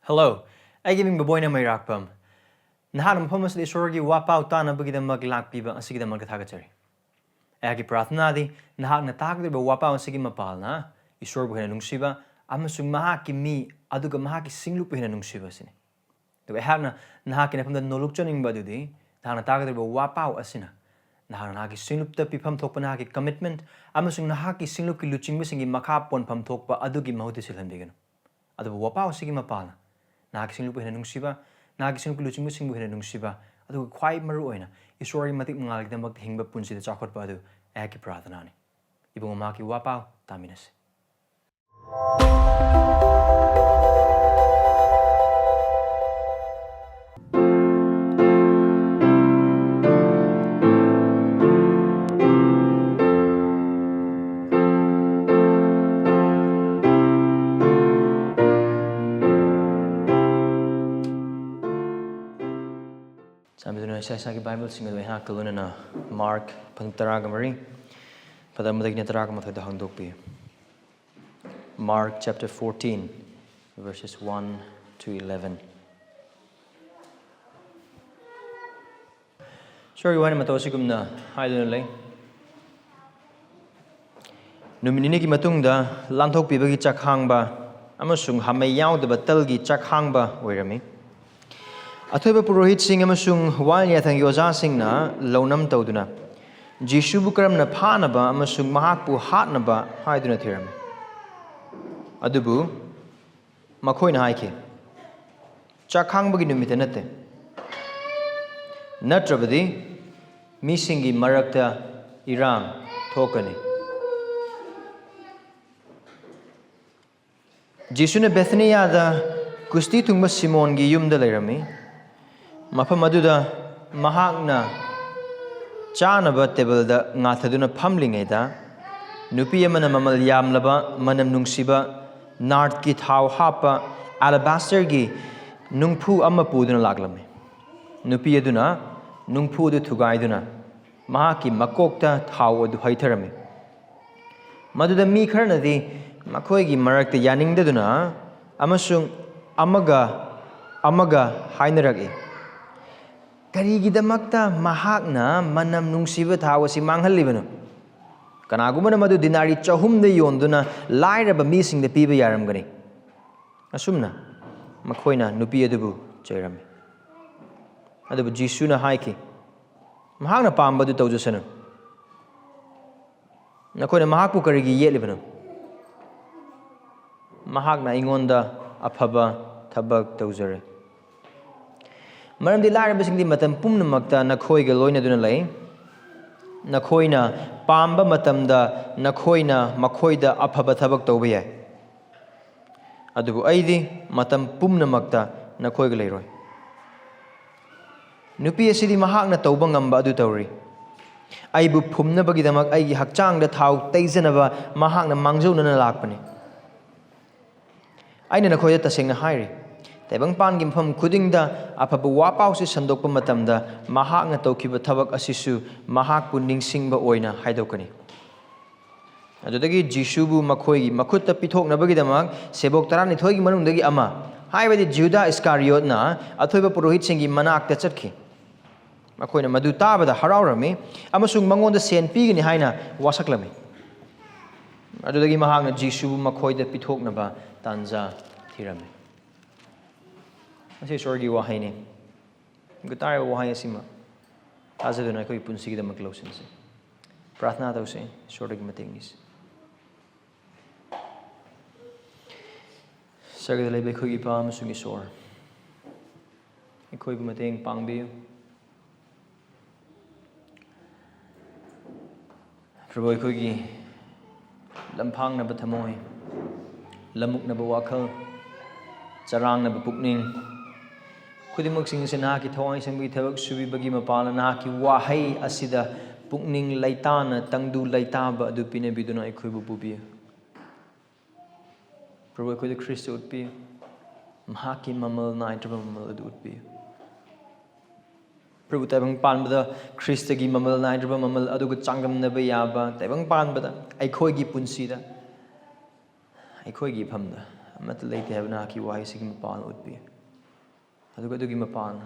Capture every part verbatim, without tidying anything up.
Hello, ꯑꯩꯒꯤ ꯃꯤꯡ ꯕꯣꯕꯣꯏꯅ ꯃꯩꯔꯥꯛꯄꯝ꯫ ꯅꯍꯥꯛꯅ ꯃꯐꯝ ꯑꯁꯤꯗ ꯏꯁꯣꯔꯒꯤ ꯋꯥꯄꯥꯎ ꯇꯥꯅꯕꯒꯤꯗꯃꯛ ꯂꯥꯛꯄꯤꯕ ꯑꯁꯤꯒꯤꯗꯃꯛꯇ ꯊꯥꯒꯠꯆꯔꯤ꯫ ꯑꯩꯍꯥꯛꯀꯤ ꯄ꯭ꯔꯥꯔꯊꯅꯥꯗꯤ ꯅꯍꯥꯛꯅ ꯇꯥꯒꯗꯧꯔꯤꯕ ꯋꯥꯄꯥꯎ ꯑꯁꯤꯒꯤ ꯃꯄꯥꯜꯅ ꯏꯁꯣꯔꯕꯨ ꯍꯦꯟꯅ ꯅꯨꯡꯁꯤꯕ ꯑꯃꯁꯨꯡ ꯃꯍꯥꯛꯀꯤ ꯃꯤ ꯑꯗꯨꯒ ꯃꯍꯥꯛꯀꯤ ꯁꯤꯡꯂꯨꯞꯄꯨ ꯍꯦꯟꯅ ꯅꯨꯡꯁꯤꯕ ꯑꯁꯤꯅꯤ꯫ ꯑꯗꯨꯒ ꯑꯩꯍꯥꯛꯅ ꯅꯍꯥꯛꯀꯤ ꯅꯐꯝꯗ ꯅꯣꯜꯂꯨꯛꯆꯅꯤꯡꯕ ꯑꯗꯨꯗꯤ ꯅꯍꯥꯛꯅ ꯇꯥꯒꯗꯧꯔꯤꯕ ꯋꯥꯄꯥꯎ ꯑꯁꯤꯅ ꯅꯍꯥꯛꯅ ꯅꯍꯥꯛꯀꯤ ꯁꯤꯡꯂꯨꯞꯇ ꯄꯤꯐꯝ ꯊꯣꯛꯄ ꯅꯍꯥꯛꯀꯤ commitment ꯑꯃꯁꯨꯡ ꯅꯍꯥꯛꯀꯤ ꯁꯤꯡꯂꯨꯞꯀꯤ ꯂꯨꯆꯤꯡꯕꯁꯤꯡꯒꯤ ꯃꯈꯥ ꯄꯣꯟꯐꯝ ꯊꯣꯛꯄ ꯑꯗꯨꯒꯤ ꯃꯍꯨꯠꯇ ꯁꯤꯜꯍꯟꯕꯤꯒꯅꯨ꯫ ꯑꯗꯨꯕꯨ ꯋꯥꯄꯥꯎ ꯑꯁꯤꯒꯤ ꯃꯄꯥꯜꯅ ꯅꯍꯥꯛꯀꯤ ꯁꯤꯡꯂꯨꯞꯄꯨ ꯍꯦꯟꯅ ꯅꯨꯡꯁꯤꯕ, ꯅꯍꯥꯛꯀꯤ ꯁꯤꯡꯂꯨꯞꯀꯤ ꯂꯨꯆꯤꯡꯕꯁꯤꯡꯕꯨ ꯍꯦꯟꯅ ꯅꯨꯡꯁꯤꯕ, ꯑꯗꯨꯒ ꯈ꯭ꯋꯥꯏ ꯃꯔꯨ ꯑꯣꯏꯅ ꯏꯁꯣꯔꯒꯤ ꯃꯇꯤꯛ ꯃꯉꯥꯜꯒꯤꯗꯃꯛꯇ ꯍꯤꯡꯕ ꯄꯨꯟꯁꯤꯗ ꯆꯥꯎꯈꯠꯄ ꯑꯗꯨ ꯑꯩꯍꯥꯛꯀꯤ ꯄ꯭ꯔꯥꯔꯊꯅꯥꯅꯤ꯫ ꯏꯕꯨꯡꯉꯣ, ꯃꯍꯥꯛꯀꯤ ꯋꯥꯄꯥꯎ ꯇꯥꯃꯤꯟꯅꯁꯤ꯫ ꯆꯥꯟꯕꯤꯗꯨꯅ ꯏꯁꯥ ꯏꯁꯥꯒꯤ ꯕꯥꯏꯕꯜꯁꯤꯡ ꯑꯗꯨ ꯑꯩꯍꯥꯛꯀ ꯂꯣꯏꯅꯅ ꯃꯥꯔꯛ ꯄꯨꯡ ꯇꯔꯥꯒ ꯃꯔꯤ, ꯄꯗ ꯑꯃꯗꯒꯤꯅ ꯇꯔꯥꯒ ꯃꯥꯊꯣꯏꯗ ꯍꯥꯡꯗꯣꯛꯄꯤꯌꯨ꯫ Mark chapter fourteen, verses one to eleven. ꯏꯁꯣꯔꯒꯤ ꯋꯥꯍꯩ ꯃꯇꯧ ꯑꯁꯤꯒꯨꯝꯅ ꯍꯥꯏꯗꯨꯅ ꯂꯩ꯫ ꯅꯨꯃꯤꯠ ꯅꯤꯅꯤꯒꯤ ꯃꯇꯨꯡꯗ ꯂꯥꯟꯊꯣꯛꯄꯤꯕꯒꯤ ꯆꯥꯛꯈꯥꯡꯕ ꯑꯃꯁꯨꯡ ꯍꯥꯃꯩ ꯌꯥꯎꯗꯕ ꯇꯜꯒꯤ ꯆꯥꯛꯈꯥꯡꯕ ꯑꯣꯏꯔꯝꯃꯤ꯫ ꯑꯊꯣꯏꯕ ꯄꯨꯔꯣꯍꯤꯠꯁꯤꯡ ꯑꯃꯁꯨꯡ ꯋꯥꯌꯦꯜ ꯌꯥꯊꯪꯒꯤ ꯑꯣꯖꯥꯁꯤꯡꯅ ꯂꯧꯅꯝ ꯇꯧꯗꯨꯅ ꯖꯤꯁꯨꯕꯨ ꯀꯔꯝꯅ ꯐꯥꯅꯕ ꯑꯃꯁꯨꯡ ꯃꯍꯥꯛꯄꯨ ꯍꯥꯠꯅꯕ ꯍꯥꯏꯗꯨꯅ ꯊꯤꯔꯝꯃꯤ꯫ ꯑꯗꯨꯕꯨ ꯃꯈꯣꯏꯅ ꯍꯥꯏꯈꯤ, "ꯆꯥꯛꯈꯥꯡꯕꯒꯤ ꯅꯨꯃꯤꯠꯇ ꯅꯠꯇꯦ, ꯅꯠꯇ꯭ꯔꯕꯗꯤ ꯃꯤꯁꯤꯡꯒꯤ ꯃꯔꯛꯇ ꯏꯔꯥꯡ ꯊꯣꯛꯀꯅꯤ"꯫ ꯖꯤꯁꯨꯅ ꯕꯦꯊꯅꯤꯌꯥꯗ ꯀꯨꯁꯇꯤ ꯊꯨꯡꯕ ꯁꯤꯃꯣꯟꯒꯤ ꯌꯨꯝꯗ ꯂꯩꯔꯝꯃꯤ꯫ ꯃꯐꯝ ꯑꯗꯨꯗ ꯃꯍꯥꯛꯅ ꯆꯥꯅꯕ ꯇꯦꯕꯜꯗ ꯉꯥꯊꯗꯨꯅ ꯐꯝꯂꯤꯉꯩꯗ, ꯅꯨꯄꯤ ꯑꯃꯅ ꯃꯃꯜ ꯌꯥꯝꯂꯕ, ꯃꯅꯝ ꯅꯨꯡꯁꯤꯕ ꯅꯥꯔꯠꯀꯤ ꯊꯥꯎ ꯍꯥꯞꯄ ꯑꯦꯂꯥꯕꯥꯁꯇꯔꯒꯤ ꯅꯨꯡꯐꯨ ꯑꯃ ꯄꯨꯗꯨꯅ ꯂꯥꯛꯂꯝꯃꯤ꯫ ꯅꯨꯄꯤ ꯑꯗꯨꯅ ꯅꯨꯡꯐꯨ ꯑꯗꯨ ꯊꯨꯒꯥꯏꯗꯨꯅ ꯃꯍꯥꯛꯀꯤ ꯃꯀꯣꯛꯇ ꯊꯥꯎ ꯑꯗꯨ ꯍꯩꯊꯔꯝꯃꯤ꯫ ꯃꯗꯨꯗ ꯃꯤ ꯈꯔꯅꯗꯤ ꯃꯈꯣꯏꯒꯤ ꯃꯔꯛꯇ ꯌꯥꯅꯤꯡꯗꯗꯨꯅ ꯑꯃꯁꯨꯡ ꯑꯃꯒ ꯑꯃꯒ ꯍꯥꯏꯅꯔꯛꯏ, "ꯀꯔꯤꯒꯤꯗꯃꯛꯇ ꯃꯍꯥꯛꯅ ꯃꯅꯝ ꯅꯨꯡꯁꯤꯕ ꯊꯥꯎ ꯑꯁꯤ ꯃꯥꯡꯍꯜꯂꯤꯕꯅꯣ?" ꯀꯅꯥꯒꯨꯝꯕꯅ ꯃꯗꯨ ꯗꯤꯅꯥꯔꯤ ꯆꯍꯨꯝꯗ ꯌꯣꯟꯗꯨꯅ ꯂꯥꯏꯔꯕ ꯃꯤꯁꯤꯡꯗ ꯄꯤꯕ ꯌꯥꯔꯝꯒꯅꯤ꯫ ꯑꯁꯨꯝꯅ ꯃꯈꯣꯏꯅ ꯅꯨꯄꯤ ꯑꯗꯨꯕꯨ ꯆꯩꯔꯝꯃꯤ꯫ ꯑꯗꯨꯕꯨ ꯖꯤꯁꯨꯅ ꯍꯥꯏꯈꯤ, "ꯃꯍꯥꯛꯅ ꯄꯥꯝꯕꯗꯨ ꯇꯧꯖꯁꯅꯨ꯫ ꯅꯈꯣꯏꯅ ꯃꯍꯥꯛꯄꯨ ꯀꯔꯤꯒꯤ ꯌꯦꯠꯂꯤꯕꯅꯣ? ꯃꯍꯥꯛꯅ ꯑꯩꯉꯣꯟꯗ ꯑꯐꯕ ꯊꯕꯛ ꯇꯧꯖꯔꯦ꯫ ꯃꯔꯝꯗꯤ ꯂꯥꯏꯔꯕꯁꯤꯡꯗꯤ ꯃꯇꯝ ꯄꯨꯝꯅꯃꯛꯇ ꯅꯈꯣꯏꯒ ꯂꯣꯏꯅꯗꯨꯅ ꯂꯩ꯫ ꯅꯈꯣꯏꯅ ꯄꯥꯝꯕ ꯃꯇꯝꯗ ꯅꯈꯣꯏꯅ ꯃꯈꯣꯏꯗ ꯑꯐꯕ ꯊꯕꯛ ꯇꯧꯕ ꯌꯥꯏ꯫ ꯑꯗꯨꯕꯨ ꯑꯩꯗꯤ ꯃꯇꯝ ꯄꯨꯝꯅꯃꯛꯇ ꯅꯈꯣꯏꯒ ꯂꯩꯔꯣꯏ꯫ ꯅꯨꯄꯤ ꯑꯁꯤꯗꯤ ꯃꯍꯥꯛꯅ ꯇꯧꯕ ꯉꯝꯕ ꯑꯗꯨ ꯇꯧꯔꯤ꯫ ꯑꯩꯕꯨ ꯐꯨꯝꯅꯕꯒꯤꯗꯃꯛ ꯑꯩꯒꯤ ꯍꯛꯆꯥꯡꯗ ꯊꯥꯎ ꯇꯩꯖꯅꯕ ꯃꯍꯥꯛꯅ ꯃꯥꯡꯖꯧꯅꯅ ꯂꯥꯛꯄꯅꯤ꯫ ꯑꯩꯅ ꯅꯈꯣꯏꯗ ꯇꯁꯦꯡꯅ ꯍꯥꯏꯔꯤ, ꯇꯥꯏꯕꯪꯄꯥꯟꯒꯤ ꯃꯐꯝ ꯈꯨꯗꯤꯡꯗ ꯑꯐꯕ ꯋꯥꯄꯥꯎꯁꯤ ꯁꯟꯗꯣꯛꯄ ꯃꯇꯝꯗ ꯃꯍꯥꯛꯅ ꯇꯧꯈꯤꯕ ꯊꯕꯛ ꯑꯁꯤꯁꯨ ꯃꯍꯥꯛꯄꯨ ꯅꯤꯡꯁꯤꯡꯕ ꯑꯣꯏꯅ ꯍꯥꯏꯗꯣꯛꯀꯅꯤ"꯫ ꯑꯗꯨꯗꯒꯤ ꯖꯤꯁꯨꯕꯨ ꯃꯈꯣꯏꯒꯤ ꯃꯈꯨꯠꯇ ꯄꯤꯊꯣꯛꯅꯕꯒꯤꯗꯃꯛ ꯁꯦꯕꯣꯛ ꯇꯔꯥꯅꯤꯊꯣꯏꯒꯤ ꯃꯅꯨꯡꯗꯒꯤ ꯑꯃ, ꯍꯥꯏꯕꯗꯤ ꯖꯨꯗꯥ ꯏꯁꯀꯥꯔꯤꯌꯣꯠꯅ ꯑꯊꯣꯏꯕ ꯄꯨꯔꯣꯍꯤꯠꯁꯤꯡꯒꯤ ꯃꯅꯥꯛꯇ ꯆꯠꯈꯤ꯫ ꯃꯈꯣꯏꯅ ꯃꯗꯨ ꯇꯥꯕꯗ ꯍꯔꯥꯎꯔꯝꯃꯤ ꯑꯃꯁꯨꯡ ꯃꯉꯣꯟꯗ ꯁꯦꯟ ꯄꯤꯒꯅꯤ ꯍꯥꯏꯅ ꯋꯥꯁꯛꯂꯝꯃꯤ꯫ ꯑꯗꯨꯗꯒꯤ ꯃꯍꯥꯛꯅ ꯖꯤꯁꯨꯕꯨ ꯃꯈꯣꯏꯗ ꯄꯤꯊꯣꯛꯅꯕ ꯇꯥꯟꯖꯥ ꯊꯤꯔꯝꯃꯤ꯫ ꯃꯁꯤ ꯏꯁꯣꯔꯒꯤ ꯋꯥꯍꯩꯅꯤ꯫ ꯑꯗꯨꯒ ꯇꯥꯔꯤꯕ ꯋꯥꯍꯩ ꯑꯁꯤꯃ ꯊꯥꯖꯗꯨꯅ ꯑꯩꯈꯣꯏꯒꯤ ꯄꯨꯟꯁꯤꯒꯤꯗꯃꯛ ꯂꯧꯁꯤꯟꯁꯤ꯫ ꯄ꯭ꯔꯥꯊꯅꯥ ꯇꯧꯁꯤ, ꯏꯁꯣꯔꯗꯒꯤ ꯃꯇꯦꯡ ꯅꯤꯁꯤ꯫ ꯁꯔꯒꯗ ꯂꯩꯕ ꯑꯩꯈꯣꯏꯒꯤ ꯏꯄꯥ ꯑꯃꯁꯨꯡ ꯏꯁꯣꯔ, ꯑꯩꯈꯣꯏꯕꯨ ꯃꯇꯦꯡ ꯄꯥꯡꯕꯤꯌꯨ꯫ ꯄ꯭ꯔꯚꯨ, ꯑꯩꯈꯣꯏꯒꯤ ꯂꯝꯐꯥꯡꯅꯕ ꯊꯃꯣꯏ, ꯂꯝꯃꯨꯛꯅꯕ ꯋꯥꯈꯜ, ꯆꯔꯥꯡꯅꯕ ꯄꯨꯛꯅꯤꯡ, ꯈꯨꯗꯤꯡꯃꯛꯁꯤꯡ ꯑꯁꯤ ꯅꯍꯥꯛꯀꯤ ꯊꯋꯥꯏ ꯁꯦꯡꯕꯒꯤ ꯊꯕꯛ ꯁꯨꯕꯤꯕꯒꯤ ꯃꯄꯥꯜꯅ ꯅꯍꯥꯛꯀꯤ ꯋꯥꯍꯩ ꯑꯁꯤꯗ ꯄꯨꯛꯅꯤꯡ ꯂꯩꯇꯥꯅ, ꯇꯪꯗꯨ ꯂꯩꯇꯥꯕ ꯑꯗꯨ ꯄꯤꯅꯕꯤꯗꯨꯅ ꯑꯩꯈꯣꯏꯕꯨ ꯄꯨꯕꯤꯌꯨ꯫ ꯄ꯭ꯔꯚꯨ, ꯑꯩꯈꯣꯏꯗ ꯈ꯭ꯔꯤꯁꯇ ꯎꯠꯄꯤꯌꯨ꯫ ꯃꯍꯥꯛꯀꯤ ꯃꯃꯜ ꯅꯥꯏꯗ꯭ꯔꯕ ꯃꯃꯜ ꯑꯗꯨ ꯎꯠꯄꯤꯌꯨ꯫ ꯄ꯭ꯔꯚꯨ, ꯇꯥꯏꯕꯪ ꯄꯥꯟꯕꯗ ꯈ꯭ꯔꯤꯁꯇꯒꯤ ꯃꯃꯜ ꯅꯥꯏꯗ꯭ꯔꯕ ꯃꯃꯜ ꯑꯗꯨꯒ ꯆꯥꯡꯗꯝꯅꯕ ꯌꯥꯕ, ꯇꯥꯏꯕꯪ ꯄꯥꯟꯕꯗ ꯑꯩꯈꯣꯏꯒꯤ ꯄꯨꯟꯁꯤꯗ, ꯑꯩꯈꯣꯏꯒꯤ ꯏꯐꯝꯗ ꯑꯃꯠꯇ ꯂꯩꯇꯦ ꯍꯥꯏꯕ ꯅꯍꯥꯛꯀꯤ ꯋꯥꯍꯩꯁꯤꯒꯤ ꯃꯄꯥꯟ ꯎꯠꯄꯤ꯫ ꯑꯗꯨꯒ ꯑꯗꯨꯒꯤ ꯃꯄꯥꯟ,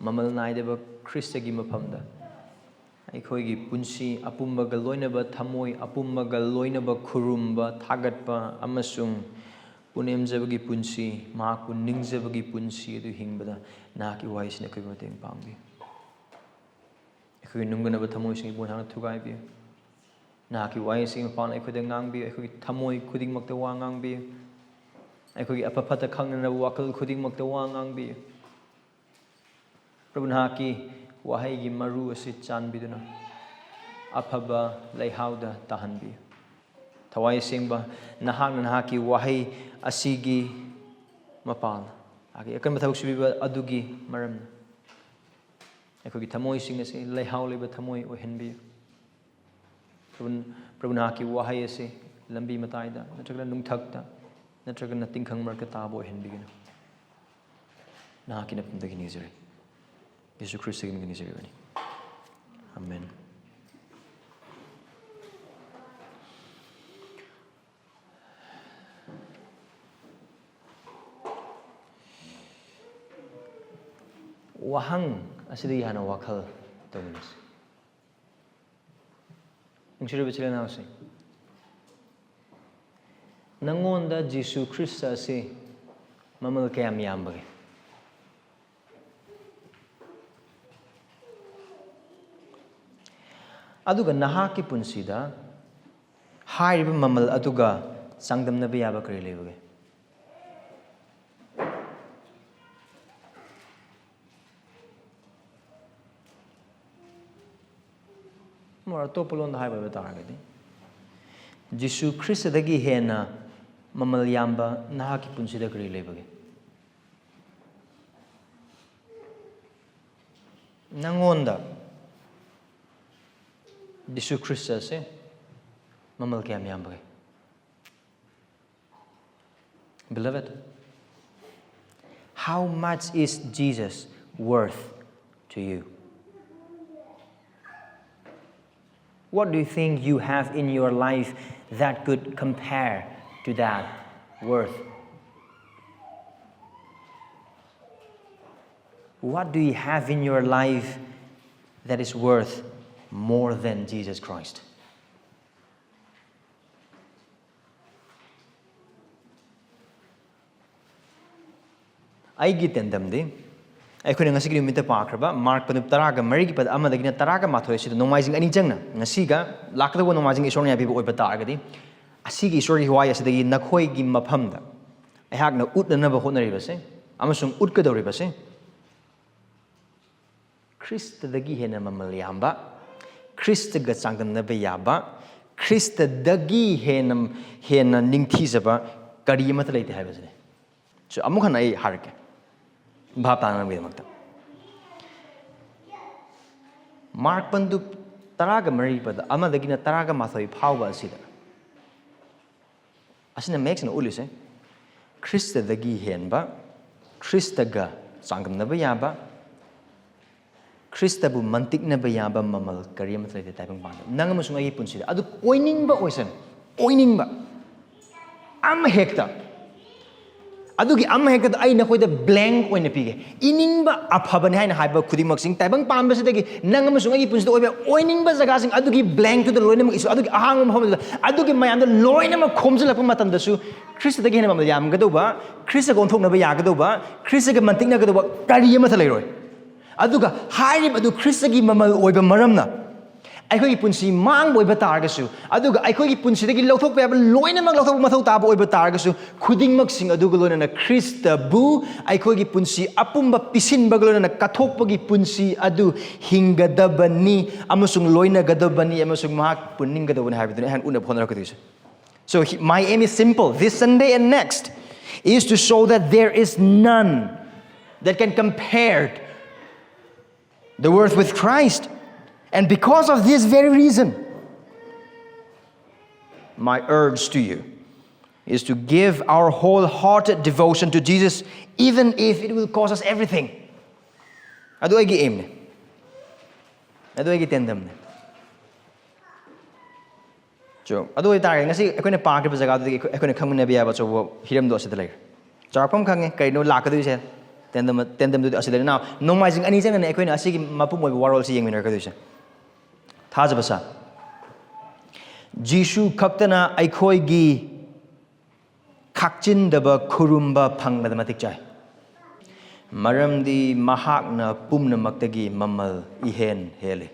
ꯃꯃꯜ ꯅꯥꯏꯗꯕ ꯈ꯭ꯔꯤꯁꯇꯒꯤ ꯃꯐꯝꯗ ꯑꯩꯈꯣꯏꯒꯤ ꯄꯨꯟꯁꯤ ꯑꯄꯨꯝꯕꯒ ꯂꯣꯏꯅꯕ ꯊꯃꯣꯏ, ꯑꯄꯨꯝꯕꯒ ꯂꯣꯏꯅꯕ ꯈꯨꯔꯨꯝꯕ, ꯊꯥꯒꯠꯄ ꯑꯃꯁꯨꯡ ꯄꯨꯅꯦꯝꯖꯕꯒꯤ ꯄꯨꯟꯁꯤ, ꯃꯍꯥꯛꯄꯨ ꯅꯤꯡꯖꯕꯒꯤ ꯄꯨꯟꯁꯤ ꯑꯗꯨ ꯍꯤꯡꯕꯗ ꯅꯍꯥꯛꯀꯤ ꯋꯥꯍꯩꯁꯤꯅ ꯑꯩꯈꯣꯏꯕꯨ ꯃꯇꯦꯡ ꯄꯥꯡꯕꯤꯌꯨ꯫ ꯑꯩꯈꯣꯏꯒꯤ ꯅꯨꯡꯒꯅꯕ ꯊꯃꯣꯏꯁꯤꯡꯕꯨ ꯅꯍꯥꯛꯅ ꯊꯨꯒꯥꯏꯕꯤꯌꯨ꯫ ꯅꯍꯥꯛꯀꯤ ꯋꯥꯍꯩꯁꯤꯡ ꯃꯄꯥꯟ ꯑꯩꯈꯣꯏꯗ ꯉꯥꯡꯕꯤꯌꯨ꯫ ꯑꯩꯈꯣꯏꯒꯤ ꯊꯃꯣꯏ ꯈꯨꯗꯤꯡꯃꯛꯇ ꯋꯥ ꯉꯥꯡꯕꯤꯌꯨ꯫ ꯑꯩꯈꯣꯏꯒꯤ ꯑꯐ ꯐꯠꯇ ꯈꯪꯅꯅꯕ ꯋꯥꯈꯜ ꯈꯨꯗꯤꯡꯃꯛꯇ ꯋꯥ ꯉꯥꯡꯕꯤꯌꯨ꯫ ꯄ꯭ꯔꯚꯨ, ꯅꯍꯥꯛꯀꯤ ꯋꯥꯍꯩꯒꯤ ꯃꯔꯨ ꯑꯁꯤ ꯆꯥꯟꯕꯤꯗꯨꯅ ꯑꯐꯕ ꯂꯩꯍꯥꯎꯗ ꯇꯥꯍꯟꯕꯤꯌꯨ꯫ ꯊꯋꯥꯏ ꯑꯁꯦꯡꯕ ꯅꯍꯥꯛꯅ ꯅꯍꯥꯛꯀꯤ ꯋꯥꯍꯩ ꯑꯁꯤꯒꯤ ꯃꯄꯥꯜ, ꯅꯍꯥꯛꯀꯤ ꯑꯀꯟꯕ ꯊꯕꯛ ꯁꯨꯕꯤꯕ ꯑꯗꯨꯒꯤ ꯃꯔꯝꯅ ꯑꯩꯈꯣꯏꯒꯤ ꯊꯃꯣꯏꯁꯤꯡ ꯑꯁꯤ ꯂꯩꯍꯥꯎ ꯂꯩꯕ ꯊꯃꯣꯏ ꯑꯣꯏꯍꯟꯕꯤꯌꯨ꯫ ꯄ꯭ꯔꯚꯨ, ꯄ꯭ꯔꯚꯨ, ꯅꯍꯥꯛꯀꯤ ꯋꯥꯍꯩ ꯑꯁꯤ ꯂꯝꯕꯤ ꯃꯇꯥꯏꯗ ꯅꯠꯇ꯭ꯔꯒꯅ ꯅꯨꯡꯊꯛꯇ ꯅꯠꯇ꯭ꯔꯒꯅ ꯇꯤꯡꯈꯪ ꯃꯔꯛꯇ ꯇꯥꯕ ꯑꯣꯏꯍꯟꯕꯤꯒꯅꯨ꯫ ꯅꯍꯥꯛꯀꯤ ꯅꯐꯝꯗꯒꯤ ꯅꯤꯖꯔꯤ꯫ ꯌꯦꯁꯨ ꯈ꯭ꯔꯤꯁꯇꯒꯤ ꯃꯤꯡꯗ ꯅꯤꯖꯔꯤꯕꯅꯤ꯫ ꯑꯃꯦꯟ꯫ ꯋꯥꯍꯪ ꯑꯁꯤꯗꯒꯤ ꯍꯥꯟꯅ ꯋꯥꯈꯜ ꯇꯧꯃꯤꯟꯅꯁꯤ꯫ ꯅꯨꯡꯁꯤꯔꯕ ꯏꯆꯤꯜ ꯏꯅꯥꯎꯁꯤꯡ, ꯅꯪꯉꯣꯟꯗ ꯖꯤꯁꯨ ꯈ꯭ꯔꯤꯁꯇ ꯑꯁꯤ ꯃꯃꯜ ꯀꯌꯥꯝ ꯌꯥꯝꯕꯒꯦ? ꯑꯗꯨꯒ ꯅꯍꯥꯛꯀꯤ ꯄꯨꯟꯁꯤꯗ ꯍꯥꯏꯔꯤꯕ ꯃꯃꯜ ꯑꯗꯨꯒ ꯆꯥꯡꯗꯝꯅꯕ ꯌꯥꯕ ꯀꯔꯤ ꯂꯩꯕꯒꯦ? ꯑꯃ ꯑꯇꯣꯞꯄ ꯂꯣꯟꯗ ꯍꯥꯏꯕ ꯑꯣꯏꯕ ꯇꯥꯔꯒꯗꯤ, ꯖꯤꯁꯨ ꯈ꯭ꯔꯤꯁꯇꯗꯒꯤ ꯍꯦꯟꯅ ꯃꯃꯜ ꯌꯥꯝꯕ ꯅꯍꯥꯛꯀꯤ ꯄꯨꯟꯁꯤꯗ ꯀꯔꯤ ꯂꯩꯕꯒꯦ? ꯅꯪꯉꯣꯟꯗ ꯖꯤꯁꯨ ꯈ꯭ꯔꯤꯁꯇ ꯑꯁꯦ ꯃꯃꯜ ꯀꯌꯥꯝ ꯌꯥꯝꯕꯒꯦ? Beloved, how much is Jesus worth to you? What do you think you have in your life that could compare to that worth? What do you have in your life that is worth more than Jesus Christ? ꯑꯩꯒꯤ ꯇꯦꯟꯗꯝꯗꯤ ꯑꯩꯈꯣꯏꯅ ꯉꯁꯤꯒꯤ ꯅꯨꯃꯤꯠꯇ ꯄꯥꯈ꯭ꯔꯕ mark ꯄꯟꯗꯨꯞ ꯇꯔꯥꯒ ꯃꯔꯤꯒꯤ ꯄꯗ ꯑꯃꯗꯒꯤꯅ ꯇꯔꯥꯒ ꯃꯥꯊꯣꯏ ꯑꯁꯤꯗ ꯅꯣꯡꯃꯥꯏꯖꯤꯡ ꯑꯅꯤ ꯆꯪꯅ ꯉꯁꯤꯒ ꯂꯥꯛꯀꯗꯧꯕ ꯅꯣꯡꯃꯥꯏꯖꯤꯡ ꯏꯁꯣꯔꯅ ꯌꯥꯕꯤꯕ ꯑꯣꯏꯕ ꯇꯥꯔꯒꯗꯤ, ꯑꯁꯤꯒꯤ ꯏꯁꯣꯔꯒꯤ ꯋꯥꯍꯩ ꯑꯁꯤꯗꯒꯤ ꯅꯈꯣꯏꯒꯤ ꯃꯐꯝꯗ ꯑꯩꯍꯥꯛꯅ ꯎꯠꯅꯅꯕ ꯍꯣꯠꯅꯔꯤꯕꯁꯦ ꯑꯃꯁꯨꯡ ꯎꯠꯀꯗꯧꯔꯤꯕꯁꯦ ꯈ꯭ꯔꯤꯁꯇꯗꯒꯤ ꯍꯦꯟꯅ ꯃꯃꯜ ꯌꯥꯝꯕ, ꯈ꯭ꯔꯤꯁꯇꯒ ꯆꯥꯡꯗꯝꯅꯕ ꯌꯥꯕ, ꯈ꯭ꯔꯤꯁꯇꯗꯒꯤ ꯍꯦꯟꯅ, ꯍꯦꯟꯅ ꯅꯤꯡꯊꯤꯖꯕ ꯀꯔꯤ ꯑꯃꯠꯇ ꯂꯩꯇꯦ ꯍꯥꯏꯕꯁꯤꯅꯤ꯫ So, ꯑꯃꯨꯛ ꯍꯟꯅ ꯑꯩ ꯍꯥꯏꯔꯛꯀꯦ, ꯚꯥꯞ ꯇꯥꯅꯕꯒꯤꯗꯃꯛꯇ꯫ ꯃꯥꯔꯛ ꯄꯟꯗꯨꯞ ꯇꯔꯥꯒ ꯃꯔꯤ ꯄꯗ ꯑꯃꯗꯒꯤꯅ ꯇꯔꯥꯒ ꯃꯥꯊꯣꯏ ꯐꯥꯎꯕ ꯑꯁꯤꯗ, ꯑꯁꯤꯅ ꯃꯌꯦꯛ ꯁꯦꯡꯅ ꯎꯠꯂꯤꯁꯦ, ꯈ꯭ꯔꯤꯁꯇꯗꯒꯤ ꯍꯦꯟꯕ, ꯈ꯭ꯔꯤꯁꯇꯒ ꯆꯥꯡꯗꯝꯅꯕ ꯌꯥꯕ, ꯈ꯭ꯔꯤꯁꯇꯕꯨ ꯃꯟꯇꯤꯛꯅꯕ ꯌꯥꯕ ꯃꯃꯜ ꯀꯔꯤ ꯑꯃꯠꯇ ꯂꯩꯇꯦ ꯇꯥꯏꯕꯪ ꯄꯥꯟꯗ꯫ ꯅꯪ ꯑꯃꯁꯨꯡ ꯑꯩꯒꯤ ꯄꯨꯟꯁꯤꯗ ꯑꯗꯨ ꯑꯣꯏꯅꯤꯡꯕ ꯑꯣꯏꯁꯅꯨ, ꯑꯣꯏꯅꯤꯡꯕ ꯑꯃ ꯍꯦꯛꯇ, ꯑꯗꯨꯒꯤ ꯑꯃ ꯍꯦꯛꯇꯗ ꯑꯩ ꯅꯈꯣꯏꯗ ꯕ꯭ꯂꯦꯡ ꯑꯣꯏꯅ ꯄꯤꯒꯦ꯫ ꯏꯅꯤꯡꯕ ꯑꯐꯕꯅꯤ ꯍꯥꯏꯅ ꯍꯥꯏꯕ ꯈꯨꯗꯤꯡꯃꯛꯁꯤꯡ ꯇꯥꯏꯕꯪ ꯄꯥꯟꯕꯁꯤꯗꯒꯤ ꯅꯪ ꯑꯃꯁꯨꯡ ꯑꯩꯒꯤ ꯄꯨꯟꯁꯤꯗ ꯑꯣꯏꯕ ꯑꯣꯏꯅꯤꯡꯕ ꯖꯒꯥꯁꯤꯡ ꯑꯗꯨꯒꯤ ꯕ꯭ꯂꯦꯡꯗꯨꯗ ꯂꯣꯏꯅꯃꯛ ꯏꯁꯨ, ꯑꯗꯨꯒꯤ ꯑꯍꯥꯡꯕ ꯃꯐꯝꯗꯨꯗ, ꯑꯗꯨꯒꯤ ꯃꯌꯥꯝꯗꯣ ꯂꯣꯏꯅꯃꯛ ꯈꯣꯝꯖꯤꯜꯂꯛꯄ ꯃꯇꯝꯗꯁꯨ ꯈ꯭ꯔꯤꯁꯇꯗꯒꯤ ꯍꯦꯟꯅ ꯃꯃꯜ ꯌꯥꯝꯒꯗꯧꯕ, ꯈ꯭ꯔꯤꯁꯇꯒ ꯑꯣꯟꯊꯣꯛꯅꯕ ꯌꯥꯒꯗꯧꯕ, ꯈ꯭ꯔꯤꯁꯇꯒ ꯃꯟꯇꯤꯛꯅꯒꯗꯧꯕ ꯀꯔꯤ ꯑꯃꯠꯇ ꯂꯩꯔꯣꯏ꯫ ꯑꯗꯨꯒ ꯍꯥꯏꯔꯤꯕ ꯑꯗꯨ ꯈ꯭ꯔꯤꯁꯇꯒꯤ ꯃꯃꯜ ꯑꯣꯏꯕ ꯃꯔꯝꯅ ꯑꯩꯈꯣꯏꯒꯤ ꯄꯨꯟꯁꯤ ꯃꯥꯡꯕ ꯑꯣꯏꯕ ꯇꯥꯔꯒꯁꯨ, ꯑꯗꯨꯒ ꯑꯩꯈꯣꯏꯒꯤ ꯄꯨꯟꯁꯤꯗꯒꯤ ꯂꯧꯊꯣꯛꯄ ꯌꯥꯕ ꯂꯣꯏꯅꯃꯛ ꯂꯧꯊꯣꯛꯄ ꯃꯊꯧ ꯇꯥꯕ ꯑꯣꯏꯕ ꯇꯥꯔꯒꯁꯨ, ꯈꯨꯗꯤꯡꯃꯛꯁꯤꯡ ꯑꯗꯨꯒ ꯂꯣꯏꯅꯅ ꯈ꯭ꯔꯤꯁꯇꯕꯨ ꯑꯩꯈꯣꯏꯒꯤ ꯄꯨꯟꯁꯤ ꯑꯄꯨꯝꯕ ꯄꯤꯁꯤꯟꯕꯒ ꯂꯣꯏꯅꯅ ꯀꯠꯊꯣꯛꯄꯒꯤ ꯄꯨꯟꯁꯤ ꯑꯗꯨ ꯍꯤꯡꯒꯗꯕꯅꯤ ꯑꯃꯁꯨꯡ ꯂꯣꯏꯅꯒꯗꯕꯅꯤ ꯑꯃꯁꯨꯡ ꯃꯍꯥꯛ ꯄꯨꯟꯅꯤꯡꯒꯗꯕꯅꯤ ꯍꯥꯏꯕꯗꯨꯅꯤ ꯑꯩꯍꯥꯛꯅ ꯎꯠꯅꯕ ꯍꯣꯠꯅꯔꯛꯀꯗꯣꯏꯁꯦ꯫ So he, my aim is simple. This Sunday and next is to show that there is none that can compare the worth with Christ. And because of this very reason, my urge to you is to give our wholehearted devotion to Jesus, even if it will cost us everything. ꯑꯗꯨ ꯑꯩꯒꯤ aimꯅꯦ꯫ ꯑꯗꯨ ꯑꯩꯒꯤ ꯇꯦꯟꯗꯝꯅꯦ꯫ So, ꯑꯗꯨ ꯑꯣꯏꯇꯥꯔꯒꯗꯤ ꯉꯁꯤ ꯑꯩꯈꯣꯏꯅ ꯄꯥꯈ꯭ꯔꯤꯕ ꯖꯒꯥꯗꯨꯗꯒꯤ ꯑꯩꯈꯣꯏ, ꯑꯩꯈꯣꯏꯅ ꯈꯪꯃꯤꯟꯅꯕ ꯌꯥꯕ ꯑꯆꯧꯕ ꯍꯤꯔꯝꯗꯣ ꯑꯁꯤꯗ ꯂꯩꯔꯦ꯫ ꯆꯥꯎꯔꯥꯛꯄ ꯑꯃ ꯈꯪꯉꯦ, ꯀꯔꯤꯅꯣ ꯂꯥꯛꯀꯗꯣꯏꯁꯦ? ꯇꯦꯟꯗꯝ ꯇꯦꯟꯗꯝꯗꯨꯗꯤ ꯑꯁꯤꯗꯅꯤ꯫ Now, ꯅꯣꯡꯃꯥꯏꯖꯤꯡ ꯑꯅꯤ ꯆꯪꯅꯅꯤ ꯑꯩꯈꯣꯏꯅ ꯑꯁꯤꯒꯤ ꯃꯄꯨꯡ ꯑꯣꯏꯕ ꯋꯥꯔꯣꯜꯁꯤ ꯌꯦꯡꯃꯤꯟꯅꯔꯛꯀꯗꯣꯏꯁꯦ꯫ ꯊꯥꯖꯕ ꯁꯥ꯫ ꯖꯤꯁꯨ ꯈꯛꯇꯅ ꯑꯩꯈꯣꯏꯒꯤ ꯈꯥꯛꯆꯤꯟꯗꯕ ꯈꯨꯔꯨꯝꯕ ꯐꯪꯕꯗ ꯃꯇꯤꯛ ꯆꯥꯏ, ꯃꯔꯝꯗꯤ ꯃꯍꯥꯛꯅ ꯄꯨꯝꯅꯃꯛꯇꯒꯤ ꯃꯃꯜ ꯏꯍꯦꯟ ꯍꯦꯜꯂꯤ꯫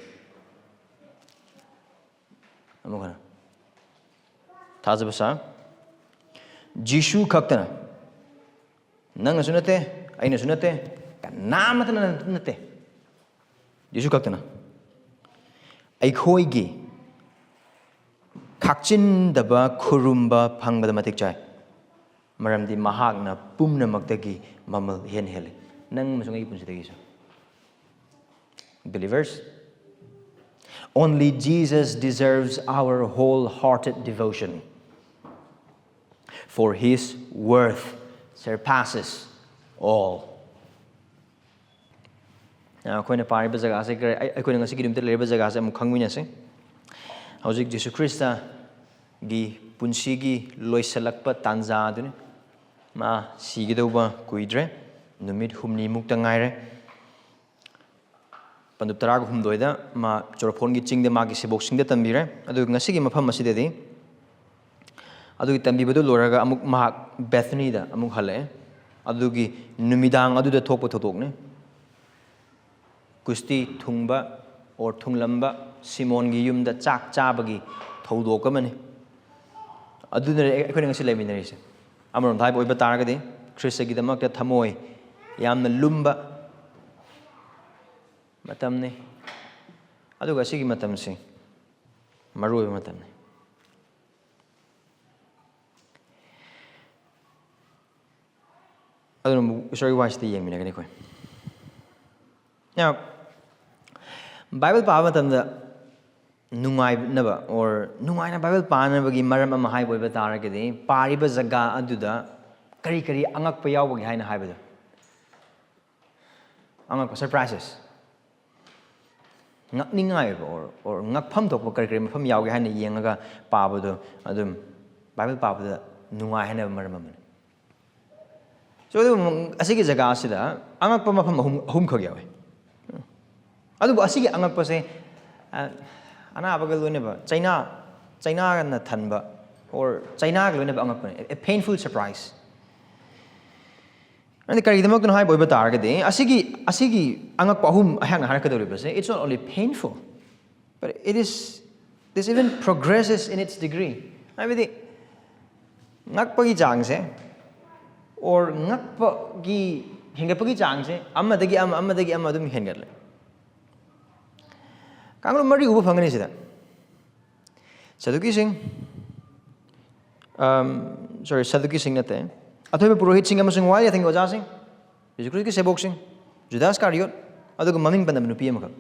ꯑꯃꯨꯛ ꯍꯟꯅ꯫ ꯊꯥꯖꯕ ꯁꯥ꯫ ꯖꯤꯁꯨ ꯈꯛꯇꯅ, ꯅꯪꯅꯁꯨ ꯅꯠꯇꯦ, ꯑꯩꯅꯁꯨ ꯅꯠꯇꯦ, ꯀꯅꯥꯃꯠꯇꯅ ꯅꯠꯇꯦ, ꯖꯤꯁꯨ ꯈꯛꯇꯅ ꯑꯩꯈꯣꯏꯒꯤ ꯈꯥꯛꯆꯤꯟꯗꯕ ꯈꯨꯔꯨꯝꯕ ꯐꯪꯕꯗ ꯃꯇꯤꯛ ꯆꯥꯏ, ꯃꯔꯝꯗꯤ ꯃꯍꯥꯛꯅ ꯄꯨꯝꯅꯃꯛꯇꯒꯤ ꯃꯃꯜ ꯏꯍꯦꯟ ꯍꯦꯜꯂꯤ꯫ ꯅꯪ ꯑꯃꯁꯨꯡ ꯑꯩꯒꯤ ꯄꯨꯟꯁꯤꯗꯒꯤꯁꯨ꯫ Believers, only Jesus deserves our wholehearted devotion, for his worth surpasses all. ꯑꯩꯈꯣꯏꯅ ꯄꯥꯔꯤꯕ ꯖꯒꯥꯁꯦ ꯀꯔꯤ, ꯑꯩ-, ꯑꯩꯈꯣꯏꯅ ꯉꯁꯤꯒꯤ ꯅꯨꯃꯤꯠꯇ ꯂꯩꯔꯤꯕ ꯖꯒꯥꯁꯦ ꯑꯃꯨꯛ ꯈꯪꯃꯤꯟꯅꯁꯤ꯫ ꯍꯧꯖꯤꯛ ꯖꯤꯁꯨ ꯈ꯭ꯔꯤꯁꯇꯒꯤ ꯄꯨꯟꯁꯤꯒꯤ ꯂꯣꯏꯁꯤꯜꯂꯛꯄ ꯇꯥꯟꯖꯥ ꯑꯗꯨꯅꯤ꯫ ꯃꯥ ꯁꯤꯒꯗꯧꯕ ꯀꯨꯏꯗ꯭ꯔꯦ, ꯅꯨꯃꯤꯠ ꯍꯨꯝꯅꯤꯃꯨꯛꯇ ꯉꯥꯏꯔꯦ꯫ ꯄꯟꯗꯨꯞ ꯇꯔꯥꯒ ꯍꯨꯝꯗꯣꯏꯗ ꯃꯥ ꯆꯣꯔꯐꯣꯟꯒꯤ ꯆꯤꯡꯗ ꯃꯥꯒꯤ ꯁꯦꯕꯣꯛꯁꯤꯡꯗ ꯇꯝꯕꯤꯔꯦ꯫ ꯑꯗꯨꯒ ꯉꯁꯤꯒꯤ ꯃꯐꯝ ꯑꯁꯤꯗꯗꯤ ꯑꯗꯨꯒꯤ ꯇꯝꯕꯤꯕꯗꯨ ꯂꯣꯏꯔꯒ ꯑꯃꯨꯛ ꯃꯍꯥꯛ ꯕꯦꯊꯅꯤꯗ ꯑꯃꯨꯛ ꯍꯜꯂꯛꯑꯦ꯫ ꯑꯗꯨꯒꯤ ꯅꯨꯃꯤꯗꯥꯡ ꯑꯗꯨꯗ ꯊꯣꯛꯄ ꯊꯧꯗꯣꯛꯅꯤ꯫ ꯀꯨꯁꯇꯤ ꯊꯨꯡꯕ ꯑꯣꯔ ꯊꯨꯡꯂꯝꯕ ꯁꯤꯃꯣꯟꯒꯤ ꯌꯨꯝꯗ ꯆꯥꯛ ꯆꯥꯕꯒꯤ ꯊꯧꯗꯣꯛ ꯑꯃꯅꯤ꯫ ꯑꯗꯨꯅ ꯑꯩꯈꯣꯏꯅ ꯉꯁꯤ ꯂꯩꯃꯤꯟꯅꯔꯤꯁꯦ꯫ ꯑꯃꯔꯣꯝꯗ ꯍꯥꯏꯕ ꯑꯣꯏꯕ ꯇꯥꯔꯒꯗꯤ, ꯈ꯭ꯔꯤꯁꯇꯒꯤꯗꯃꯛꯇ ꯊꯃꯣꯏ ꯌꯥꯝꯅ ꯂꯨꯝꯕ ꯃꯇꯝꯅꯤ, ꯑꯗꯨꯒ ꯑꯁꯤꯒꯤ ꯃꯇꯝꯁꯤ ꯃꯔꯨ ꯑꯣꯏꯕ ꯃꯇꯝꯅꯤ꯫ ꯑꯗꯨꯅ ꯑꯃꯨꯛ ꯏꯁꯣꯔꯒꯤ ꯋꯥꯁꯤꯗ ꯌꯦꯡꯃꯤꯟꯅꯒꯅꯤ ꯑꯩꯈꯣꯏ꯫ Now, ꯕꯥꯏꯕꯜ ꯄꯥꯕ ꯃꯇꯝꯗ ꯅꯨꯡꯉꯥꯏꯅꯕ ꯑꯣꯔ ꯅꯨꯡꯉꯥꯏꯅ ꯕꯥꯏꯕꯜ ꯄꯥꯅꯕꯒꯤ ꯃꯔꯝ ꯑꯃ ꯍꯥꯏꯕ ꯑꯣꯏꯕ ꯇꯥꯔꯒꯗꯤ, ꯄꯥꯔꯤꯕ ꯖꯒꯥ ꯑꯗꯨꯗ ꯀꯔꯤ ꯀꯔꯤ ꯑꯉꯛꯄ ꯌꯥꯎꯕꯒꯦ ꯍꯥꯏꯅ ꯍꯥꯏꯕꯗꯣ, ꯑꯉꯛꯄ, ꯁꯔꯄ꯭ꯔꯥꯏꯁꯦꯁ, ꯉꯛꯅꯤꯡꯉꯥꯏ ꯑꯣꯏꯕ ꯑꯣꯔ ꯑꯣꯔ ꯉꯛꯐꯝ ꯊꯣꯛꯄ ꯀꯔꯤ ꯀꯔꯤ ꯃꯐꯝ ꯌꯥꯎꯒꯦ ꯍꯥꯏꯅ ꯌꯦꯡꯉꯒ ꯄꯥꯕꯗꯣ ꯑꯗꯨꯝ ꯕꯥꯏꯕꯜ ꯄꯥꯕꯗ ꯅꯨꯡꯉꯥꯏ ꯍꯥꯏꯅꯕ ꯃꯔꯝ ꯑꯃꯅꯤ꯫ ꯑꯗꯨꯕꯨ ꯑꯁꯤꯒꯤ ꯖꯒꯥꯁꯤꯗ ꯑꯉꯛꯄ ꯃꯐꯝ ꯑꯍꯨꯝ ꯑꯍꯨꯝꯈꯛ ꯌꯥꯎꯋꯤ꯫ ꯑꯗꯨꯕꯨ ꯑꯁꯤꯒꯤ ꯑꯉꯛꯄꯁꯦ ꯑ, ꯑꯅꯥꯕꯒ ꯂꯣꯏꯅꯕ ꯆꯩꯅꯥ ꯆꯩꯅꯥꯅ ꯊꯟꯕ or ꯆꯩꯅꯥꯒ ꯂꯣꯏꯅꯕ ꯑꯉꯛꯄꯅꯦ, a painful surprise꯫ ꯑꯗꯨꯗꯤ ꯀꯔꯤꯒꯤꯗꯃꯛꯇꯅꯣ ꯍꯥꯏꯕ ꯑꯣꯏꯕ ꯇꯥꯔꯒꯗꯤ ꯑꯁꯤꯒꯤ ꯑꯁꯤꯒꯤ ꯑꯉꯛꯄ ꯑꯍꯨꯝ ꯑꯩꯍꯥꯛꯅ ꯍꯥꯏꯔꯛꯀꯗꯧꯔꯤꯕꯁꯦ, it's not only painful, but it is, this even progresses in its degree. ꯍꯥꯏꯕꯗꯤ ꯉꯛꯄꯒꯤ ꯆꯥꯡꯁꯦ or ꯉꯛꯄꯒꯤ ꯍꯦꯟꯒꯠꯄꯒꯤ ꯆꯥꯡꯁꯦ ꯑꯃꯗꯒꯤ ꯑꯃ ꯑꯃꯗꯒꯤ ꯑꯃ ꯑꯗꯨꯝ ꯍꯦꯟꯒꯠꯂꯦ꯫ ꯀꯥꯡꯂꯨꯞ ꯃꯔꯤ ꯎꯕ ꯐꯪꯒꯅꯤ ꯁꯤꯗ꯫ ꯁꯗꯨꯀꯤꯁꯤꯡ, sorry, ꯁꯗꯨꯀꯤꯁꯤꯡ ꯅꯠꯇꯦ, ꯑꯊꯣꯏꯕ ꯄꯨꯔꯣꯍꯤꯠꯁꯤꯡ ꯑꯃꯁꯨꯡ ꯋꯥꯌꯦꯜ ꯌꯥꯊꯪꯒꯤ ꯑꯣꯖꯥꯁꯤꯡ, ꯖꯤꯁꯨ ꯈ꯭ꯔꯤꯁꯇꯒꯤ ꯁꯦꯕꯣꯛꯁꯤꯡ, ꯖꯨꯗꯥꯁ ꯀꯥꯔꯤꯌꯣꯠ, ꯑꯗꯨꯒ ꯃꯃꯤꯡ ꯄꯟꯗꯕ ꯅꯨꯄꯤ ꯑꯃꯈꯛ꯫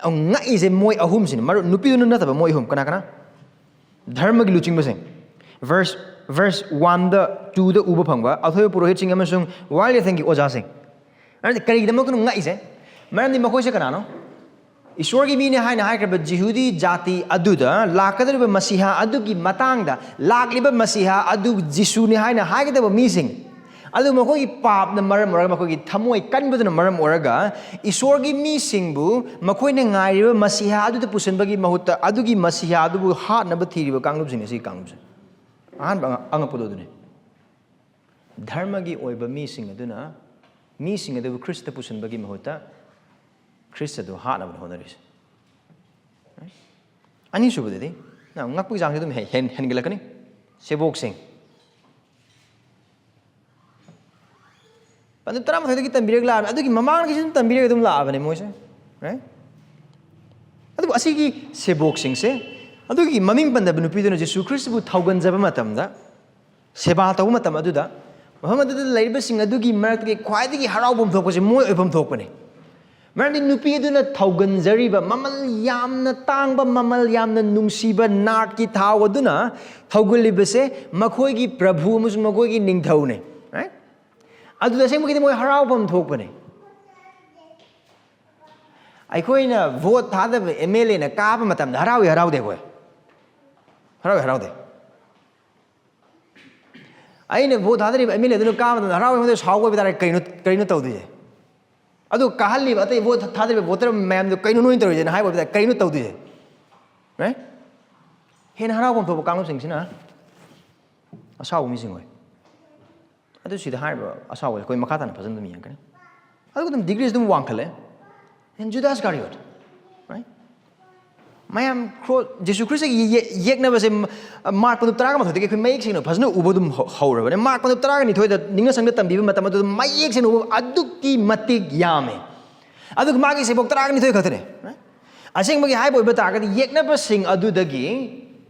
ꯉꯛꯏꯁꯦ ꯃꯣꯏ ꯑꯍꯨꯝꯁꯤꯅꯤ, ꯃꯔꯨꯞ ꯅꯨꯄꯤꯗꯨꯅ ꯅꯠꯇꯕ ꯃꯣꯏ ꯑꯍꯨꯝ꯫ ꯀꯅꯥ ꯀꯅꯥ? ꯙꯔꯃꯒꯤ ꯂꯨꯆꯤꯡꯕꯁꯤꯡ꯫ Verse verse one ꯗ two ꯗ ꯎꯕ ꯐꯪꯕ ꯑꯊꯣꯏꯕ ꯄꯨꯔꯣꯍꯤꯠꯁꯤꯡ ꯑꯃꯁꯨꯡ ꯋꯥꯌꯦꯜ ꯌꯥꯊꯪꯒꯤ ꯑꯣꯖꯥꯁꯤꯡ꯫ ꯃꯔꯝꯗꯤ ꯀꯔꯤꯒꯤꯗꯃꯛꯇꯅꯣ ꯉꯛꯏꯁꯦ? ꯃꯔꯝꯗꯤ ꯃꯈꯣꯏꯁꯦ ꯀꯅꯥꯅꯣ? ꯏꯁꯣꯔꯒꯤ ꯃꯤꯅꯤ ꯍꯥꯏꯅ ꯍꯥꯏꯈ꯭ꯔꯕ ꯖꯤꯍꯨꯗꯤ ꯖꯥꯇꯤ ꯑꯗꯨꯗ ꯂꯥꯛꯀꯗꯧꯔꯤꯕ ꯃꯁꯤꯍꯥ ꯑꯗꯨꯒꯤ ꯃꯇꯥꯡꯗ, ꯂꯥꯛꯂꯤꯕ ꯃꯁꯤꯍꯥ ꯑꯗꯨ ꯖꯤꯁꯨꯅꯤ ꯍꯥꯏꯅ ꯍꯥꯏꯒꯗꯕ ꯃꯤꯁꯤꯡ ꯑꯗꯨ ꯃꯈꯣꯏꯒꯤ ꯄꯥꯞꯅ ꯃꯔꯝ ꯑꯣꯏꯔꯒ, ꯃꯈꯣꯏꯒꯤ ꯊꯃꯣꯏ ꯀꯟꯕꯗꯨꯅ ꯃꯔꯝ ꯑꯣꯏꯔꯒ, ꯏꯁꯣꯔꯒꯤ ꯃꯤꯁꯤꯡꯕꯨ ꯃꯈꯣꯏꯅ ꯉꯥꯏꯔꯤꯕ ꯃꯁꯤꯍꯥ ꯑꯗꯨꯗ ꯄꯨꯁꯤꯟꯕꯒꯤ ꯃꯍꯨꯠꯇ ꯑꯗꯨꯒꯤ ꯃꯁꯤꯍꯥ ꯑꯗꯨꯕꯨ ꯍꯥꯠꯅꯕ ꯊꯤꯔꯤꯕ ꯀꯥꯡꯂꯨꯞꯁꯤꯡꯅꯤ꯫ ꯁꯤꯒꯤ ꯀꯥꯡꯂꯨꯞꯁꯦ ꯑꯍꯥꯟꯕ ꯑꯉꯛ-, ꯑꯉꯛꯄꯗꯣ ꯑꯗꯨꯅꯤ꯫ ꯙꯔꯃꯒꯤ ꯑꯣꯏꯕ ꯃꯤꯁꯤꯡ ꯑꯗꯨꯅ ꯃꯤꯁꯤꯡ ꯑꯗꯨꯕꯨ ꯈ꯭ꯔꯤꯁꯇ ꯄꯨꯁꯤꯟꯕꯒꯤ ꯃꯍꯨꯠꯇ ꯈ꯭ꯔꯤꯁꯇ ꯑꯗꯨ ꯍꯥꯠꯅꯕ ꯍꯣꯠꯅꯔꯤꯁꯦ꯫ ꯑꯅꯤꯁꯨꯕꯗꯗꯤ, ꯅꯪ ꯉꯛꯄꯒꯤ ꯆꯥꯡꯁꯦ ꯑꯗꯨꯝ ꯍꯦꯟ-, ꯍꯦꯟ-, ꯍꯦꯟꯒꯠꯂꯛꯀꯅꯤ꯫ ꯁꯦꯕꯣꯛꯁꯤꯡ꯫ ꯑꯗꯨ ꯇꯔꯥꯃꯥꯊꯣꯏꯗꯒꯤ ꯇꯝꯕꯤꯔꯒ ꯂꯥꯛꯑꯕꯅꯤ, ꯑꯗꯨꯒꯤ ꯃꯃꯥꯡꯗꯒꯤꯁꯨ ꯑꯗꯨꯝ ꯇꯝꯕꯤꯔꯒ ꯑꯗꯨꯝ ꯂꯥꯛꯑꯕꯅꯦ ꯃꯣꯏꯁꯦ꯫ Right? ꯑꯗꯨꯕꯨ ꯑꯁꯤꯒꯤ ꯁꯦꯕꯣꯛꯁꯤꯡꯁꯦ, ꯑꯗꯨꯒꯤ ꯃꯃꯤꯡ ꯄꯟꯗꯕ ꯅꯨꯄꯤꯗꯨꯅ ꯖꯤꯁꯨ ꯈ꯭ꯔꯤꯁꯇꯕꯨ ꯊꯧꯒꯟꯖꯕ ꯃꯇꯝꯗ, ꯁꯦꯕꯥ ꯇꯧꯕ ꯃꯇꯝ ꯑꯗꯨꯗ, ꯃꯐꯝ ꯑꯗꯨꯗ ꯂꯩꯔꯤꯕꯁꯤꯡ ꯑꯗꯨꯒꯤ ꯃꯔꯛꯇꯒꯤ ꯈ꯭ꯋꯥꯏꯗꯒꯤ ꯍꯔꯥꯎꯐꯝ ꯊꯣꯛꯄꯁꯦ ꯃꯣꯏ ꯑꯣꯏꯐꯝ ꯊꯣꯛꯄꯅꯤ꯫ ꯃꯔꯝꯗꯤ ꯅꯨꯄꯤ ꯑꯗꯨꯅ ꯊꯧꯒꯟꯖꯔꯤꯕ, ꯃꯃꯜ ꯌꯥꯝꯅ ꯇꯥꯡꯕ, ꯃꯃꯜ ꯌꯥꯝꯅ ꯅꯨꯡꯁꯤꯕ ꯅꯥꯔꯠꯀꯤ ꯊꯥꯎ ꯑꯗꯨꯅ ꯊꯧꯒꯜꯂꯤꯕꯁꯦ ꯃꯈꯣꯏꯒꯤ ꯄ꯭ꯔꯚꯨ ꯑꯃꯁꯨꯡ ꯃꯈꯣꯏꯒꯤ ꯅꯤꯡꯊꯧꯅꯦ꯫ Right? ꯑꯗꯨꯗ ꯑꯁꯦꯡꯕꯒꯤꯗꯤ ꯃꯣꯏ ꯍꯔꯥꯎꯐꯝ ꯊꯣꯛꯄꯅꯦ꯫ ꯑꯩꯈꯣꯏꯅ ꯚꯣꯠ ꯊꯥꯗꯕ ꯑꯦꯝ ꯑꯦꯜ ꯑꯦꯅ ꯀꯥꯕ ꯃꯇꯝꯗ ꯍꯔꯥꯎꯏ ꯍꯔꯥꯎꯗꯦ ꯑꯩꯈꯣꯏ? ꯍꯔꯥꯎꯏ ꯍꯔꯥꯎꯗꯦ? ꯑꯩꯅ ꯚꯣꯠ ꯊꯥꯗꯔꯤꯕ ꯑꯦꯝ ꯑꯦꯜ ꯑꯦꯗꯨꯅ ꯀꯥꯕ ꯃꯇꯝꯗ ꯍꯔꯥꯎ ꯍꯔꯥꯎ ꯁꯥꯎꯕ ꯑꯣꯏꯕ ꯇꯥꯔꯦ, ꯀꯩꯅꯣ ꯀꯩꯅꯣ ꯇꯧꯗꯣꯏꯁꯦ? ꯑꯗꯨ ꯀꯥꯍꯜꯂꯤꯕ ꯑꯇꯩ ꯚꯣꯠ ꯊꯥꯗꯔꯤꯕ ꯚꯣꯇꯔ ꯃꯌꯥꯝꯗꯨ ꯀꯩꯅꯣ ꯅꯣꯏꯅ ꯇꯧꯔꯤꯁꯦꯅ ꯍꯥꯏꯕ ꯑꯣꯏꯕ ꯇꯥꯔꯦ, ꯀꯩꯅꯣ ꯇꯧꯗꯣꯏꯁꯦ? Right? ꯍꯦꯟꯅ ꯍꯔꯥꯎꯐꯝ ꯊꯣꯛꯄ ꯀꯥꯡꯂꯨꯞꯁꯤꯡꯁꯤꯅ ꯑꯁꯥꯎꯕ ꯃꯤꯁꯤꯡ ꯑꯣꯏ꯫ ꯑꯗꯨ ꯁꯤꯗ ꯍꯥꯏꯔꯤꯕ ꯑꯁꯥꯎꯕꯁꯦ ꯑꯩꯈꯣꯏ ꯃꯈꯥ ꯇꯥꯅ ꯐꯖꯅ ꯑꯗꯨꯝ ꯌꯦꯡꯉꯛꯀꯅꯤ꯫ ꯑꯗꯨꯒ ꯑꯗꯨꯝ ꯗꯤꯒ꯭ꯔꯤꯁꯦ ꯑꯗꯨꯝ ꯋꯥꯡꯈꯠꯂꯦ꯫ And Judas Iscariot, right? ꯃꯌꯥꯝ ꯀ꯭ꯔꯣ-, ꯖꯤꯁꯨ ꯈ꯭ꯔꯤꯁꯇꯒꯤ ꯌꯦ-, ꯌꯦꯛꯅꯕꯁꯦ ꯃ-, ꯃꯥꯔꯛ ꯄꯟꯗꯨꯞ ꯇꯔꯥꯒ ꯃꯥꯊꯣꯏꯗꯒꯤ ꯑꯩꯈꯣꯏ ꯃꯌꯦꯛ ꯁꯦꯡꯅ ꯐꯖꯅ ꯎꯕ ꯑꯗꯨꯝ ꯍꯧ-, ꯍꯧꯔꯕꯅꯦ꯫ ꯃꯥꯔꯛ ꯄꯟꯗꯨꯞ ꯇꯔꯥꯒ ꯅꯤꯊꯣꯏꯗ ꯅꯤꯡꯅ ꯁꯪꯗ ꯇꯝꯕꯤꯕ ꯃꯇꯝ ꯑꯗꯨꯗ ꯃꯌꯦꯛ ꯁꯦꯡꯅ ꯎꯕ ꯑꯗꯨꯛꯀꯤ ꯃꯇꯤꯛ ꯌꯥꯝꯃꯦ꯫ ꯑꯗꯨꯒ ꯃꯥꯒꯤ ꯁꯦꯕꯣꯛ ꯇꯔꯥꯒ ꯅꯤꯊꯣꯏ ꯈꯛꯇꯅꯦ, right? ꯑꯁꯦꯡꯕꯒꯤ ꯍꯥꯏꯕ ꯑꯣꯏꯕ ꯇꯥꯔꯒꯗꯤ ꯌꯦꯛꯅꯕꯁꯤꯡ ꯑꯗꯨꯗꯒꯤ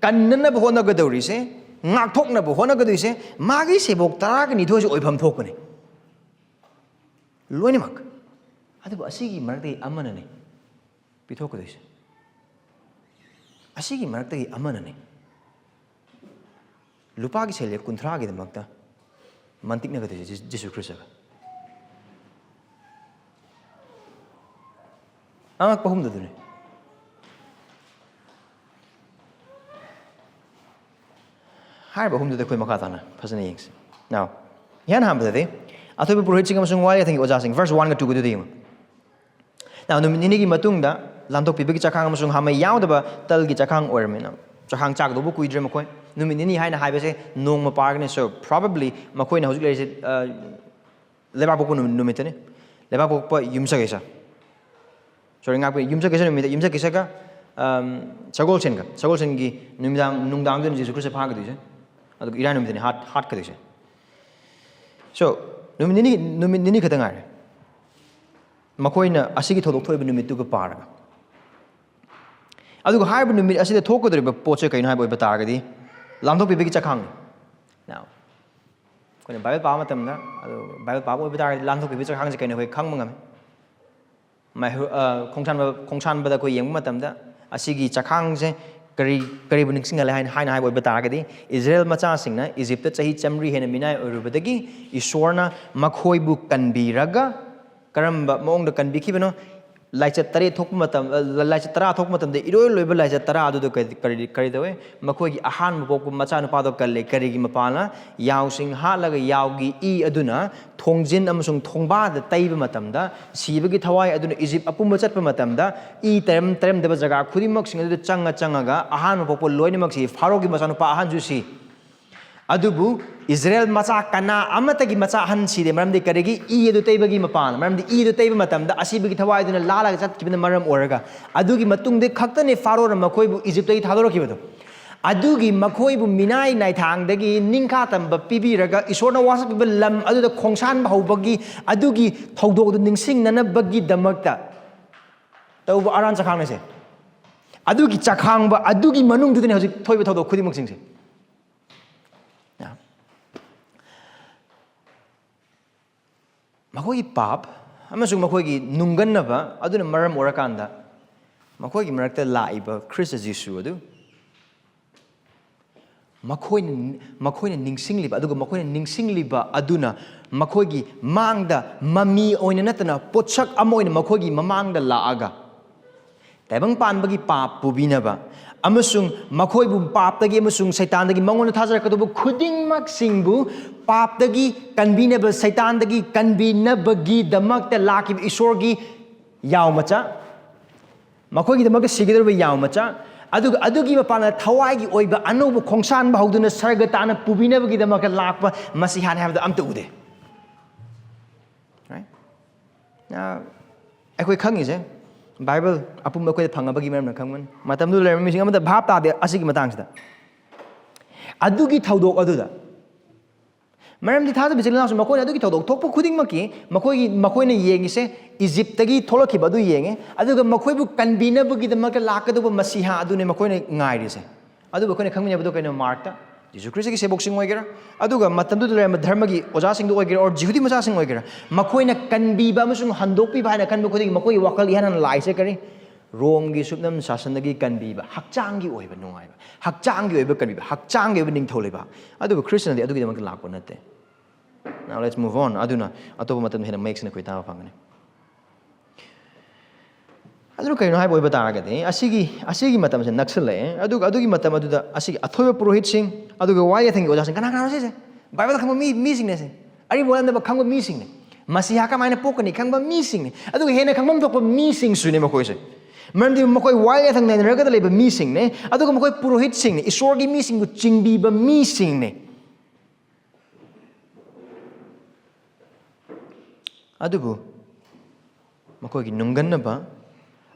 ꯀꯟꯅꯅꯕ ꯍꯣꯠꯅꯒꯗꯧꯔꯤꯁꯦ, ꯉꯥꯛꯊꯣꯛꯅꯕ ꯍꯣꯠꯅꯒꯗꯧꯔꯤꯁꯦ ꯃꯥꯒꯤ ꯁꯦꯕꯣꯛ ꯇꯔꯥꯒ ꯅꯤꯊꯣꯏꯁꯦ ꯑꯣꯏꯐꯝ ꯊꯣꯛꯄꯅꯦ꯫ ꯂꯣꯏꯅꯃꯛ꯫ ꯑꯗꯨꯕꯨ ꯑꯁꯤꯒꯤ ꯃꯔꯛꯇꯒꯤ ꯑꯃꯅꯅꯦ ꯄꯤꯊꯣꯛꯀꯗꯣꯏꯁꯦ꯫ ꯑꯁꯤꯒꯤ ꯃꯔꯛꯇꯒꯤ ꯑꯃꯅꯅꯦ ꯂꯨꯄꯥꯒꯤ ꯁꯦꯜꯌꯦꯛ ꯀꯨꯟꯊ꯭ꯔꯥꯒꯤꯗꯃꯛꯇ ꯃꯟꯇꯤꯛꯅꯒꯗꯣꯏꯁꯦ ꯖꯤ-, ꯖꯤꯁꯨ ꯈ꯭ꯔꯤꯁꯇꯒ꯫ ꯑꯉꯛꯄ ꯑꯍꯨꯝꯗꯨꯗꯨꯅꯦ꯫ ꯍꯥꯏꯔꯤꯕ ꯑꯍꯨꯝꯗꯨꯗ ꯑꯩꯈꯣꯏ ꯃꯈꯥ ꯇꯥꯅ ꯐꯖꯅ ꯌꯦꯡꯁꯤ꯫ Now, ꯏꯍꯥꯟ ꯍꯥꯟꯕꯗꯗꯤ ꯑꯊꯣꯏꯕ ꯄꯨꯔꯣꯍꯤꯠꯁꯤꯡ ꯑꯃꯁꯨꯡ ꯋꯥꯌꯦꯜ ꯌꯥꯊꯪꯒꯤ ꯑꯣꯖꯥꯁꯤꯡ, verse one-ꯒ two-ꯒꯗꯨꯗ ꯌꯦꯡꯉꯨ꯫ Now, ꯅꯨꯃꯤꯠ ꯅꯤꯅꯤꯒꯤ ꯃꯇꯨꯡꯗ ꯂꯥꯟꯊꯣꯛꯄꯤꯕꯒꯤ ꯆꯥꯛꯈꯥꯡ ꯑꯃꯁꯨꯡ ꯍꯥꯃꯩ ꯌꯥꯎꯗꯕ ꯇꯜꯒꯤ ꯆꯥꯛꯈꯥꯡ ꯑꯣꯏꯔꯝꯃꯤꯅ, ꯆꯥꯛꯈꯥꯡ ꯆꯥꯒꯗꯧꯕ ꯀꯨꯏꯗ꯭ꯔꯦ ꯃꯈꯣꯏ꯫ ꯅꯨꯃꯤꯠ ꯅꯤꯅꯤ ꯍꯥꯏꯅ ꯍꯥꯏꯕꯁꯦ ꯅꯣꯡꯃ ꯄꯥꯔꯒꯅꯤ, so probably ꯃꯈꯣꯏꯅ ꯍꯧꯖꯤꯛ ꯂꯩꯔꯤꯁꯦ, ꯑ, ꯂꯩꯕꯥꯛꯄꯣꯛꯄ ꯅꯨꯃꯤꯠ, ꯅꯨꯃꯤꯠꯇꯅꯤ꯫ ꯂꯩꯕꯥꯛꯄꯣꯛꯄ ꯌꯨꯝꯁꯀꯩꯁ꯫ Sorry, ꯉꯥꯛꯄꯤ-, ꯌꯨꯝꯁꯀꯩꯁ ꯅꯨꯃꯤꯠꯇ, ꯌꯨꯝꯁꯀꯩꯁꯒ, ꯑꯝ, ꯁꯒꯣꯜꯁꯦꯟꯒ, ꯁꯒꯣꯜꯁꯦꯟꯒꯤ ꯅꯨꯃꯤꯗꯥꯡ, ꯅꯨꯡꯗꯥꯡꯗꯨꯅ ꯖꯤꯁꯨ ꯈ꯭ꯔꯤꯁꯇ ꯐꯥꯒꯗꯣꯏꯁꯦ꯫ ꯑꯗꯨꯒ ꯏꯔꯥꯏ ꯅꯨꯃꯤꯠꯇꯅꯤ ꯍꯥꯠ-, ꯍꯥꯠꯀꯗꯣꯏꯁꯦ꯫ So, ꯅꯨꯃꯤꯠ ꯅꯤꯅꯤ, ꯅꯨꯃꯤꯠ ꯅꯤꯅꯤ ꯈꯛꯇ ꯉꯥꯏꯔꯦ꯫ ꯃꯈꯣꯏꯅ ꯑꯁꯤꯒꯤ ꯊꯧꯗꯣꯛ ꯊꯣꯛꯏꯕ ꯅꯨꯃꯤꯠꯇꯨꯒ ꯄꯥꯔꯒ꯫ ꯑꯗꯨꯒ ꯍꯥꯏꯔꯤꯕ ꯅꯨꯃꯤꯠ ꯑꯁꯤꯗ ꯊꯣꯛꯀꯗꯧꯔꯤꯕ ꯄꯣꯠꯁꯦ ꯀꯩꯅꯣ ꯍꯥꯏꯕ ꯑꯣꯏꯕ ꯇꯥꯔꯒꯗꯤ, ꯂꯥꯟꯊꯣꯛꯄꯤꯕꯒꯤ ꯆꯥꯛꯈꯥꯡꯅꯤ꯫ Now, ꯑꯩꯈꯣꯏꯅ ꯕꯥꯏꯕꯜ ꯄꯥꯕ ꯃꯇꯝꯗ, ꯑꯗꯨ ꯕꯥꯏꯕꯜ ꯄꯥꯕ ꯑꯣꯏꯕ ꯇꯥꯔꯒꯗꯤ ꯂꯥꯟꯊꯣꯛꯄꯤꯕꯒꯤ ꯆꯥꯛꯈꯥꯡꯁꯦ ꯀꯩꯅꯣ ꯑꯩꯈꯣꯏ ꯈꯪꯕ ꯉꯝꯃꯤ꯫ ꯃꯥꯏꯍꯨ-, ꯑ, ꯈꯣꯡꯁꯥꯟꯕ, ꯈꯣꯡꯁꯥꯟꯕꯗ ꯑꯩꯈꯣꯏ ꯌꯦꯡꯕ ꯃꯇꯝꯗ ꯑꯁꯤꯒꯤ ꯆꯥꯛꯈꯥꯡꯁꯦ ꯀꯔꯤ, ꯀꯔꯤꯕꯨ ꯅꯤꯡꯁꯤꯡꯍꯜꯂꯦ ꯍꯥꯏꯅ, ꯍꯥꯏꯅ ꯍꯥꯏꯕ ꯑꯣꯏꯕ ꯇꯥꯔꯒꯗꯤ, ꯏꯁꯔꯥꯌꯦꯜ ꯃꯆꯥꯁꯤꯡꯅ ꯏꯖꯤꯞꯇ ꯆꯍꯤ ꯆꯥꯃꯔꯤ ꯍꯦꯟꯅ ꯃꯤꯅꯥꯏ ꯑꯣꯏꯔꯨꯕꯗꯒꯤ ꯏꯁꯣꯔꯅ ꯃꯈꯣꯏꯕꯨ ꯀꯟꯕꯤꯔꯒ ꯀꯔꯝꯕ ꯃꯑꯣꯡꯗ ꯀꯟꯕꯤꯈꯤꯕꯅꯣ? ꯂꯥꯏꯆꯠ ꯇꯔꯦꯠ ꯊꯣꯛꯄ ꯃꯇꯝ, ꯑ, ꯂꯥꯏꯆꯠ ꯇꯔꯥ ꯊꯣꯛꯄ ꯃꯇꯝꯗ ꯏꯔꯣꯏ ꯂꯣꯏꯕ ꯂꯥꯏꯆꯠ ꯇꯔꯥ ꯑꯗꯨꯗ ꯀꯔꯤ, ꯀꯔꯤ, ꯀꯔꯤ ꯇꯧꯋꯦ? ꯃꯈꯣꯏꯒꯤ ꯑꯍꯥꯟꯕ ꯄꯣꯛꯄ ꯃꯆꯥꯅꯨꯄꯥꯗꯣ ꯀꯜꯂꯦ꯫ ꯀꯔꯤꯒꯤ? ꯃꯄꯥꯅ ꯌꯥꯎꯁꯤꯡ ꯍꯥꯠꯂꯒ ꯌꯥꯎꯒꯤ ꯏ ꯑꯗꯨꯅ ꯊꯣꯡꯖꯤꯟ ꯑꯃꯁꯨꯡ ꯊꯣꯡꯕꯥꯗ ꯇꯩꯕ ꯃꯇꯝꯗ, ꯁꯤꯕꯒꯤ ꯊꯋꯥꯏ ꯑꯗꯨꯅ ꯏꯖꯤꯞ ꯑꯄꯨꯝꯕ ꯆꯠꯄ ꯃꯇꯝꯗ, ꯏ ꯇꯩꯔꯝ-, ꯇꯩꯔꯝꯗꯕ ꯖꯒꯥ ꯈꯨꯗꯤꯡꯃꯛꯁꯤꯡ ꯑꯗꯨꯗ ꯆꯪꯉ ꯆꯪꯉꯒ ꯑꯍꯥꯟꯕ ꯄꯣꯛꯄ ꯂꯣꯏꯅꯃꯛꯁꯤ, ꯐꯥꯔꯣꯒꯤ ꯃꯆꯥꯅꯨꯄꯥ ꯑꯍꯟꯁꯨ ꯁꯤ꯫ ꯑꯗꯨꯕꯨ ꯏꯁꯔꯥꯌꯦꯜ ꯃꯆꯥ ꯀꯅꯥ ꯑꯃꯠꯇꯒꯤ ꯃꯆꯥ ꯑꯍꯟ ꯁꯤꯗꯦ꯫ ꯃꯔꯝꯗꯤ ꯀꯔꯤꯒꯤ? ꯏ ꯑꯗꯨ ꯇꯩꯕꯒꯤ ꯃꯄꯥꯟ꯫ ꯃꯔꯝꯗꯤ ꯏ ꯑꯗꯨ ꯇꯩꯕ ꯃꯇꯝꯗ ꯑꯁꯤꯕꯒꯤ ꯊꯋꯥꯏ ꯑꯗꯨꯅ ꯂꯥꯜꯂꯒ ꯆꯠꯈꯤꯕꯅ ꯃꯔꯝ ꯑꯣꯏꯔꯒ, ꯑꯗꯨꯒꯤ ꯃꯇꯨꯡꯗ ꯈꯛꯇꯅꯤ ꯐꯥꯔꯣꯅ ꯃꯈꯣꯏꯕꯨ ꯏꯖꯤꯞꯇꯒꯤ ꯊꯥꯗꯣꯔꯛꯈꯤꯕꯗꯣ꯫ ꯑꯗꯨꯒꯤ ꯃꯈꯣꯏꯕꯨ ꯃꯤꯅꯥꯏ ꯅꯥꯏꯊꯥꯡꯗꯒꯤ ꯅꯤꯡꯈꯥ ꯇꯝꯕ ꯄꯤꯕꯤꯔꯒ ꯏꯁꯣꯔꯅ ꯋꯥꯁꯛꯄꯤꯕ ꯂꯝ ꯑꯗꯨꯗ ꯈꯣꯡꯁꯥꯟꯕ ꯍꯧꯕꯒꯤ ꯑꯗꯨꯒꯤ ꯊꯧꯗꯣꯛ ꯑꯗꯨ ꯅꯤꯡꯁꯤꯡꯅꯅꯕꯒꯤꯗꯃꯛꯇ ꯇꯧꯕ ꯑꯔꯥꯟ ꯆꯈꯥꯡꯅꯁꯦ꯫ ꯑꯗꯨꯒꯤ ꯆꯈꯥꯡꯕ ꯑꯗꯨꯒꯤ ꯃꯅꯨꯡꯗꯨꯗꯅꯤ ꯍꯧꯖꯤꯛ ꯊꯣꯛꯏꯕ ꯊꯧꯗꯣꯛ ꯈꯨꯗꯤꯡꯃꯛꯁꯤꯡꯁꯦ꯫ ꯃꯈꯣꯏꯒꯤ ꯄꯥꯞ ꯑꯃꯁꯨꯡ ꯃꯈꯣꯏꯒꯤ ꯅꯨꯡꯒꯟꯅꯕ ꯑꯗꯨꯅ ꯃꯔꯝ ꯑꯣꯏꯔꯀꯥꯟꯗ, ꯃꯈꯣꯏꯒꯤ ꯃꯔꯛꯇ ꯂꯥꯛꯏꯕ ꯈ꯭ꯔꯤꯁꯇ ꯖꯤꯁꯨ ꯑꯗꯨ ꯃꯈꯣꯏꯅ, ꯃꯈꯣꯏꯅ ꯅꯤꯡꯁꯤꯡꯂꯤꯕ, ꯑꯗꯨꯒ ꯃꯈꯣꯏꯅ ꯅꯤꯡꯁꯤꯡꯂꯤꯕ ꯑꯗꯨꯅ ꯃꯈꯣꯏꯒꯤ ꯃꯥꯡꯗ ꯃꯃꯤ ꯑꯣꯏꯅ ꯅꯠꯇꯅ ꯄꯣꯠꯁꯛ ꯑꯃ ꯑꯣꯏꯅ ꯃꯈꯣꯏꯒꯤ ꯃꯃꯥꯡꯗ ꯂꯥꯛꯑꯒ, ꯇꯥꯏꯕꯪ ꯄꯥꯟꯕꯒꯤ ꯄꯥꯞ ꯄꯨꯕꯤꯅꯕ ꯑꯃꯁꯨꯡ ꯃꯈꯣꯏꯕꯨ ꯄꯥꯞꯇꯒꯤ ꯑꯃꯁꯨꯡ ꯁꯩꯇꯥꯟꯗꯒꯤ ꯃꯉꯣꯟꯗ ꯊꯥꯖꯔꯛꯀꯗꯧꯕ ꯈꯨꯗꯤꯡꯃꯛꯁꯤꯡꯕꯨ ꯄꯥꯞꯇꯒꯤ ꯀꯟꯕꯤꯅꯕ, ꯁꯩꯇꯥꯟꯗꯒꯤ ꯀꯟꯕꯤꯅꯕꯒꯤꯗꯃꯛꯇ ꯂꯥꯛꯈꯤꯕ ꯏꯁꯣꯔꯒꯤ ꯌꯥꯎ ꯃꯆꯥ, ꯃꯈꯣꯏꯒꯤꯗꯃꯛꯇ ꯁꯤꯒꯗꯧꯔꯤꯕ ꯌꯥꯎ ꯃꯆꯥ, ꯑꯗꯨꯒ ꯑꯗꯨꯒꯤ ꯃꯄꯥꯟꯗ ꯊꯋꯥꯏꯒꯤ ꯑꯣꯏꯕ ꯑꯅꯧꯕ ꯈꯣꯡꯁꯥꯟꯕ ꯍꯧꯗꯨꯅ ꯁꯔꯒ ꯇꯥꯟꯅ ꯄꯨꯕꯤꯅꯕꯒꯤꯗꯃꯛꯇ ꯂꯥꯛꯄ ꯃꯁꯤꯍꯥꯅꯤ ꯍꯥꯏꯕꯗ ꯑꯝꯇ ꯎꯗꯦ꯫ Right? ꯑ, ꯑꯩꯈꯣꯏ ꯈꯪꯉꯤꯁꯦ ꯕꯥꯏꯕꯜ ꯑꯄꯨꯝꯕ ꯑꯩꯈꯣꯏꯗ ꯐꯪꯉꯕꯒꯤ ꯃꯔꯝꯅ ꯈꯪꯕꯅꯤ꯫ ꯃꯇꯝꯗꯨꯗ ꯂꯩꯔꯝꯕ ꯃꯤꯁꯤꯡ ꯑꯃꯠꯇ ꯚꯥꯞ ꯇꯥꯗꯦ ꯑꯁꯤꯒꯤ ꯃꯇꯥꯡꯁꯤꯗ꯫ ꯑꯗꯨꯒꯤ ꯊꯧꯗꯣꯛ ꯑꯗꯨꯗ, ꯃꯔꯝꯗꯤ ꯊꯥꯖꯕ ꯏꯆꯤꯜ ꯏꯅꯥꯎꯁꯨ ꯃꯈꯣꯏꯅ ꯑꯗꯨꯒꯤ ꯊꯧꯗꯣꯛ ꯊꯣꯛꯄ ꯈꯨꯗꯤꯡꯃꯛꯀꯤ ꯃꯈꯣꯏꯒꯤ, ꯃꯈꯣꯏꯅ ꯌꯦꯡꯉꯤꯁꯦ ꯏꯖꯤꯞꯇꯒꯤ ꯊꯣꯛꯂꯛꯈꯤꯕ ꯑꯗꯨ ꯌꯦꯡꯉꯦ, ꯑꯗꯨꯒ ꯃꯈꯣꯏꯕꯨ ꯀꯟꯕꯤꯅꯕꯒꯤꯗꯃꯛꯇ ꯂꯥꯛꯀꯗꯧꯕ ꯃꯁꯤꯍꯥ ꯑꯗꯨꯅꯤ ꯃꯈꯣꯏꯅ ꯉꯥꯏꯔꯤꯁꯦ꯫ ꯑꯗꯨꯕꯨ ꯑꯩꯈꯣꯏꯅ ꯈꯪꯃꯤꯟꯅꯕꯗꯣ ꯀꯩꯅꯣ? ꯃꯥꯔꯛꯇ ꯖꯤꯁꯨ ꯈ꯭ꯔꯤꯁꯇꯒꯤ ꯁꯦꯕꯣꯛꯁꯤꯡ ꯑꯣꯏꯒꯦꯔꯥ, ꯑꯗꯨꯒ ꯃꯇꯝꯗꯨꯗ ꯂꯩꯔꯝꯕ ꯙꯔꯃꯒꯤ ꯑꯣꯖꯥꯁꯤꯡꯗꯨ ꯑꯣꯏꯒꯦꯔꯥ, or ꯖꯤꯍꯨꯗꯤ ꯃꯆꯥꯁꯤꯡ ꯑꯣꯏꯒꯦꯔꯥ, ꯃꯈꯣꯏꯅ ꯀꯟꯕꯤꯕ ꯑꯃꯁꯨꯡ ꯍꯟꯗꯣꯛꯄꯤꯕ ꯍꯥꯏꯅ ꯈꯟꯕ ꯈꯨꯗꯤꯡꯒꯤ ꯃꯈꯣꯏꯒꯤ ꯋꯥꯈꯜ ꯏꯍꯥꯟ ꯍꯥꯟꯅ ꯂꯥꯛꯏꯁꯦ ꯀꯔꯤ? ꯔꯣꯝꯒꯤ ꯁꯨꯞꯅꯝ ꯁꯥꯁꯟꯗꯒꯤ ꯀꯟꯕꯤꯕ, ꯍꯛꯆꯥꯡꯒꯤ ꯑꯣꯏꯕ ꯅꯨꯡꯉꯥꯏꯕ, ꯍꯛꯆꯥꯡꯒꯤ ꯑꯣꯏꯕ ꯀꯟꯕꯤꯕ, ꯍꯛꯆꯥꯡꯒꯤ ꯑꯣꯏꯕ ꯅꯤꯡꯊꯧ ꯂꯩꯕ꯫ ꯑꯗꯨꯕꯨ ꯈ꯭ꯔꯤꯁꯇꯅꯗꯤ ꯑꯗꯨꯒꯤꯗꯃꯛꯇ ꯂꯥꯛꯄ ꯅꯠꯇꯦ꯫ Now let's move on. ꯑꯗꯨꯅ ꯑꯇꯣꯞꯄ ꯃꯇꯝꯗ ꯍꯦꯟꯅ ꯃꯌꯦꯛ ꯁꯦꯡꯅ ꯑꯩꯈꯣꯏ ꯇꯥꯕ ꯐꯪꯒꯅꯤ꯫ ꯑꯗꯨꯅ ꯀꯩꯅꯣ ꯍꯥꯏꯕ ꯑꯣꯏꯕ ꯇꯥꯔꯒꯗꯤ, ꯑꯁꯤꯒꯤ ꯑꯁꯤꯒꯤ ꯃꯇꯝꯁꯦ ꯅꯛꯁꯤꯜꯂꯛꯑꯦ꯫ ꯑꯗꯨꯒ ꯑꯗꯨꯒꯤ ꯃꯇꯝ ꯑꯗꯨꯗ ꯑꯁꯤꯒꯤ ꯑꯊꯣꯏꯕ ꯄꯨꯔꯣꯍꯤꯠꯁꯤꯡ, ꯑꯗꯨꯒ ꯋꯥ ꯌꯥꯊꯪꯒꯤ ꯑꯣꯖꯥꯁꯤꯡ, ꯀꯅꯥ ꯀꯅꯥꯅꯣ ꯁꯤꯁꯦ? ꯕꯥꯏꯕꯜ ꯈꯪꯕ ꯃꯤ, ꯃꯤꯁꯤꯡꯅꯦ ꯁꯦ꯫ ꯑꯔꯤꯕ ꯑꯣꯜꯂꯝꯗꯕ ꯈꯪꯕ ꯃꯤꯁꯤꯡꯅꯦ꯫ ꯃꯁꯤꯍꯥ ꯀꯃꯥꯏꯅ ꯄꯣꯛꯀꯅꯤ ꯈꯪꯕ ꯃꯤꯁꯤꯡꯅꯦ꯫ ꯑꯗꯨꯒ ꯍꯦꯟꯅ ꯈꯪꯐꯝ ꯊꯣꯛꯄ ꯃꯤꯁꯤꯡꯁꯨꯅꯦ ꯃꯈꯣꯏꯁꯦ꯫ ꯃꯔꯝꯗꯤ ꯃꯈꯣꯏ ꯋꯥ ꯌꯥꯊꯪ ꯅꯩꯅꯔꯒꯗ ꯂꯩꯕ ꯃꯤꯁꯤꯡꯅꯦ꯫ ꯑꯗꯨꯒ ꯃꯈꯣꯏ ꯄꯨꯔꯣꯍꯤꯠꯁꯤꯡꯅꯦ, ꯏꯁꯣꯔꯒꯤ ꯃꯤꯁꯤꯡꯕꯨ ꯆꯤꯡꯕꯤꯕ ꯃꯤꯁꯤꯡꯅꯦ꯫ ꯑꯗꯨꯕꯨ ꯃꯈꯣꯏꯒꯤ ꯅꯨꯡꯒꯟꯅꯕ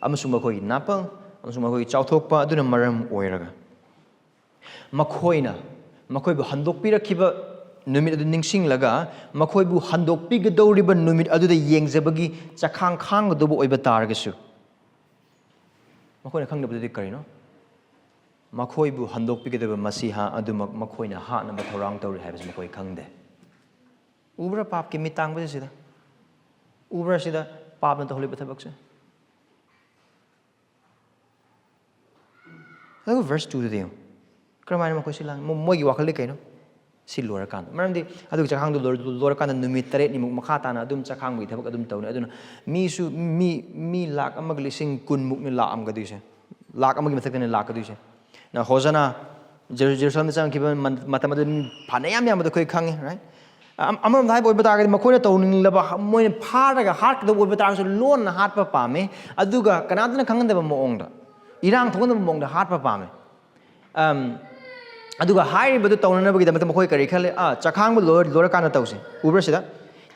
ꯑꯃꯁꯨꯡ ꯃꯈꯣꯏꯒꯤ ꯅꯥꯄꯜ ꯑꯃꯁꯨꯡ ꯃꯈꯣꯏꯒꯤ ꯆꯥꯎꯊꯣꯛꯄ ꯑꯗꯨꯅ ꯃꯔꯝ ꯑꯣꯏꯔꯒ, ꯃꯈꯣꯏꯅ ꯃꯈꯣꯏꯕꯨ ꯍꯟꯗꯣꯛꯄꯤꯔꯛꯈꯤꯕ ꯅꯨꯃꯤꯠ ꯑꯗꯨ ꯅꯤꯡꯁꯤꯡꯂꯒ, ꯃꯈꯣꯏꯕꯨ ꯍꯟꯗꯣꯛꯄꯤꯒꯗꯧꯔꯤꯕ ꯅꯨꯃꯤꯠ ꯑꯗꯨꯗ ꯌꯦꯡꯖꯕꯒꯤ ꯆꯈꯥꯡ ꯈꯥꯡꯒꯗꯧꯕ ꯑꯣꯏꯕ ꯇꯥꯔꯒꯁꯨ, ꯃꯈꯣꯏꯅ ꯈꯪꯗꯕꯗꯨꯗꯤ ꯀꯔꯤꯅꯣ? ꯃꯈꯣꯏꯕꯨ ꯍꯟꯗꯣꯛꯄꯤꯒꯗꯕ ꯃꯁꯤꯍꯥ ꯑꯗꯨꯃꯛ ꯃꯈꯣꯏꯅ ꯍꯥꯠꯅꯕ ꯊꯧꯔꯥꯡ ꯇꯧꯔꯤ ꯍꯥꯏꯕꯁꯤ ꯃꯈꯣꯏ ꯈꯪꯗꯦ꯫ ꯎꯕ꯭ꯔꯥ ꯄꯥꯞꯀꯤ ꯃꯤꯠ ꯇꯥꯡꯕꯁꯦ ꯁꯤꯗ? ꯎꯕ꯭ꯔꯥ ꯁꯤꯗ ꯄꯥꯞꯅ ꯇꯧꯍꯜꯂꯤꯕ ꯊꯕꯛꯁꯦ? ꯑꯗꯨꯒ verse two ꯗꯨꯗ ꯌꯦꯡꯉꯨ꯫ ꯀꯔꯝꯍꯥꯏꯅ ꯃꯈꯣꯏ ꯁꯤ ꯂꯥꯡ-, ꯃꯣ-, ꯃꯣꯏꯒꯤ ꯋꯥꯈꯜꯗꯤ ꯀꯩꯅꯣ? ꯁꯤ ꯂꯣꯏꯔꯀꯥꯟꯗ꯫ ꯃꯔꯝꯗꯤ ꯑꯗꯨꯒꯤ ꯆꯈꯥꯡꯗꯨ ꯂꯣꯏ-, ꯂꯣꯏꯔꯀꯥꯟꯗ ꯅꯨꯃꯤꯠ ꯇꯔꯦꯠꯅꯤꯃꯨꯛ ꯃꯈꯥ ꯇꯥꯅ ꯑꯗꯨꯝ ꯆꯈꯥꯡꯕꯒꯤ ꯊꯕꯛ ꯑꯗꯨꯝ ꯇꯧꯅꯤ꯫ ꯑꯗꯨꯅ ꯃꯤꯁꯨ, ꯃꯤ, ꯃꯤ ꯂꯥꯛ ꯑꯃꯒ ꯂꯤꯁꯤꯡ ꯀꯨꯟꯃꯨꯛꯅꯤ ꯂꯥꯛꯑꯝꯒꯗꯣꯏꯁꯦ꯫ ꯂꯥꯛ ꯑꯃꯒꯤ ꯃꯊꯛꯇꯅꯤ ꯂꯥꯛꯀꯗꯣꯏꯁꯦ꯫ ꯅ ꯍꯣꯁꯥꯅꯥ, ꯖꯦꯔꯨ-, ꯖꯦꯔꯨꯁꯥꯂꯦꯝꯗ ꯆꯪꯉꯛꯈꯤꯕ ꯃꯟ-, ꯃꯇꯝ ꯑꯗꯨꯗ ꯃꯤ ꯐꯅꯌꯥꯝ ꯌꯥꯝꯕꯗꯣ ꯑꯩꯈꯣꯏ ꯈꯪꯉꯤ, right? ꯑꯝ-, ꯑꯃꯔꯣꯝꯗ ꯍꯥꯏꯕ ꯑꯣꯏꯕ ꯇꯥꯔꯒꯗꯤ, ꯃꯈꯣꯏꯅ ꯇꯧꯅꯤꯡꯂꯕ, ꯃꯣꯏꯅ ꯐꯥꯔꯒ ꯍꯥꯠꯀꯗꯧꯕ ꯑꯣꯏꯕ ꯇꯥꯔꯒꯁꯨ, ꯂꯣꯟꯅ ꯍꯥꯠꯄ ꯄꯥꯝꯃꯤ꯫ ꯑꯗꯨꯒ ꯀꯅꯥꯝꯇꯅ ꯈꯪꯍꯟꯗꯕ ꯃꯑꯣꯡꯗ, ꯏꯔꯥꯡ ꯊꯣꯛꯍꯟꯗꯕ ꯃꯑꯣꯡꯗ ꯍꯥꯠꯄ ꯄꯥꯝꯃꯤ꯫ ꯑꯝ, ꯑꯗꯨꯒ ꯍꯥꯏꯔꯤꯕꯗꯨ ꯇꯧꯅꯅꯕꯒꯤꯗꯃꯛꯇ ꯃꯈꯣꯏ ꯀꯔꯤ ꯈꯜꯂꯤ? ꯑꯥ, ꯆꯈꯥꯡꯕ ꯂꯣꯏ-, ꯂꯣꯏꯔꯀꯥꯟꯗ ꯇꯧꯁꯤ꯫ ꯎꯕ꯭ꯔꯥ ꯁꯤꯗ?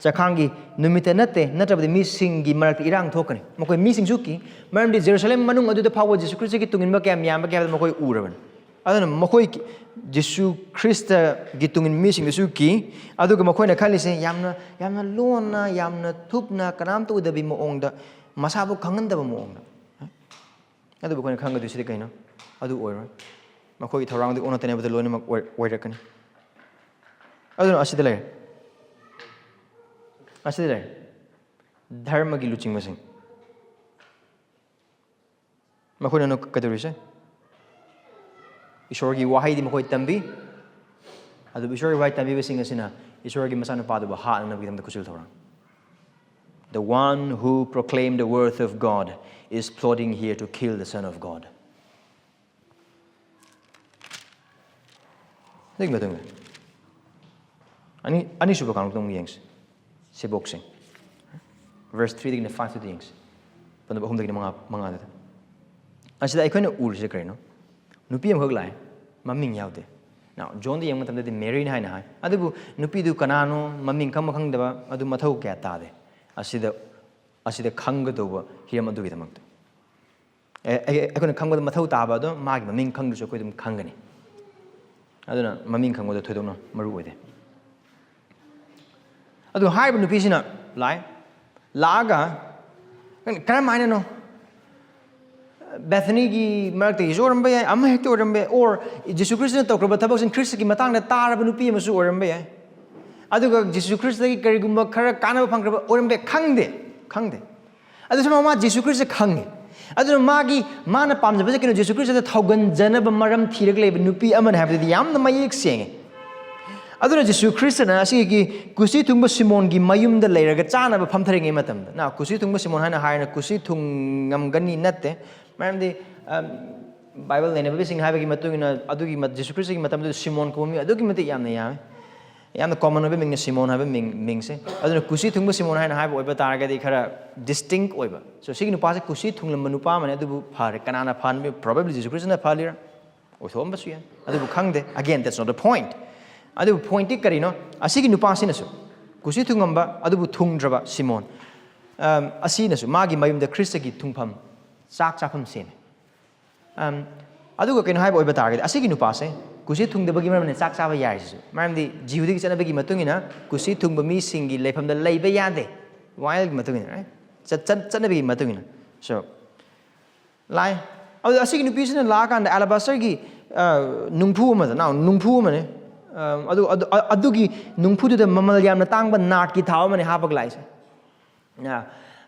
ꯆꯈꯥꯡꯒꯤ ꯅꯨꯃꯤꯠꯇ ꯅꯠꯇꯦ, ꯅꯠꯇ꯭ꯔꯕꯗꯤ ꯃꯤꯁꯤꯡꯒꯤ ꯃꯔꯛꯇ ꯏꯔꯥꯡ ꯊꯣꯛꯀꯅꯤ꯫ ꯃꯈꯣꯏ ꯃꯤꯁꯤꯡꯁꯨ ꯀꯤ, ꯃꯔꯝꯗꯤ ꯖꯦꯔꯨꯁꯥꯂꯦꯝ ꯃꯅꯨꯡ ꯑꯗꯨꯗ ꯐꯥꯎꯕ ꯖꯤꯁꯨ ꯈ꯭ꯔꯤꯁꯇꯒꯤ ꯇꯨꯡꯏꯟꯕ ꯀꯌꯥꯝ ꯌꯥꯝꯕꯒꯦ ꯍꯥꯏꯕꯗꯨ ꯃꯈꯣꯏ ꯎꯔꯕꯅꯤ꯫ ꯑꯗꯨꯅ ꯃꯈꯣꯏ ꯀꯤ-, ꯖꯤꯁꯨ ꯈ꯭ꯔꯤꯁꯇꯒꯤ ꯇꯨꯡꯏꯟꯕ ꯃꯤꯁꯤꯡꯗꯨꯁꯨ ꯀꯤ, ꯑꯗꯨꯒ ꯃꯈꯣꯏꯅ ꯈꯜꯂꯤꯁꯦ ꯌꯥꯝꯅ, ꯌꯥꯝꯅ ꯂꯣꯟꯅ, ꯌꯥꯝꯅ ꯊꯨꯞꯅ, ꯀꯅꯥꯝꯇ ꯎꯗꯕꯤ ꯃꯑꯣꯡꯗ, ꯃꯁꯥꯕꯨ ꯈꯪꯍꯟꯗꯕ ꯃꯑꯣꯡꯗ꯫ ꯑꯗꯨꯕꯨ ꯑꯩꯈꯣꯏꯅ ꯈꯪꯒꯗꯣꯏꯁꯤꯗꯤ ꯀꯩꯅꯣ? ꯑꯗꯨ ꯑꯣꯏꯔꯣꯏ꯫ ꯃꯈꯣꯏꯒꯤ ꯊꯧꯔꯥꯡꯗꯤ ꯑꯣꯟꯅ ꯇꯩꯅꯕꯗ ꯂꯣꯏꯅꯃꯛ ꯑꯣꯏ-, ꯑꯣꯏꯔꯛꯀꯅꯤ꯫ ꯑꯗꯨꯅ ꯑꯁꯤꯗ ꯂꯩꯔꯦ꯫ ꯑꯁꯤꯗ ꯂꯩꯔꯦ꯫ ꯙꯔꯃꯒꯤ ꯂꯨꯆꯤꯡꯕꯁꯤꯡ꯫ ꯃꯈꯣꯏꯅ ꯀꯩꯗꯧꯔꯤꯁꯦ? ꯏꯁꯣꯔꯒꯤ ꯋꯥꯍꯩꯗꯤ ꯃꯈꯣꯏ ꯇꯝꯕꯤ꯫ ꯑꯗꯨꯕꯨ ꯏꯁꯣꯔꯒꯤ ꯋꯥꯍꯩ ꯇꯝꯕꯤꯕꯁꯤꯡ ꯑꯁꯤꯅ ꯏꯁꯣꯔꯒꯤ ꯃꯆꯥꯅꯨꯄꯥꯗꯨꯕꯨ ꯍꯥꯠꯅꯅꯕꯒꯤꯗꯃꯛꯇ ꯈꯨꯠꯁꯨ ꯊꯧꯔꯥꯡ꯫ The one who proclaimed the word of God is plotting here to kill the Son of God. ꯑꯗꯨꯒꯤ ꯃꯇꯨꯡꯗ ꯑꯅꯤ ꯑꯅꯤꯁꯨꯕ ꯀꯥꯡꯂꯨꯞꯇ ꯑꯃꯨꯛ ꯌꯦꯡꯁꯤ꯫ ꯁꯦꯕꯣꯛꯁꯤꯡ, verse three ꯗꯒꯤꯅ five ꯇꯨꯗ ꯌꯦꯡꯁꯤ꯫ ꯄꯟꯗꯨꯞ ꯑꯍꯨꯝꯗꯒꯤꯅ ꯃꯉꯥ ꯃꯉꯥꯗꯨꯗ ꯑꯁꯤꯗ ꯑꯩꯈꯣꯏꯅ ꯎꯔꯤꯁꯦ ꯀꯔꯤꯅꯣ? ꯅꯨꯄꯤ ꯑꯃꯈꯛ ꯂꯥꯛꯑꯦ, ꯃꯃꯤꯡ ꯌꯥꯎꯗꯦ꯫ ꯅꯥꯎ ꯖꯣꯟꯗ ꯌꯦꯡꯕ ꯃꯇꯝꯗꯗꯤ ꯃꯦꯔꯤꯅ ꯍꯥꯏꯅ ꯍꯥꯏ꯫ ꯑꯗꯨꯕꯨ ꯅꯨꯄꯤꯗꯨ ꯀꯅꯥꯅꯣ, ꯃꯃꯤꯡ ꯈꯪꯕ ꯈꯪꯗꯕ, ꯑꯗꯨ ꯃꯊꯧ ꯀꯌꯥ ꯇꯥꯗꯦ꯫ ꯑꯁꯤꯗ ꯑꯁꯤꯗ ꯈꯪꯒꯗꯧꯕ ꯍꯤꯔꯝ ꯑꯗꯨꯒꯤꯗꯃꯛꯇ ꯑꯦ- ꯑꯩ- ꯑꯩꯈꯣꯏꯅ ꯈꯪꯕꯗ ꯃꯊꯧ ꯇꯥꯕ ꯑꯗꯣ ꯃꯥꯒꯤ ꯃꯃꯤꯡ ꯈꯪꯗ꯭ꯔꯁꯨ ꯑꯩꯈꯣꯏ ꯑꯗꯨꯝ ꯈꯪꯒꯅꯤ꯫ ꯑꯗꯨꯅ ꯃꯃꯤꯡ ꯈꯪꯕꯗꯣ ꯊꯣꯏꯗꯣꯛꯅ ꯃꯔꯨ ꯑꯣꯏꯗꯦ꯫ ꯑꯗꯨ ꯍꯥꯏꯔꯤꯕ ꯅꯨꯄꯤꯁꯤꯅ ꯂꯥꯛꯑꯦ꯫ ꯂꯥꯛꯑꯒ ꯀꯔꯝ ꯍꯥꯏꯅꯅꯣ? ꯕꯦꯊꯅꯤꯒꯤ ꯃꯔꯛꯇꯒꯤꯁꯨ ꯑꯣꯏꯔꯝꯕ ꯌꯥꯏ, ꯑꯃ ꯍꯦꯛꯇ ꯑꯣꯏꯔꯝꯕ ꯌꯥꯏ, or ꯖꯤꯁꯨ ꯈ꯭ꯔꯤꯁꯇꯅ ꯇꯧꯈ꯭ꯔꯕ ꯊꯕꯛꯁꯤꯡ ꯈ꯭ꯔꯤꯁꯇꯒꯤ ꯃꯇꯥꯡꯗ ꯇꯥꯔꯕ ꯅꯨꯄꯤ ꯑꯃꯁꯨ ꯑꯣꯏꯔꯝꯕ ꯌꯥꯏ꯫ ꯑꯗꯨꯒ ꯖꯤꯁꯨ ꯈ꯭ꯔꯤꯁꯇꯒꯤ ꯀꯔꯤꯒꯨꯝꯕ ꯈꯔ ꯀꯥꯟꯅꯕ ꯐꯪꯈ꯭ꯔꯕ ꯑꯣꯏꯔꯝꯕ ꯌꯥꯏ, ꯈꯪꯗꯦ, ꯈꯪꯗꯦ꯫ ꯑꯗꯨꯁꯨ ꯃꯥ ꯖꯤꯁꯨ ꯈ꯭ꯔꯤꯁꯇ ꯈꯪꯉꯤ꯫ ꯑꯗꯨꯅ ꯃꯥꯒꯤ, ꯃꯥꯅ ꯄꯥꯝꯖꯕꯁꯦ ꯀꯩꯅꯣ? ꯖꯤꯁꯨ ꯈ꯭ꯔꯤꯁꯇꯗ ꯊꯧꯒꯟꯖꯅꯕ ꯃꯔꯝ ꯊꯤꯔꯒ ꯂꯩꯕ ꯅꯨꯄꯤ ꯑꯃꯅꯤ ꯍꯥꯏꯕꯗꯨꯗꯤ ꯌꯥꯝꯅ ꯃꯌꯦꯛ ꯁꯦꯡꯉꯤ꯫ ꯑꯗꯨꯅ ꯖꯤꯁꯨ ꯈ꯭ꯔꯤꯁꯇꯅ ꯑꯁꯤꯒꯤ ꯀꯨꯁꯤ ꯊꯨꯡꯕ ꯁꯤꯃꯣꯟꯒꯤ ꯃꯌꯨꯝꯗ ꯂꯩꯔꯒ ꯆꯥꯅꯕ ꯐꯝꯊꯔꯤꯉꯩ ꯃꯇꯝꯗ, ꯅꯥꯎ, ꯀꯨꯁꯤ ꯊꯨꯡꯕ ꯁꯤꯃꯣꯟ ꯍꯥꯏꯅ ꯍꯥꯏꯔꯅ ꯀꯨꯁꯤ ꯊꯨꯡꯉꯝꯒꯅꯤ ꯅꯠꯇꯦ, ꯃꯔꯝꯗꯤ ꯕꯥꯏꯕꯜ ꯅꯩꯅꯕꯤꯁꯤꯡ ꯍꯥꯏꯕꯒꯤ ꯃꯇꯨꯡ ꯏꯟꯅ ꯑꯗꯨꯒꯤ ꯖꯤꯁꯨ ꯈ꯭ꯔꯤꯁꯇꯒꯤ ꯃꯇꯝꯗꯨꯗ ꯁꯤꯃꯣꯟ ꯀꯧꯕ ꯃꯤ ꯑꯗꯨꯛꯀꯤ ꯃꯇꯤꯛ ꯌꯥꯝꯅ ꯌꯥꯝꯃꯤ꯫ ꯌꯥꯝꯅ ꯀꯣꯃꯟ ꯑꯣꯏꯕ ꯃꯤꯡꯅ ꯁꯤꯃꯣꯟ ꯍꯥꯏꯕ ꯃꯤꯡ ꯃꯤꯡꯁꯦ꯫ ꯑꯗꯨꯅ ꯀꯨꯁꯤ ꯊꯨꯡꯕ ꯁꯤꯃꯣꯟ ꯍꯥꯏꯅ ꯍꯥꯏꯕ ꯑꯣꯏꯕ ꯇꯥꯔꯒꯗꯤ ꯈꯔ ꯗꯤꯁꯇꯤꯡ ꯑꯣꯏꯕ꯫ ꯁꯣ ꯁꯤꯒꯤ ꯅꯨꯄꯥꯁꯦ ꯀꯨꯁꯤ ꯊꯨꯡꯂꯝꯕ ꯅꯨꯄꯥ ꯑꯃꯅꯤ, ꯑꯗꯨꯕꯨ ꯐꯔꯦ, ꯀꯅꯥꯅ ꯐꯍꯟꯕ? ꯄ꯭ꯔꯣꯕꯦꯕꯂꯤ ꯖꯤꯁꯨ ꯈ꯭ꯔꯤꯁꯇꯅ ꯐꯍꯜꯂꯤꯔꯥ? ꯑꯣꯏꯊꯣꯛꯑꯝꯕꯁꯨ ꯌꯥꯏ, ꯑꯗꯨꯕꯨ ꯈꯪꯗꯦ꯫ Again, that's not the point. ꯑꯗꯨꯕꯨ ꯄꯣꯏꯟꯠꯇꯤ ꯀꯔꯤꯅꯣ? ꯑꯁꯤꯒꯤ ꯅꯨꯄꯥꯁꯤꯅꯁꯨ ꯀꯨꯁꯤ ꯊꯨꯡꯉꯝꯕ ꯑꯗꯨꯕꯨ ꯊꯨꯡꯗ꯭ꯔꯕ ꯁꯤꯃꯣꯟ ꯑꯁꯤꯅꯁꯨ ꯃꯥꯒꯤ ꯃꯌꯨꯝꯗ ꯈ꯭ꯔꯤꯁꯇꯒꯤ ꯊꯨꯡꯐꯝ, ꯆꯥꯛ ꯆꯥꯐꯝ ꯁꯦꯝꯃꯤ꯫ ꯑꯗꯨꯒ ꯀꯩꯅꯣ ꯍꯥꯏꯕ ꯑꯣꯏꯕ ꯇꯥꯔꯒꯗꯤ ꯑꯁꯤꯒꯤ ꯅꯨꯄꯥꯁꯦ ꯀꯨꯁꯤ ꯊꯨꯡꯗꯕꯒꯤ ꯃꯔꯝꯅ ꯆꯥꯛ ꯆꯥꯕ ꯌꯥꯔꯤꯁꯤꯁꯨ, ꯃꯔꯝꯗꯤ ꯖꯤꯍꯨꯗꯤꯒꯤ ꯆꯠꯅꯕꯤꯒꯤ ꯃꯇꯨꯡ ꯏꯟꯅ ꯀꯨꯁꯤ ꯊꯨꯡꯕ ꯃꯤꯁꯤꯡꯒꯤ ꯂꯩꯐꯝꯗ ꯂꯩꯕ ꯌꯥꯗꯦ, ꯋꯥꯌꯦꯜꯒꯤ ꯃꯇꯨꯡ ꯏꯟꯅ, right? ꯆꯠ- ꯆꯠ- ꯆꯠꯅꯕꯤꯒꯤ ꯃꯇꯨꯡ ꯏꯟꯅ꯫ So ꯂꯥꯛꯑꯦ꯫ ꯑꯗꯨ ꯑꯁꯤꯒꯤ ꯅꯨꯄꯤꯁꯤꯅ ꯂꯥꯛꯑꯀꯥꯟꯗ ꯑꯦꯂꯥꯕꯥꯁꯇꯔꯒꯤ ꯅꯨꯡꯐꯨ ꯑꯃꯗ, ꯅꯥꯎ, ꯅꯨꯡꯐꯨ ꯑꯃꯅꯦ꯫ ꯑꯗꯨ ꯑꯗꯨ- ꯑꯗꯨꯒꯤ ꯅꯨꯡꯐꯨꯗꯨꯗ ꯃꯃꯜ ꯌꯥꯝꯅ ꯇꯥꯡꯕ ꯅꯥꯔꯠꯀꯤ ꯊꯥꯎ ꯑꯃꯅꯦ ꯍꯥꯞꯄꯒ ꯂꯥꯛꯏꯁꯦ꯫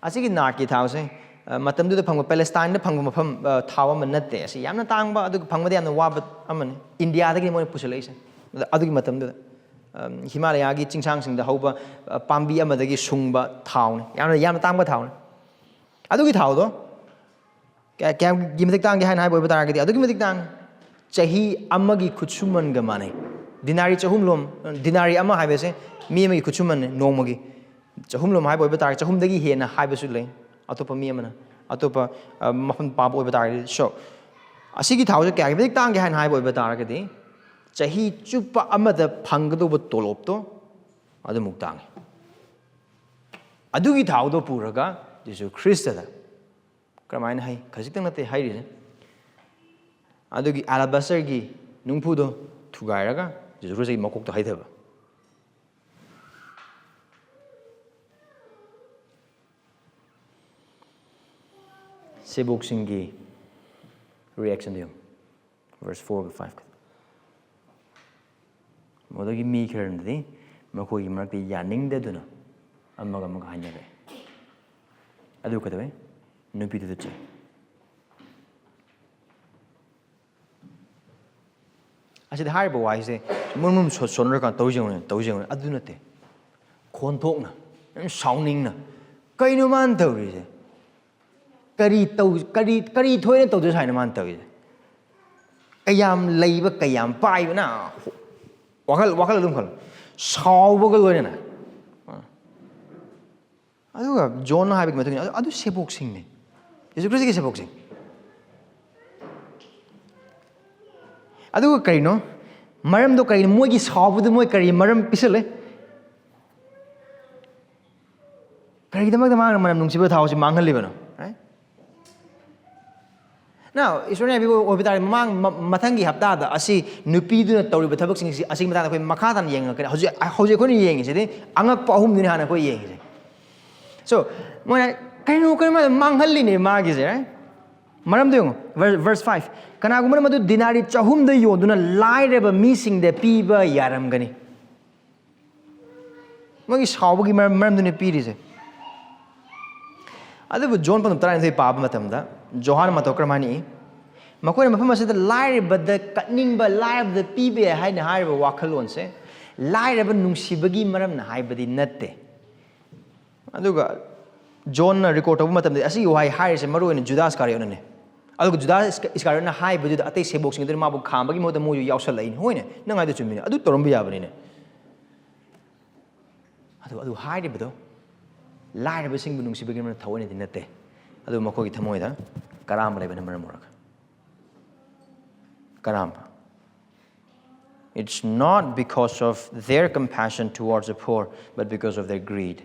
ꯑꯁꯤꯒꯤ ꯅꯥꯔꯠꯀꯤ ꯊꯥꯎꯁꯦ ꯃꯇꯝꯗꯨꯗ ꯐꯪꯕ, ꯄꯦꯂꯦꯁꯇꯥꯏꯟꯗ ꯐꯪꯕ ꯃꯐꯝ, ꯊꯥꯎ ꯑꯃ ꯅꯠꯇꯦ꯫ ꯑꯁꯤ ꯌꯥꯝꯅ ꯇꯥꯡꯕ, ꯑꯗꯨꯒ ꯐꯪꯕꯗ ꯌꯥꯝꯅ ꯋꯥꯕ ꯑꯃꯅꯤ꯫ ꯏꯟꯗꯤꯌꯥꯗꯒꯤ ꯃꯣꯏꯅ ꯄꯨꯁꯤꯜꯂꯛꯏꯁꯦ꯫ ꯑꯗꯨꯒꯤ ꯃꯇꯝꯗꯨꯗ ꯍꯤꯃꯥꯂꯌꯥꯒꯤ ꯆꯤꯡꯁꯥꯡꯁꯤꯡꯗ ꯍꯧꯕ ꯄꯥꯝꯕꯤ ꯑꯃꯗꯒꯤ ꯁꯨꯡꯕ ꯊꯥꯎꯅꯤ꯫ ꯌꯥꯝꯅ ꯌꯥꯝꯅ ꯇꯥꯡꯕ ꯊꯥꯎꯅꯤ꯫ ꯑꯗꯨꯒꯤ ꯊꯥꯎꯗꯣ ꯀꯌꯥꯝꯒꯤ ꯃꯇꯤꯛ ꯇꯥꯡꯒꯦ ꯍꯥꯏꯅ ꯍꯥꯏꯕ ꯑꯣꯏꯕ ꯇꯥꯔꯒꯗꯤ ꯑꯗꯨꯛꯀꯤ ꯃꯇꯤꯛ ꯇꯥꯡꯉꯤ꯫ ꯆꯍꯤ ꯑꯃꯒꯤ ꯈꯨꯠꯁꯨꯃꯟꯒ ꯃꯥꯟꯅꯩ꯫ ꯗꯤꯅꯥꯔꯤ ꯆꯍꯨꯝꯂꯣꯝ, ꯗꯤꯅꯥꯔꯤ ꯑꯃ ꯍꯥꯏꯕꯁꯦ ꯃꯤ ꯑꯃꯒꯤ ꯈꯨꯠꯁꯨꯃꯟꯅꯤ ꯅꯣꯡꯃꯒꯤ꯫ ꯆꯍꯨꯝꯂꯣꯝ ꯍꯥꯏꯕ ꯑꯣꯏꯕ ꯇꯥꯔꯒꯗꯤ, ꯆꯍꯨꯝꯗꯒꯤ ꯍꯦꯟꯅ ꯍꯥꯏꯕꯁꯨ ꯂꯩ꯫ ꯑꯇꯣꯞꯄ ꯃꯤ ꯑꯃꯅ, ꯑꯇꯣꯞꯄ ꯃꯐꯝ ꯄꯥꯕ ꯑꯣꯏꯕ ꯇꯥꯔꯒꯗꯤ꯫ So, ꯑꯁꯤꯒꯤ ꯊꯥꯎꯁꯦ ꯀꯌꯥꯒꯤ ꯃꯇꯤꯛ ꯇꯥꯡꯒꯦ ꯍꯥꯏꯅ ꯍꯥꯏꯕ ꯑꯣꯏꯕ ꯇꯥꯔꯒꯗꯤ, ꯆꯍꯤ ꯆꯨꯞꯄ ꯑꯃꯗ ꯐꯪꯒꯗꯧꯕ ꯇꯣꯂꯣꯞꯇꯣ ꯑꯗꯨꯃꯨꯛ ꯇꯥꯡꯉꯤ꯫ ꯑꯗꯨꯒꯤ ꯊꯥꯎꯗꯣ ꯄꯨꯔꯒ ꯖꯤꯁꯨ ꯈ꯭ꯔꯤꯁꯇꯗ ꯀꯔꯝꯍꯥꯏꯅ ꯍꯩ? ꯈꯖꯤꯛꯇꯪ ꯅꯠꯇꯦ ꯍꯩꯔꯤꯁꯦ꯫ ꯑꯗꯨꯒꯤ ꯑꯦꯂꯥꯕꯥꯁꯇꯔꯒꯤ ꯅꯨꯡꯐꯨꯗꯣ ꯊꯨꯒꯥꯏꯔꯒ ꯖꯤꯁꯨ ꯈ꯭ꯔꯤꯁꯇꯒꯤ ꯃꯀꯣꯛꯇ ꯍꯩꯊꯕ꯫ ꯁꯦꯕꯣꯛꯁꯤꯡꯒꯤ ꯔꯤꯌꯦꯛꯁꯟꯗꯨ ꯌꯦꯡꯉꯨ꯫ Verse four-ꯒ five-ꯀ꯫ ꯃꯗꯨꯒꯤ ꯃꯤ ꯈꯔꯅꯗꯤ ꯃꯈꯣꯏꯒꯤ ꯃꯔꯛꯇ ꯌꯥꯅꯤꯡꯗꯗꯨꯅ ꯑꯃꯒ ꯑꯃꯒ ꯍꯥꯏꯅꯔꯦ꯫ ꯑꯗꯨ ꯀꯩꯗꯧꯋꯤ? ꯅꯨꯄꯤꯗꯨꯗ ꯆꯩ꯫ ꯑꯁꯤꯗ ꯍꯥꯏꯔꯤꯕ ꯋꯥꯍꯩꯁꯦ ꯃꯨꯟ ꯃꯨꯟ ꯁꯣ-, ꯁꯣꯟꯅꯔꯀꯥꯟꯗ ꯇꯧꯔꯤꯁꯦ ꯌꯦꯡꯉꯨꯅꯦ, ꯇꯧꯔꯤꯁꯦ ꯌꯦꯡꯉꯨꯅꯦ꯫ ꯑꯗꯨ ꯅꯠꯇꯦ꯫ ꯈꯣꯟꯊꯣꯛꯅ, ꯌꯥꯝ ꯁꯥꯎꯅꯤꯡꯅ, "ꯀꯩꯅꯣ ꯃꯥꯅ ꯇꯧꯔꯤꯁꯦ? ꯀꯔꯤ ꯇꯧ-, ꯀꯔꯤ, ꯀꯔꯤ ꯊꯣꯏꯅ ꯇꯧꯗꯣꯏ ꯁꯥꯏꯅ ꯃꯥꯅ ꯇꯧꯔꯤꯁꯦ? ꯀꯌꯥꯝ ꯂꯩꯕ, ꯀꯌꯥꯝ ꯄꯥꯏꯕꯅ?" ꯋꯥꯈꯜ, ꯋꯥꯈꯜ ꯑꯗꯨꯝ ꯈꯜꯂꯣ꯫ ꯁꯥꯎꯕꯒ ꯂꯣꯏꯅꯅ꯫ ꯑꯗꯨꯒ ꯖꯣꯟꯅ ꯍꯥꯏꯕꯒꯤ ꯃꯇꯨꯡ ꯏꯟꯅ, ꯑꯗꯨ, ꯑꯗꯨ ꯁꯦꯕꯣꯛꯁꯤꯡꯅꯤ꯫ ꯌꯦꯁꯨ ꯈ꯭ꯔꯤꯁꯇꯒꯤ ꯁꯦꯕꯣꯛꯁꯤꯡ꯫ ꯑꯗꯨꯒ ꯀꯔꯤꯅꯣ? ꯃꯔꯝꯗꯣ ꯀꯔꯤꯅꯣ? ꯃꯣꯏꯒꯤ ꯁꯥꯎꯕꯗꯨ ꯃꯣꯏ ꯀꯔꯤ ꯃꯔꯝ ꯄꯤꯁꯜꯂꯦ? ꯀꯔꯤꯒꯤꯗꯃꯛꯇ ꯃꯥꯅ ꯃꯅꯝ ꯅꯨꯡꯁꯤꯕ ꯊꯥꯎꯁꯤ ꯃꯥꯡꯍꯜꯂꯤꯕꯅꯣ? Right? Now, ꯏꯁꯣꯔꯅ ꯍꯥꯏꯕꯤꯕ ꯑꯣꯏꯕ ꯇꯥꯔꯗꯤ, ꯃꯃꯥꯡ, ꯃ-, ꯃꯊꯪꯒꯤ ꯍꯞꯇꯥꯗ ꯑꯁꯤ ꯅꯨꯄꯤꯗꯨꯅ ꯇꯧꯔꯤꯕ ꯊꯕꯛꯁꯤꯡꯁꯤ, ꯑꯁꯤꯒꯤ ꯃꯇꯥꯡꯗ ꯑꯩꯈꯣꯏ ꯃꯈꯥ ꯇꯥꯅ ꯌꯦꯡꯉꯛꯀꯅꯤ꯫ ꯍꯧꯖꯤꯛ, ꯍꯧꯖꯤꯛ ꯑꯩꯈꯣꯏꯅ ꯌꯦꯡꯉꯤꯁꯤꯗꯤ ꯑꯉꯛꯄ ꯑꯍꯨꯝꯗꯨꯅꯤ ꯍꯥꯟꯅ ꯑꯩꯈꯣꯏ ꯌꯦꯡꯉꯤꯁꯦ꯫ So, ꯃꯣꯏꯅ ꯀꯩꯅꯣ, ꯀꯩꯅꯣ ꯃꯥꯅ ꯃꯥꯡꯍꯜꯂꯤꯅꯦ ꯃꯥꯒꯤꯁꯦ, right? ꯃꯔꯝꯗꯣ ꯌꯦꯡꯉꯣ, verse, verse five, "ꯀꯅꯥꯒꯨꯝꯕꯅ ꯃꯗꯨ ꯗꯤꯅꯥꯔꯤ ꯆꯍꯨꯝꯗ ꯌꯣꯟꯗꯨꯅ ꯂꯥꯏꯔꯕ ꯃꯤꯁꯤꯡꯗ ꯄꯤꯕ ꯌꯥꯔꯝꯒꯅꯤ"꯫ ꯃꯣꯏꯒꯤ ꯁꯥꯎꯕꯒꯤ ꯃꯔꯝ, ꯃꯔꯝꯗꯨꯅꯤ ꯄꯤꯔꯤꯁꯦ꯫ ꯑꯗꯨꯕꯨ ꯖꯣꯟ ꯄꯟꯗꯨꯞ ꯇꯔꯥꯅꯤꯊꯣꯏ ꯄꯥꯕ ꯃꯇꯝꯗ ꯖꯣꯍꯥꯟ ꯃꯇꯧ ꯀꯔꯝꯍꯥꯏꯅ ꯏ? ꯃꯈꯣꯏꯅ ꯃꯐꯝ ꯑꯁꯤꯗ ꯂꯥꯏꯔꯕꯗ ꯀꯠꯅꯤꯡꯕ, ꯂꯥꯏꯔꯕꯗ ꯄꯤꯕ ꯌꯥꯏ ꯍꯥꯏꯅ ꯍꯥꯏꯔꯤꯕ ꯋꯥꯈꯜꯂꯣꯟꯁꯦ ꯂꯥꯏꯔꯕ ꯅꯨꯡꯁꯤꯕꯒꯤ ꯃꯔꯝꯅ ꯍꯥꯏꯕꯗꯤ ꯅꯠꯇꯦ꯫ ꯑꯗꯨꯒ ꯖꯣꯟꯅ ꯔꯦꯀꯣꯔꯗ ꯇꯧꯕ ꯃꯇꯝꯗ ꯑꯁꯤꯒꯤ ꯋꯥꯍꯩ ꯍꯥꯏꯔꯤꯁꯦ ꯃꯔꯨ ꯑꯣꯏꯅ ꯖꯨꯗꯥꯁ ꯏꯁꯀꯥꯔꯤꯌꯣꯠꯅꯅꯦ꯫ ꯑꯗꯨꯒ ꯖꯨꯗꯥꯁ ꯏꯁꯀꯥꯔꯤꯌꯣꯠꯅ ꯍꯥꯏꯕꯗꯨꯗ ꯑꯇꯩ ꯁꯦꯕꯣꯛꯁꯤꯡ ꯑꯗꯨꯅ ꯃꯥꯕꯨ ꯈꯥꯝꯕꯒꯤ ꯃꯍꯨꯠꯇ ꯃꯣꯏꯁꯨ ꯌꯥꯎꯁꯜꯂꯛꯏꯅꯤ꯫ ꯍꯣꯏꯅꯦ, ꯅꯪ ꯍꯥꯏꯗꯣ ꯆꯨꯝꯃꯤꯅꯦ, ꯑꯗꯨ ꯇꯧꯔꯝꯕ ꯌꯥꯕꯅꯤꯅꯦ꯫ ꯑꯗꯨ ꯑꯗꯨ ꯍꯥꯏꯔꯤꯕꯗꯣ ꯂꯥꯏꯔꯕꯁꯤꯡꯕꯨ ꯅꯨꯡꯁꯤꯕꯒꯤ ꯃꯔꯝ ꯊꯑꯣꯏꯅꯗꯤ ꯅꯠꯇꯦ꯫ ꯑꯗꯨ ꯃꯈꯣꯏꯒꯤ ꯊꯃꯣꯏꯗ ꯀꯔꯥꯝꯕ ꯂꯩꯕꯅ ꯃꯔꯝ ꯑꯣꯏꯔꯒ ꯀꯔꯥꯝꯕ It's not because of their compassion towards the poor, but because of their greed.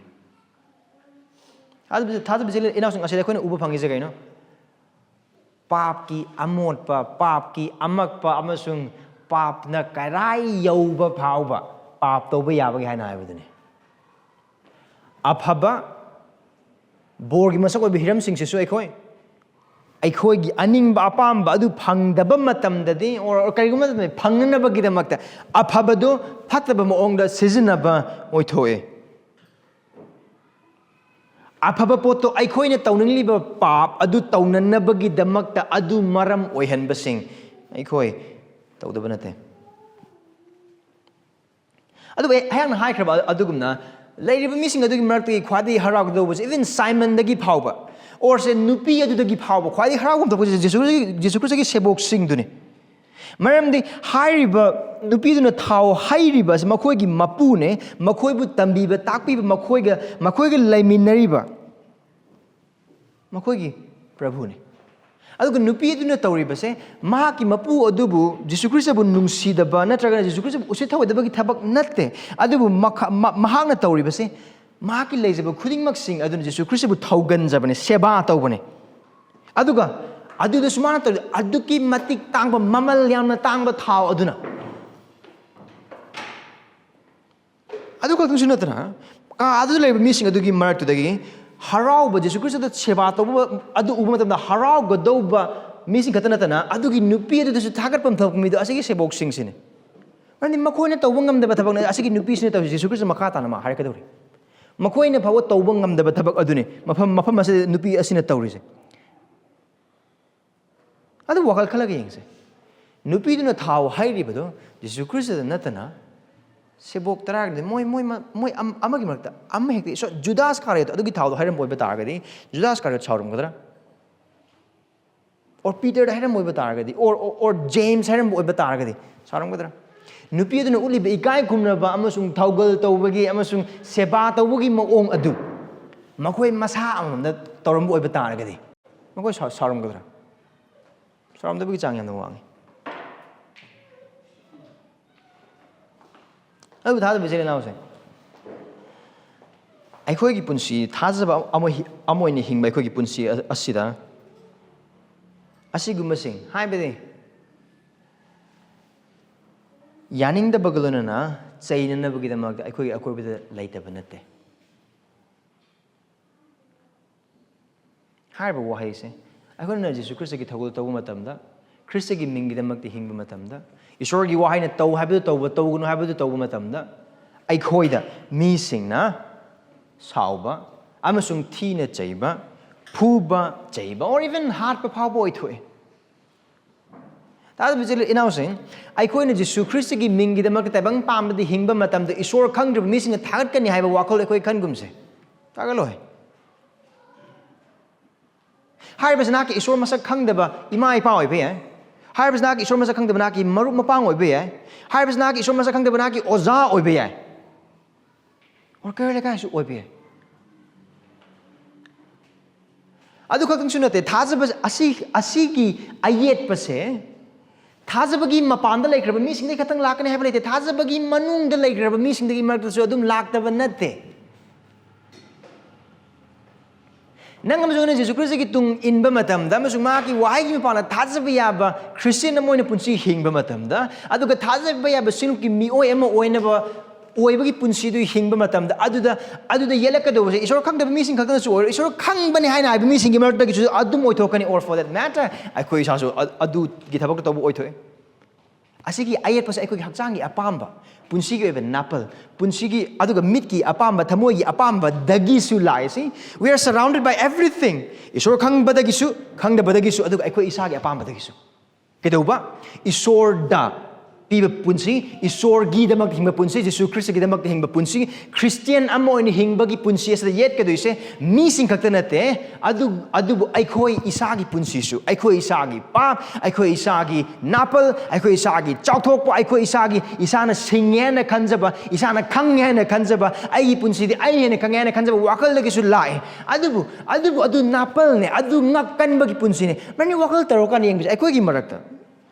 ꯊꯥꯖꯕꯁꯦ ꯏꯅꯥꯎꯁꯤꯡ ꯑꯁꯤꯗ ꯑꯩꯈꯣꯏꯅ ꯎꯕ ꯐꯪꯉꯤꯁꯦ ꯀꯩꯅꯣ? ꯄꯥꯞꯀꯤ ꯑꯃꯣꯠꯄ, ꯄꯥꯞꯀꯤ ꯑꯃꯛꯄ ꯑꯃꯁꯨꯡ ꯄꯥꯞꯅ ꯀꯔꯥꯏ ꯌꯧꯕ ꯐꯥꯎꯕ ꯄꯥꯞ ꯇꯧꯕ ꯌꯥꯕꯒꯦ ꯍꯥꯏꯅ ꯍꯥꯏꯕꯗꯨꯅꯤ꯫ ꯑꯐꯕ ꯕꯣꯔꯒꯤ ꯃꯁꯛ ꯑꯣꯏꯕ ꯍꯤꯔꯝꯁꯤꯡꯁꯤꯁꯨ ꯑꯩꯈꯣꯏ ꯑꯩꯈꯣꯏꯒꯤ ꯑꯅꯤꯡꯕ ꯑꯄꯥꯝꯕ ꯑꯗꯨ ꯐꯪꯗꯕ ꯃꯇꯝꯗꯗꯤ, or ꯀꯔꯤꯒꯨꯝꯕ ꯃꯇꯝꯗ ꯐꯪꯅꯅꯕꯒꯤꯗꯃꯛꯇ ꯑꯐꯕꯗꯨ ꯐꯠꯇꯕ ꯃꯑꯣꯡꯗ ꯁꯤꯖꯤꯟꯅꯕ ꯑꯣꯏꯊꯣꯛꯑꯦ꯫ ꯑꯐꯕ ꯄꯣꯠꯇꯣ ꯑꯩꯈꯣꯏꯅ ꯇꯧꯅꯤꯡꯂꯤꯕ ꯄꯥꯞ ꯑꯗꯨ ꯇꯧꯅꯅꯕꯒꯤꯗꯃꯛꯇ ꯑꯗꯨ ꯃꯔꯝ ꯑꯣꯏꯍꯟꯕꯁꯤꯡ ꯑꯩꯈꯣꯏ ꯇꯧꯗꯕ ꯅꯠꯇꯦ꯫ ꯑꯗꯨꯕꯨ ꯑꯩ ꯑꯩꯍꯥꯛꯅ ꯍꯥꯏꯈ꯭ꯔꯕ ꯑꯗꯨꯒꯨꯝꯅ ꯂꯩꯔꯤꯕ ꯃꯤꯁꯤꯡ ꯑꯗꯨꯒꯤ ꯃꯔꯛꯇꯒꯤ ꯈ꯭ꯋꯥꯏꯗꯒꯤ ꯍꯔꯥꯎꯒꯗꯧꯕꯁꯦ, even ꯁꯥꯏꯃꯟꯗꯒꯤ ꯐꯥꯎꯕ, ꯑꯣꯔꯁꯦ ꯅꯨꯄꯤ ꯑꯗꯨꯗꯒꯤ ꯐꯥꯎꯕ ꯈ꯭ꯋꯥꯏꯗꯒꯤ ꯍꯔꯥꯎꯒꯗꯧꯕꯁꯦ ꯖꯤꯁꯨ ꯈ꯭ꯔꯤꯁꯇꯒꯤ, ꯖꯤꯁꯨ ꯈ꯭ꯔꯤꯁꯇꯒꯤ ꯁꯦꯕꯣꯛꯁꯤꯡꯗꯨꯅꯤ꯫ ꯃꯔꯝꯗꯤ ꯍꯥꯏꯔꯤꯕ ꯅꯨꯄꯤꯗꯨꯅ ꯊꯥꯎ ꯍꯩꯔꯤꯕ ꯑꯁꯤ ꯃꯈꯣꯏꯒꯤ ꯃꯄꯨꯅꯦ, ꯃꯈꯣꯏꯕꯨ ꯇꯝꯕꯤꯕ ꯇꯥꯛꯄꯤꯕ, ꯃꯈꯣꯏꯒ ꯃꯈꯣꯏꯒ ꯂꯩꯃꯤꯟꯅꯔꯤꯕ ꯃꯈꯣꯏꯒꯤ ꯄ꯭ꯔꯚꯨꯅꯤ꯫ ꯑꯗꯨꯒ ꯅꯨꯄꯤ ꯑꯗꯨꯅ ꯇꯧꯔꯤꯕꯁꯦ ꯃꯍꯥꯛꯀꯤ ꯃꯄꯨ ꯑꯗꯨꯕꯨ, ꯖꯤꯁꯨ ꯈ꯭ꯔꯤꯁꯇꯕꯨ ꯅꯨꯡꯁꯤꯗꯕ ꯅꯠꯇ꯭ꯔꯒꯅ ꯖꯤꯁꯨ ꯈ꯭ꯔꯤꯁꯇꯕꯨ ꯎꯁꯤꯠ ꯊꯑꯣꯏꯗꯕꯒꯤ ꯊꯕꯛ ꯅꯠꯇꯦ꯫ ꯑꯗꯨꯕꯨ ꯃꯈ-, ꯃ-, ꯃꯍꯥꯛꯅ ꯇꯧꯔꯤꯕꯁꯦ ꯃꯍꯥꯛꯀꯤ ꯂꯩꯖꯕ ꯈꯨꯗꯤꯡꯃꯛꯁꯤꯡ ꯑꯗꯨꯅ ꯖꯤꯁꯨ ꯈ꯭ꯔꯤꯁꯇꯕꯨ ꯊꯧꯒꯟꯖꯕꯅꯦ, ꯁꯦꯕꯥ ꯇꯧꯕꯅꯦ꯫ ꯑꯗꯨꯒ ꯑꯗꯨꯗꯁꯨ ꯃꯥꯅ ꯇꯧꯔꯤ ꯑꯗꯨꯛꯀꯤ ꯃꯇꯤꯛ ꯇꯥꯡꯕ, ꯃꯃꯜ ꯌꯥꯝꯅ ꯇꯥꯡꯕ ꯊꯥꯎ ꯑꯗꯨꯅ꯫ ꯑꯗꯨ ꯈꯛꯇꯪꯁꯨ ꯅꯠꯇꯅ, ꯀꯥ ꯑꯗꯨꯗ ꯂꯩꯔꯤꯕ ꯃꯤꯁꯤꯡ ꯑꯗꯨꯒꯤ ꯃꯔꯛꯇꯨꯗꯒꯤ ꯍꯔꯥꯎꯕ, ꯖꯤꯁꯨ ꯈ꯭ꯔꯤꯁꯇꯗ ꯁꯦꯕꯥ ꯇꯧꯕ ꯑꯗꯨ ꯎꯕ ꯃꯇꯝꯗ ꯍꯔꯥꯎꯒꯗꯧꯕ ꯃꯤꯁꯤꯡ ꯈꯛꯇ ꯅꯠꯇꯅ, ꯑꯗꯨꯒꯤ ꯅꯨꯄꯤ ꯑꯗꯨꯗꯁꯨ ꯊꯥꯒꯠꯐꯝ ꯊꯣꯛꯄ ꯃꯤꯗꯣ ꯑꯁꯤꯒꯤ ꯁꯦꯕꯣꯛꯁꯤꯡꯁꯤꯅꯤ꯫ ꯃꯔꯝꯗꯤ ꯃꯈꯣꯏꯅ ꯇꯧꯕ ꯉꯝꯗꯕ ꯊꯕꯛꯅ ꯑꯁꯤꯒꯤ ꯅꯨꯄꯤꯁꯤꯅ ꯇꯧꯔꯤꯁꯤ, ꯖꯤꯁꯨ ꯈ꯭ꯔꯤꯁꯇ ꯃꯈꯥ ꯇꯥꯅ ꯃꯥ ꯍꯥꯏꯔꯛꯀꯗꯧꯔꯤ꯫ ꯃꯈꯣꯏꯅ ꯐꯥꯎꯕ ꯇꯧꯕ ꯉꯝꯗꯕ ꯊꯕꯛ ꯑꯗꯨꯅꯤ ꯃꯐꯝ, ꯃꯐꯝ ꯑꯁꯤꯗ ꯅꯨꯄꯤ ꯑꯁꯤꯅ ꯇꯧꯔꯤꯁꯦ꯫ ꯑꯗꯨ ꯋꯥꯈꯜ ꯈꯜꯂꯒ ꯌꯦꯡꯁꯦ꯫ ꯅꯨꯄꯤꯗꯨꯅ ꯊꯥꯎ ꯍꯩꯔꯤꯕꯗꯣ ꯖꯤꯁꯨ ꯈ꯭ꯔꯤꯁꯇꯗ ꯅꯠꯇꯅ ꯁꯦꯕꯣꯛ ꯇꯔꯥꯒꯤꯗꯤ ꯃꯣꯏ ꯃꯣꯏ ꯃ- ꯃꯣꯏ ꯑꯝ- ꯑꯃꯒꯤ ꯃꯔꯛꯇ ꯑꯃ ꯍꯦꯛꯇ ꯏꯁꯣꯔ ꯖꯨꯗꯥꯁ ꯀꯥꯔꯤꯌꯣꯠ ꯑꯗꯨꯒꯤ ꯊꯥꯎꯗꯣ ꯍꯩꯔꯝꯕ ꯑꯣꯏꯕ ꯇꯥꯔꯒꯗꯤ, ꯖꯨꯗꯥꯁ ꯀꯥꯔꯤꯌꯣꯠ ꯁꯥꯎꯔꯝꯒꯗ꯭ꯔꯥ? ꯑꯣꯔ ꯄꯤꯇꯔꯗ ꯍꯩꯔꯝꯕ ꯑꯣꯏꯕ ꯇꯥꯔꯒꯗꯤ, ꯑꯣꯔ ꯑꯣꯔ ꯖꯦꯝꯁ ꯍꯩꯔꯝꯕ ꯑꯣꯏꯕ ꯇꯥꯔꯒꯗꯤ ꯁꯥꯎꯔꯝꯒꯗ꯭ꯔꯥ? ꯅꯨꯄꯤ ꯑꯗꯨꯅ ꯎꯠꯂꯤꯕ ꯏꯀꯥꯏ ꯈꯨꯝꯅꯕ ꯑꯃꯁꯨꯡ ꯊꯧꯒꯜ ꯇꯧꯕꯒꯤ ꯑꯃꯁꯨꯡ ꯁꯦꯕꯥ ꯇꯧꯕꯒꯤ ꯃꯑꯣꯡ ꯑꯗꯨ ꯃꯈꯣꯏ ꯃꯁꯥ ꯑꯃꯃꯝꯗ ꯇꯧꯔꯝꯕ ꯑꯣꯏꯕ ꯇꯥꯔꯒꯗꯤ ꯃꯈꯣꯏ ꯁꯥꯎ- ꯁꯥꯎꯔꯝꯒꯗ꯭ꯔꯥ? ꯁꯥꯎꯔꯝꯗꯕꯒꯤ ꯆꯥꯡ ꯌꯥꯝꯅ ꯋꯥꯡꯉꯤ꯫ ꯑꯗꯨꯕꯨ ꯊꯥꯖꯕ ꯏꯆꯤꯜ ꯏꯅꯥꯎꯁꯦ, ꯑꯩꯈꯣꯏꯒꯤ ꯄꯨꯟꯁꯤ ꯊꯥꯖꯕ ꯑꯃ ꯍꯤ- ꯑꯃ ꯑꯣꯏꯅ ꯍꯤꯡꯕ ꯑꯩꯈꯣꯏꯒꯤ ꯄꯨꯟꯁꯤ ꯑ- ꯑꯁꯤꯗ ꯑꯁꯤꯒꯨꯝꯕꯁꯤꯡ, ꯍꯥꯏꯕꯗꯤ ꯌꯥꯅꯤꯡꯗꯕꯒ ꯂꯣꯏꯅꯅ ꯆꯩꯅꯅꯕꯒꯤꯗꯃꯛꯇ ꯑꯩꯈꯣꯏꯒꯤ ꯑꯀꯣꯏꯕꯗ ꯂꯩꯇꯕ ꯅꯠꯇꯦ꯫ ꯍꯥꯏꯔꯤꯕ ꯋꯥꯍꯩꯁꯦ ꯑꯩꯈꯣꯏꯅ ꯖꯤꯁꯨ ꯈ꯭ꯔꯤꯁꯇꯒꯤ ꯊꯧꯒꯜ ꯇꯧꯕ ꯃꯇꯝꯗ, ꯈ꯭ꯔꯤꯁꯇꯒꯤ ꯃꯤꯡꯒꯤꯗꯃꯛꯇ ꯍꯤꯡꯕ ꯃꯇꯝꯗ, ꯏꯁꯣꯔꯒꯤ ꯋꯥꯍꯩꯅ ꯇꯧ ꯍꯥꯏꯕꯗꯨ ꯇꯧꯕ, ꯇꯧꯒꯅꯨ ꯍꯥꯏꯕꯗꯨ ꯇꯧꯕ ꯃꯇꯝꯗ, ꯑꯩꯈꯣꯏꯗ ꯃꯤꯁꯤꯡꯅ ꯁꯥꯎꯕ ꯑꯃꯁꯨꯡ ꯊꯤꯅ ꯆꯩꯕ, ꯐꯨꯕ, ꯆꯩꯕ, or even ꯍꯥꯠꯄ ꯐꯥꯎꯕ ꯑꯣꯏꯊꯣꯛꯏ꯫ ꯇꯥꯗꯕ ꯏꯆꯤꯜ ꯏꯅꯥꯎꯁꯤꯡ, ꯑꯩꯈꯣꯏꯅ ꯖꯤꯁꯨ ꯈ꯭ꯔꯤꯁꯇꯒꯤ ꯃꯤꯡꯒꯤꯗꯃꯛꯇ ꯇꯥꯏꯕꯪ ꯄꯥꯟꯕꯗ ꯍꯤꯡꯕ ꯃꯇꯝꯗ ꯏꯁꯣꯔ ꯈꯪꯗ꯭ꯔꯤꯕ ꯃꯤꯁꯤꯡꯅ ꯊꯥꯒꯠꯀꯅꯤ ꯍꯥꯏꯕ ꯋꯥꯈꯜ ꯑꯩꯈꯣꯏ ꯈꯟꯒꯨꯝꯁꯦ꯫ ꯊꯥꯒꯠꯂꯣꯏ꯫ ꯍꯥꯏꯔꯤꯕꯁꯤ ꯅꯍꯥꯛꯀꯤ ꯏꯁꯣꯔ ꯃꯁꯛ ꯈꯪꯗꯕ ꯏꯃꯥ ꯏꯄꯥ ꯑꯣꯏꯕ ꯌꯥꯏ꯫ ꯍꯥꯏꯔꯤꯕꯁꯤ ꯅꯍꯥꯛꯀꯤ ꯏꯁꯣꯔ ꯃꯁꯛ ꯈꯪꯗꯕ ꯅꯍꯥꯛꯀꯤ ꯃꯔꯨꯞ ꯃꯄꯥꯡ ꯑꯣꯏꯕ ꯌꯥꯏ꯫ ꯍꯥꯏꯔꯤꯕꯁꯤ ꯅꯍꯥꯛꯀꯤ ꯏꯁꯣꯔ ꯃꯁꯛ ꯈꯪꯗꯕ ꯅꯍꯥꯛꯀꯤ ꯑꯣꯖꯥ ꯑꯣꯏꯕ ꯌꯥꯏ꯫ ꯑꯣꯔ ꯀꯩꯔꯣꯜ ꯂꯩꯀꯥꯏꯁꯨ ꯑꯣꯏꯕ ꯌꯥꯏ꯫ ꯑꯗꯨ ꯈꯛꯇꯪꯁꯨ ꯅꯠꯇꯦ, ꯊꯥꯖꯕ ꯑꯁꯤ, ꯑꯁꯤꯒꯤ ꯑꯌꯦꯠꯄꯁꯦ ꯊꯥꯖꯕꯒꯤ ꯃꯄꯥꯟꯗ ꯂꯩꯈ꯭ꯔꯕ ꯃꯤꯁꯤꯡꯗꯒꯤ ꯈꯛꯇꯪ ꯂꯥꯛꯀꯅꯤ ꯍꯥꯏꯕ ꯂꯩꯇꯦ, ꯊꯥꯖꯕꯒꯤ ꯃꯅꯨꯡꯗ ꯂꯩꯈ꯭ꯔꯕ ꯃꯤꯁꯤꯡꯗꯒꯤ ꯃꯔꯛꯇꯁꯨ ꯑꯗꯨꯝ ꯂꯥꯛꯇꯕ ꯅꯠꯇꯦ꯫ ꯅꯪ ꯑꯃꯁꯨꯡ ꯑꯩꯅ ꯖꯤꯁꯨ ꯈ꯭ꯔꯤꯁꯇꯒꯤ ꯇꯨꯡ ꯏꯟꯕ ꯃꯇꯝꯗ ꯑꯃꯁꯨꯡ ꯃꯍꯥꯛꯀꯤ ꯋꯥꯍꯩꯒꯤ ꯃꯄꯥꯟꯗ ꯊꯥꯖꯕ ꯌꯥꯕ ꯈ꯭ꯔꯤꯁꯇꯤꯌꯟ ꯑꯃ ꯑꯣꯏꯅ ꯄꯨꯟꯁꯤ ꯍꯤꯡꯕ ꯃꯇꯝꯗ, ꯑꯗꯨꯒ ꯊꯥꯖꯕ ꯌꯥꯕ ꯁꯤꯡꯂꯨꯞꯀꯤ ꯃꯤꯑꯣꯏ ꯑꯃ ꯑꯣꯏꯅꯕ, ꯑꯣꯏꯕꯒꯤ ꯄꯨꯟꯁꯤꯗꯨ ꯍꯤꯡꯕ ꯃꯇꯝꯗ, ꯑꯗꯨꯗ, ꯑꯗꯨꯗ ꯌꯦꯜꯂꯛꯀꯗꯧꯕꯁꯦ ꯏꯁꯣꯔ ꯈꯪꯗꯕ ꯃꯤꯁꯤꯡ ꯈꯛꯇꯅꯁꯨ ꯑꯣꯏꯔꯣꯏ, ꯏꯁꯣꯔ ꯈꯪꯕꯅꯤ ꯍꯥꯏꯅ ꯍꯥꯏꯕ ꯃꯤꯁꯤꯡꯒꯤ ꯃꯔꯛꯇꯒꯤꯁꯨ ꯑꯗꯨꯝ ꯑꯣꯏꯊꯣꯛꯀꯅꯤ꯫ Or for that matter, ꯑꯩꯈꯣꯏ ꯏꯁꯥꯁꯨ ꯑ- ꯑꯗꯨꯒꯤ ꯊꯕꯛꯇ ꯇꯧꯕ ꯑꯣꯏꯊꯣꯛꯑꯦ꯫ ꯑꯁꯤꯒꯤ ꯑꯌꯦꯠꯄꯁꯦ ꯑꯩꯈꯣꯏꯒꯤ ꯍꯛꯆꯥꯡꯒꯤ ꯑꯄꯥꯝꯕ, ꯄꯨꯟꯁꯤꯒꯤ ꯑꯣꯏꯕ ꯅꯥꯄꯜ, ꯄꯨꯟꯁꯤꯒꯤ, ꯑꯗꯨꯒ ꯃꯤꯠꯀꯤ ꯑꯄꯥꯝꯕ, ꯊꯃꯣꯏꯒꯤ ꯑꯄꯥꯝꯕꯗꯒꯤꯁꯨ ꯂꯥꯛꯏꯁꯤ꯫ We are surrounded by everything. ꯏꯁꯣꯔ ꯈꯪꯕꯗꯒꯤꯁꯨ, ꯈꯪꯗꯕꯗꯒꯤꯁꯨ, ꯑꯗꯨꯒ ꯑꯩꯈꯣꯏ ꯏꯁꯥꯒꯤ ꯑꯄꯥꯝꯕꯗꯒꯤꯁꯨ꯫ ꯀꯩꯗꯧꯕ? ꯏꯁꯣꯔꯗ ꯄꯤꯕ ꯄꯨꯟꯁꯤ, ꯏꯁꯣꯔꯒꯤꯗꯃꯛꯇ ꯍꯤꯡꯕ ꯄꯨꯟꯁꯤ, ꯖꯤꯁꯨ ꯈ꯭ꯔꯤꯁꯇꯒꯤꯗꯃꯛꯇ ꯍꯤꯡꯕ ꯄꯨꯟꯁꯤ, ꯈ꯭ꯔꯤꯁꯇꯤꯌꯥꯟ ꯑꯃ ꯑꯣꯏꯅ ꯍꯤꯡꯕꯒꯤ ꯄꯨꯟꯁꯤ ꯑꯁꯤꯗ ꯌꯦꯠꯀꯗꯣꯏꯁꯦ ꯃꯤꯁꯤꯡ ꯈꯛꯇ ꯅꯠꯇꯦ, ꯑꯗꯨ, ꯑꯗꯨꯕꯨ ꯑꯩꯈꯣꯏ ꯏꯁꯥꯒꯤ ꯄꯨꯟꯁꯤꯁꯨ, ꯑꯩꯈꯣꯏ ꯏꯁꯥꯒꯤ ꯄꯥꯞ, ꯑꯩꯈꯣꯏ ꯏꯁꯥꯒꯤ ꯅꯥꯄꯜ, ꯑꯩꯈꯣꯏ ꯏꯁꯥꯒꯤ ꯆꯥꯎꯊꯣꯛꯄ, ꯑꯩꯈꯣꯏ ꯏꯁꯥꯒꯤ, ꯏꯁꯥꯅ ꯁꯤꯡꯉꯦ ꯍꯥꯏꯅ ꯈꯟꯖꯕ, ꯏꯁꯥꯅ ꯈꯪꯉꯦ ꯍꯥꯏꯅ ꯈꯟꯖꯕ, ꯑꯩꯒꯤ ꯄꯨꯟꯁꯤꯗꯤ ꯑꯩ ꯍꯦꯟꯅ ꯈꯪꯉꯦ ꯍꯥꯏꯅ ꯈꯟꯖꯕ ꯋꯥꯈꯜꯗꯒꯤꯁꯨ ꯂꯥꯛꯑꯦ꯫ ꯑꯗꯨꯕꯨ, ꯑꯗꯨꯕꯨ ꯑꯗꯨ ꯅꯥꯄꯜꯅꯦ, ꯑꯗꯨ ꯉꯛꯀꯟꯕꯒꯤ ꯄꯨꯟꯁꯤꯅꯦ꯫ ꯃꯔꯝꯗꯤ ꯋꯥꯈꯜ ꯇꯧꯔꯀꯥꯟꯗ ꯌꯦꯡꯕꯁꯦ ꯑꯩꯈꯣꯏꯒꯤ ꯃꯔꯛꯇ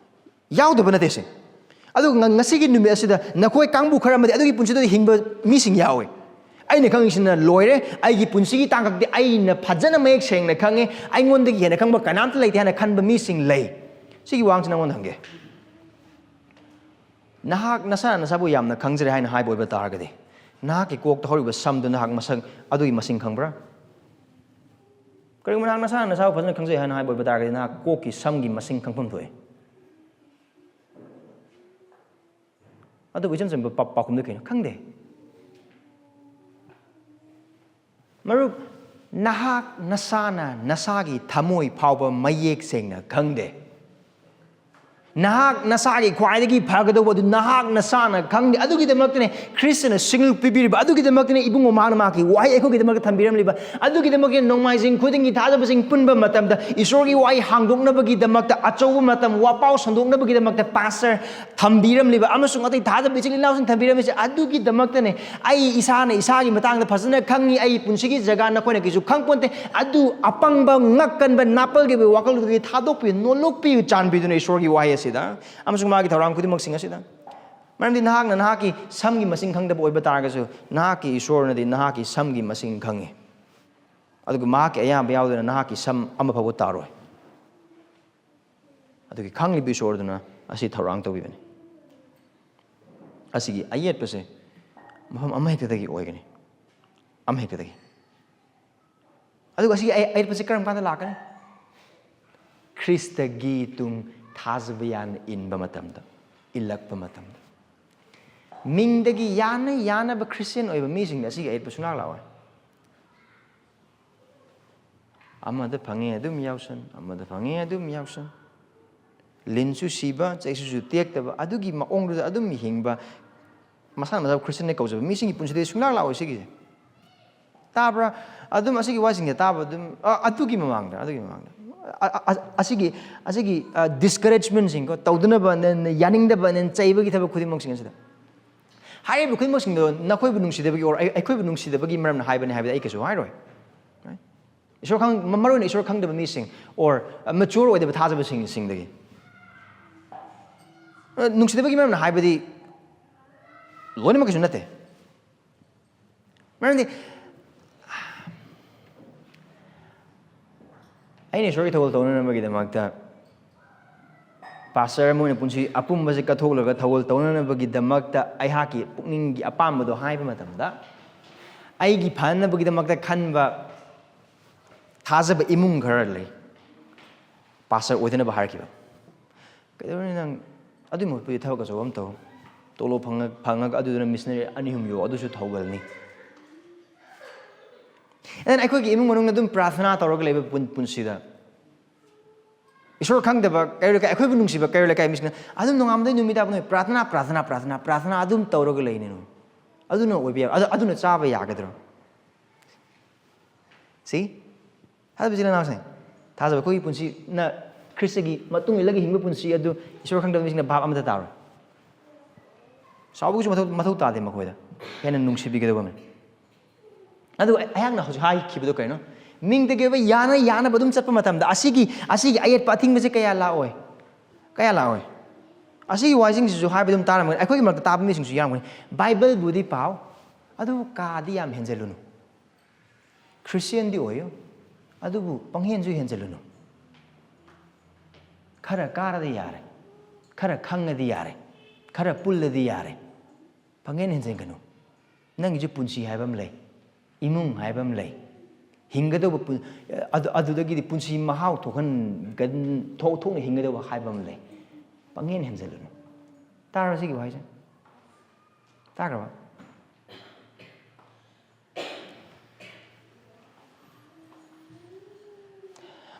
ꯌꯥꯎꯗꯕ ꯅꯠꯇꯦ ꯁꯦ꯫ ꯑꯗꯨ ꯉ-, ꯉꯁꯤꯒꯤ ꯅꯨꯃꯤꯠ ꯑꯁꯤꯗ ꯅꯈꯣꯏ ꯀꯥꯡꯕꯨ ꯈꯔ ꯑꯃꯗꯤ ꯑꯗꯨꯒꯤ ꯄꯨꯟꯁꯤꯗꯨꯗ ꯍꯤꯡꯕ ꯃꯤꯁꯤꯡ ꯌꯥꯎꯋꯤ꯫ ꯑꯩꯅ ꯈꯪꯉꯤꯁꯤꯅ ꯂꯣꯏꯔꯦ, ꯑꯩꯒꯤ ꯄꯨꯟꯁꯤꯒꯤ ꯇꯥꯡꯀꯛꯇꯤ ꯑꯩꯅ ꯐꯖꯅ ꯃꯌꯦꯛ ꯁꯦꯡꯅ ꯈꯪꯉꯦ, ꯑꯩꯉꯣꯟꯗꯒꯤ ꯍꯦꯟꯅ ꯈꯪꯕ ꯀꯅꯥꯝꯇ ꯂꯩꯇꯦ ꯍꯥꯏꯅ ꯈꯟꯕ ꯃꯤꯁꯤꯡ ꯂꯩ꯫ ꯁꯤꯒꯤ ꯋꯥꯍꯪꯁꯤ ꯅꯉꯣꯟꯗ ꯍꯪꯒꯦ꯫ ꯅꯍꯥꯛ ꯅꯁꯥꯅ ꯅꯁꯥꯕꯨ ꯌꯥꯝꯅ ꯈꯪꯖꯔꯦ ꯍꯥꯏꯅ ꯍꯥꯏꯕ ꯑꯣꯏꯕ ꯇꯥꯔꯒꯗꯤ, ꯅꯍꯥꯛꯀꯤ ꯀꯣꯛꯇ ꯍꯧꯔꯤꯕ ꯁꯝꯗꯨ ꯅꯍꯥꯛ ꯃꯁꯛ ꯑꯗꯨꯒꯤ ꯃꯁꯤꯡ ꯈꯪꯕ꯭ꯔꯥ? ꯀꯔꯤꯒꯨꯝꯕ ꯅꯍꯥꯛ ꯅꯁꯥꯅ ꯅꯁꯥꯕꯨ ꯐꯖꯅ ꯈꯪꯖꯩ ꯍꯥꯏꯅ ꯍꯥꯏꯕ ꯑꯣꯏꯕ ꯇꯥꯔꯒꯗꯤ, ꯅꯍꯥꯛ ꯀꯣꯛꯀꯤ ꯁꯝꯒꯤ ꯃꯁꯤꯡ ꯈꯪꯐꯝ ꯊꯣꯛꯏ꯫ ꯑꯗꯨꯕꯨ ꯏꯆꯝ ꯆꯝꯕ ꯄꯥ-, ꯄꯥꯎꯈꯨꯝꯗꯨ ꯀꯩꯅꯣ? ꯈꯪꯗꯦ꯫ ꯃꯔꯨꯞ, ꯅꯍꯥꯛ ꯅꯁꯥꯅ ꯅꯁꯥꯒꯤ ꯊꯃꯣꯏ ꯐꯥꯎꯕ ꯃꯌꯦꯛ ꯁꯦꯡꯅ ꯈꯪꯗꯦ꯫ ꯅꯍꯥꯛ ꯅꯁꯥꯒꯤ ꯈ꯭ꯋꯥꯏꯗꯒꯤ ꯐꯒꯗꯧꯕ ꯑꯗꯨ ꯅꯍꯥꯛ ꯅꯁꯥꯅ ꯈꯪꯗꯦ꯫ ꯑꯗꯨꯒꯤꯗꯃꯛꯇꯅꯦ ꯈ꯭ꯔꯤꯁꯇꯅ ꯁꯤꯡꯂꯨꯞ ꯄꯤꯕꯤꯔꯤꯕ꯫ ꯑꯗꯨꯒꯤꯗꯃꯛꯇꯅꯦ ꯏꯕꯨꯡꯉꯣ ꯃꯍꯥꯛꯅ ꯃꯍꯥꯛꯀꯤ ꯋꯥꯍꯩ ꯑꯩꯈꯣꯏꯒꯤꯗꯃꯛꯇ ꯊꯝꯕꯤꯔꯝꯂꯤꯕ꯫ ꯑꯗꯨꯒꯤꯗꯃꯛꯇ ꯅꯣꯡꯃꯥꯏꯖꯤꯡ ꯈꯨꯗꯤꯡꯒꯤ ꯊꯥꯖꯕꯁꯤꯡ ꯄꯨꯟꯕ ꯃꯇꯝꯗ ꯏꯁꯣꯔꯒꯤ ꯋꯥꯍꯩ ꯍꯥꯡꯗꯣꯛꯅꯕꯒꯤꯗꯃꯛꯇ, ꯑꯆꯧꯕ ꯃꯇꯝ ꯋꯥꯄꯥꯎ ꯁꯟꯗꯣꯛꯅꯕꯒꯤꯗꯃꯛꯇ ꯄꯥꯁꯇꯔ ꯊꯝꯕꯤꯔꯝꯂꯤꯕ ꯑꯃꯁꯨꯡ ꯑꯇꯩ ꯊꯥꯖꯕ ꯏꯆꯤꯜ ꯏꯅꯥꯎꯁꯤꯡ ꯊꯝꯕꯤꯔꯝꯂꯤꯁꯦ ꯑꯗꯨꯒꯤꯗꯃꯛꯇꯅꯦ꯫ ꯑꯩ ꯏꯁꯥꯅ ꯏꯁꯥꯒꯤ ꯃꯇꯥꯡꯗ ꯐꯖꯅ ꯈꯪꯉꯤ, ꯑꯩ ꯄꯨꯟꯁꯤꯒꯤ ꯖꯒꯥ ꯅꯈꯣꯏꯅ ꯀꯩꯁꯨ ꯈꯪꯄꯣꯟꯇꯦ꯫ ꯑꯗꯨ ꯑꯄꯪꯕ, ꯉꯛꯀꯟꯕ, ꯅꯥꯄꯜꯒꯤ ꯑꯣꯏꯕ ꯋꯥꯈꯜꯗꯨꯗꯒꯤ ꯊꯥꯗꯣꯛꯄꯤꯌꯨ, ꯅꯣꯂꯣꯛꯄꯤꯌꯨ, ꯆꯥꯟꯕꯤꯗꯨꯅ ꯏꯁꯣꯔꯒꯤ ꯋꯥꯍꯩ ꯑꯁꯤꯗ ꯑꯃꯁꯨꯡ ꯃꯥꯒꯤ ꯊꯧꯔꯥꯡ ꯈꯨꯗꯤꯡꯃꯛꯁꯤꯡ ꯑꯁꯤꯗ꯫ ꯃꯔꯝꯗꯤ ꯅꯍꯥꯛꯅ ꯅꯍꯥꯛꯀꯤ ꯁꯝꯒꯤ ꯃꯁꯤꯡ ꯈꯪꯗꯕ ꯑꯣꯏꯕ ꯇꯥꯔꯒꯁꯨ, ꯅꯍꯥꯛꯀꯤ ꯏꯁꯣꯔꯅꯗꯤ ꯅꯍꯥꯛꯀꯤ ꯁꯝꯒꯤ ꯃꯁꯤꯡ ꯈꯪꯉꯤ꯫ ꯑꯗꯨꯒ ꯃꯍꯥꯛꯀꯤ ꯑꯌꯥꯕ ꯌꯥꯎꯗꯅ ꯅꯍꯥꯛꯀꯤ ꯁꯝ ꯑꯃ ꯐꯥꯎꯕ ꯇꯥꯔꯣꯏ꯫ ꯑꯗꯨꯒꯤ ꯈꯪꯂꯤꯕ ꯏꯁꯣꯔꯗꯨꯅ ꯑꯁꯤ ꯊꯧꯔꯥꯡ ꯇꯧꯕꯤꯕꯅꯤ꯫ ꯑꯁꯤꯒꯤ ꯑꯌꯦꯠꯄꯁꯦ ꯃꯐꯝ ꯑꯃꯍꯦꯛꯇꯗꯒꯤ ꯑꯣꯏꯒꯅꯤ, ꯑꯃꯍꯦꯛꯇꯗꯒꯤ꯫ ꯑꯗꯨꯒ ꯑꯁꯤꯒꯤ ꯑꯌꯦ-, ꯑꯌꯦꯠꯄꯁꯦ ꯀꯔꯝ ꯀꯥꯟꯗ ꯂꯥꯛꯀꯅꯤ? ꯈ꯭ꯔꯤꯁꯇꯒꯤ ꯇꯨꯡ ꯊꯥꯖꯕ ꯌꯥꯅ ꯏꯟꯕ ꯃꯇꯝꯗ, ꯏꯜꯂꯛꯄ ꯃꯇꯝꯗ꯫ ꯃꯤꯡꯗꯒꯤ ꯌꯥꯅ ꯌꯥꯅꯕ ꯈ꯭ꯔꯤꯁꯇꯤꯌꯟ ꯑꯣꯏꯕ ꯃꯤꯁꯤꯡꯗ ꯑꯁꯤꯒꯤ ꯑꯌꯦꯠꯄ ꯁꯨꯡꯂꯥꯛ ꯂꯥꯛꯑꯣꯏ꯫ ꯑꯃꯗ ꯐꯪꯉꯦ ꯑꯗꯨꯝ ꯌꯥꯎꯁꯟ, ꯑꯃꯗ ꯐꯪꯉꯦ ꯑꯗꯨꯝ ꯌꯥꯎꯁꯟ꯫ ꯂꯤꯟꯁꯨ ꯁꯤꯕ, ꯆꯩꯁꯨꯁꯨ ꯇꯦꯛꯇꯕ, ꯑꯗꯨꯒꯤ ꯃꯑꯣꯡꯗꯨꯗ ꯑꯗꯨꯝ ꯍꯤꯡꯕ, ꯃꯁꯥꯅ ꯃꯁꯥꯕꯨ ꯈ꯭ꯔꯤꯁꯇꯤꯌꯟꯅ ꯀꯧꯖꯕ ꯃꯤꯁꯤꯡꯒꯤ ꯄꯨꯟꯁꯤꯗ ꯁꯨꯡꯂꯥꯛ ꯂꯥꯛꯑꯣꯏ ꯁꯤꯒꯤꯁꯦ꯫ ꯇꯥꯕ꯭ꯔꯥ? ꯑꯗꯨꯝ ꯑꯁꯤꯒꯤ ꯋꯥꯁꯤꯡꯁꯦ ꯇꯥꯕ ꯑꯗꯨꯝ, ꯑ, ꯑꯗꯨꯒꯤ ꯃꯃꯥꯡꯗ, ꯑꯗꯨꯒꯤ ꯃꯃꯥꯡꯗ, ꯑ, ꯑ, ꯑ, ꯑꯁꯤꯒꯤ, ꯑꯁꯤꯒꯤ, ꯑ, discouragementꯁꯤꯡꯀꯣ, ꯇꯧꯗꯅꯕ, ꯅ-, ꯅ-, ꯌꯥꯅꯤꯡꯗꯕ, ꯅ-, ꯅ-, ꯆꯩꯕꯒꯤ ꯊꯕꯛ ꯈꯨꯗꯤꯡꯃꯛꯁꯤꯡ ꯑꯁꯤꯗ, ꯍꯥꯏꯔꯤꯕ ꯈꯨꯗꯤꯡꯃꯛꯁꯤꯡꯗꯣ ꯅꯈꯣꯏꯕꯨ ꯅꯨꯡꯁꯤꯗꯕꯒꯤ or ꯑꯩ-, ꯑꯩꯈꯣꯏꯕꯨ ꯅꯨꯡꯁꯤꯗꯕꯒꯤ ꯃꯔꯝꯅ ꯍꯥꯏꯕꯅꯤ ꯍꯥꯏꯕꯗꯤ ꯑꯩ ꯀꯩꯁꯨ ꯍꯥꯏꯔꯣꯏ꯫ ꯏꯁꯣꯔ ꯈꯪ-, ꯃ-, ꯃꯔꯨ ꯑꯣꯏꯅ ꯏꯁꯣꯔ ꯈꯪꯗꯕ ꯃꯤꯁꯤꯡ or mature ꯑꯣꯏꯗꯕ ꯊꯥꯖꯕꯁꯤꯡ, ꯁꯤꯡꯗꯒꯤ꯫ ꯑ, ꯅꯨꯡꯁꯤꯗꯕꯒꯤ ꯃꯔꯝꯅ ꯍꯥꯏꯕꯗꯤ ꯂꯣꯏꯅꯃꯛꯀꯤꯁꯨ ꯅꯠꯇꯦ꯫ ꯃꯔꯝꯗꯤ ꯑꯩꯅ ꯏꯁꯣꯔꯒꯤ ꯊꯧꯒꯜ ꯇꯧꯅꯅꯕꯒꯤꯗꯃꯛꯇ ꯄꯥꯁꯇꯔ ꯑꯃ ꯑꯣꯏꯅ ꯄꯨꯟꯁꯤ ꯑꯄꯨꯝꯕꯁꯦ ꯀꯠꯊꯣꯛꯂꯒ ꯊꯧꯒꯜ ꯇꯧꯅꯅꯕꯒꯤꯗꯃꯛꯇ ꯑꯩꯍꯥꯛꯀꯤ ꯄꯨꯛꯅꯤꯡꯒꯤ ꯑꯄꯥꯝꯕꯗꯣ ꯍꯥꯏꯕ ꯃꯇꯝꯗ, ꯑꯩꯒꯤ ꯐꯅꯕꯒꯤꯗꯃꯛꯇ ꯈꯟꯕ ꯊꯥꯖꯕ ꯏꯃꯨꯡ ꯈꯔ ꯂꯩ, ꯄꯥꯁꯇꯔ ꯑꯣꯏꯗꯅꯕ ꯍꯥꯏꯔꯛꯈꯤꯕ꯫ "ꯀꯩꯗꯧꯔꯨꯅꯤ ꯅꯪ? ꯑꯗꯨꯒꯤ ꯃꯍꯨꯠꯄꯨꯗꯤ ꯊꯕꯛ ꯑꯆꯧꯕ ꯑꯃ ꯇꯧ꯫ ꯇꯣꯂꯣꯞ ꯐꯪꯉ-, ꯐꯪꯉꯒ ꯑꯗꯨꯗꯨꯅ ꯃꯤꯁꯅꯔꯤ ꯑꯅꯤ ꯑꯍꯨꯝ ꯌꯣꯛ, ꯑꯗꯨꯁꯨ ꯊꯧꯒꯜꯅꯤ." And then ꯑꯩꯈꯣꯏꯒꯤ ꯏꯃꯨꯡ ꯃꯅꯨꯡꯗ ꯑꯗꯨꯝ ꯄ꯭ꯔꯥꯊꯅꯥ ꯇꯧꯔꯒ ꯂꯩꯕ ꯄꯨꯟ-, ꯄꯨꯟꯁꯤꯗ ꯏꯁꯣꯔ ꯈꯪꯗꯕ ꯀꯩꯔꯣꯜ ꯂꯩꯀꯥꯏ, ꯑꯩꯈꯣꯏꯕꯨ ꯅꯨꯡꯁꯤꯕ ꯀꯩꯔꯣꯜ ꯂꯩꯀꯥꯏ ꯃꯤꯁꯤꯡꯅ ꯑꯗꯨꯝ ꯅꯣꯡꯉꯥꯟꯕꯗꯩ ꯅꯨꯃꯤꯠ ꯇꯥꯕ ꯅꯨꯃꯤꯠ ꯄ꯭ꯔꯥꯊꯅꯥ, ꯄ꯭ꯔꯥꯊꯅꯥ, ꯄ꯭ꯔꯥꯊꯅꯥ, ꯄ꯭ꯔꯥꯊꯅꯥ ꯑꯗꯨꯝ ꯇꯧꯔꯒ ꯂꯩꯅꯤ ꯅꯣꯏ꯫ ꯑꯗꯨꯅ ꯑꯣꯏꯕ ꯌꯥ-, ꯑꯗꯨ, ꯑꯗꯨꯅ ꯆꯥꯕ ꯌꯥꯒꯗ꯭ꯔꯣ? See? ꯊꯥꯖꯕ ꯏꯆꯤꯜ ꯏꯅꯥꯎꯁꯤꯡ, ꯊꯥꯖꯕ ꯑꯩꯈꯣꯏꯒꯤ ꯄꯨꯟꯁꯤꯅ ꯈ꯭ꯔꯤꯁꯇꯒꯤ ꯃꯇꯨꯡ ꯏꯜꯂꯒ ꯍꯤꯡꯕ ꯄꯨꯟꯁꯤ ꯑꯗꯨ ꯏꯁꯣꯔ ꯈꯪꯗꯕ ꯃꯤꯁꯤꯡꯅ ꯚꯥꯞ ꯑꯃꯠꯇ ꯇꯥꯔꯣꯏ꯫ ꯁꯥꯎꯕꯒꯤꯁꯨ ꯃꯊꯧ, ꯃꯊꯧ ꯇꯥꯗꯦ ꯃꯈꯣꯏꯗ꯫ ꯍꯦꯟꯅ ꯅꯨꯡꯁꯤꯕꯤꯒꯗꯕꯅꯤ꯫ ꯑꯗꯨꯒ ꯑꯩꯍꯥꯛꯅ ꯍꯧꯖꯤꯛ ꯍꯥꯏꯈꯤꯕꯗꯣ ꯀꯩꯅꯣ? ꯃꯤꯡꯗꯒꯤ ꯑꯣꯏꯕ ꯌꯥꯅ ꯌꯥꯅꯕ ꯑꯗꯨꯝ ꯆꯠꯄ ꯃꯇꯝꯗ ꯑꯁꯤꯒꯤ, ꯑꯁꯤꯒꯤ ꯑꯌꯦꯠꯄ ꯑꯊꯤꯡꯕꯁꯦ ꯀꯌꯥ ꯂꯥꯛꯑꯣꯏ? ꯀꯌꯥ ꯂꯥꯛꯑꯣꯏ? ꯑꯁꯤꯒꯤ ꯋꯥꯍꯩꯁꯤꯡꯁꯤꯁꯨ ꯍꯥꯏꯕ ꯑꯗꯨꯝ ꯇꯥꯔꯝꯒꯅꯤ꯫ ꯑꯩꯈꯣꯏꯒꯤ ꯃꯔꯛꯇ ꯇꯥꯕ ꯃꯤꯁꯤꯡꯁꯨ ꯌꯥꯎꯔꯝꯒꯅꯤ꯫ "ꯕꯥꯏꯕꯜꯕꯨꯗꯤ ꯄꯥꯎ, ꯑꯗꯨꯕꯨ ꯀꯥꯗꯤ ꯌꯥꯝ ꯍꯦꯟꯖꯜꯂꯨꯅꯨ꯫ ꯈ꯭ꯔꯤꯁꯇꯤꯌꯟꯗꯤ ꯑꯣꯏꯌꯨ, ꯑꯗꯨꯕꯨ ꯄꯪꯍꯦꯟꯁꯨ ꯍꯦꯟꯖꯜꯂꯨꯅꯨ꯫ ꯈꯔ ꯀꯥꯔꯗꯤ ꯌꯥꯔꯦ, ꯈꯔ ꯈꯪꯉꯗꯤ ꯌꯥꯔꯦ, ꯈꯔ ꯄꯨꯜꯂꯗꯤ ꯌꯥꯔꯦ꯫ ꯄꯪꯍꯦꯟ ꯍꯦꯟꯖꯟꯒꯅꯨ꯫ ꯅꯪꯒꯤꯁꯨ ꯄꯨꯟꯁꯤ ꯍꯥꯏꯕ ꯑꯃ ꯂꯩ, ꯏꯃꯨꯡ ꯍꯥꯏꯕ ꯑꯃ ꯂꯩ, ꯍꯤꯡꯒꯗꯧꯕ ꯄꯨꯟ-, ꯑꯗꯨ, ꯑꯗꯨꯗꯒꯤꯗꯤ ꯄꯨꯟꯁꯤ ꯃꯍꯥꯎ ꯊꯣꯛꯍꯟꯒꯟ-, ꯊꯣꯛ-, ꯊꯣꯛꯅ ꯍꯤꯡꯒꯗꯧꯕ ꯍꯥꯏꯕ ꯑꯃ ꯂꯩ꯫ ꯄꯪꯍꯦꯟ ꯍꯦꯟꯖꯜꯂꯨꯅꯨ"꯫ ꯇꯥꯔꯕ ꯁꯤꯒꯤ ꯋꯥꯍꯩꯁꯦ? ꯇꯥꯈ꯭ꯔꯕ?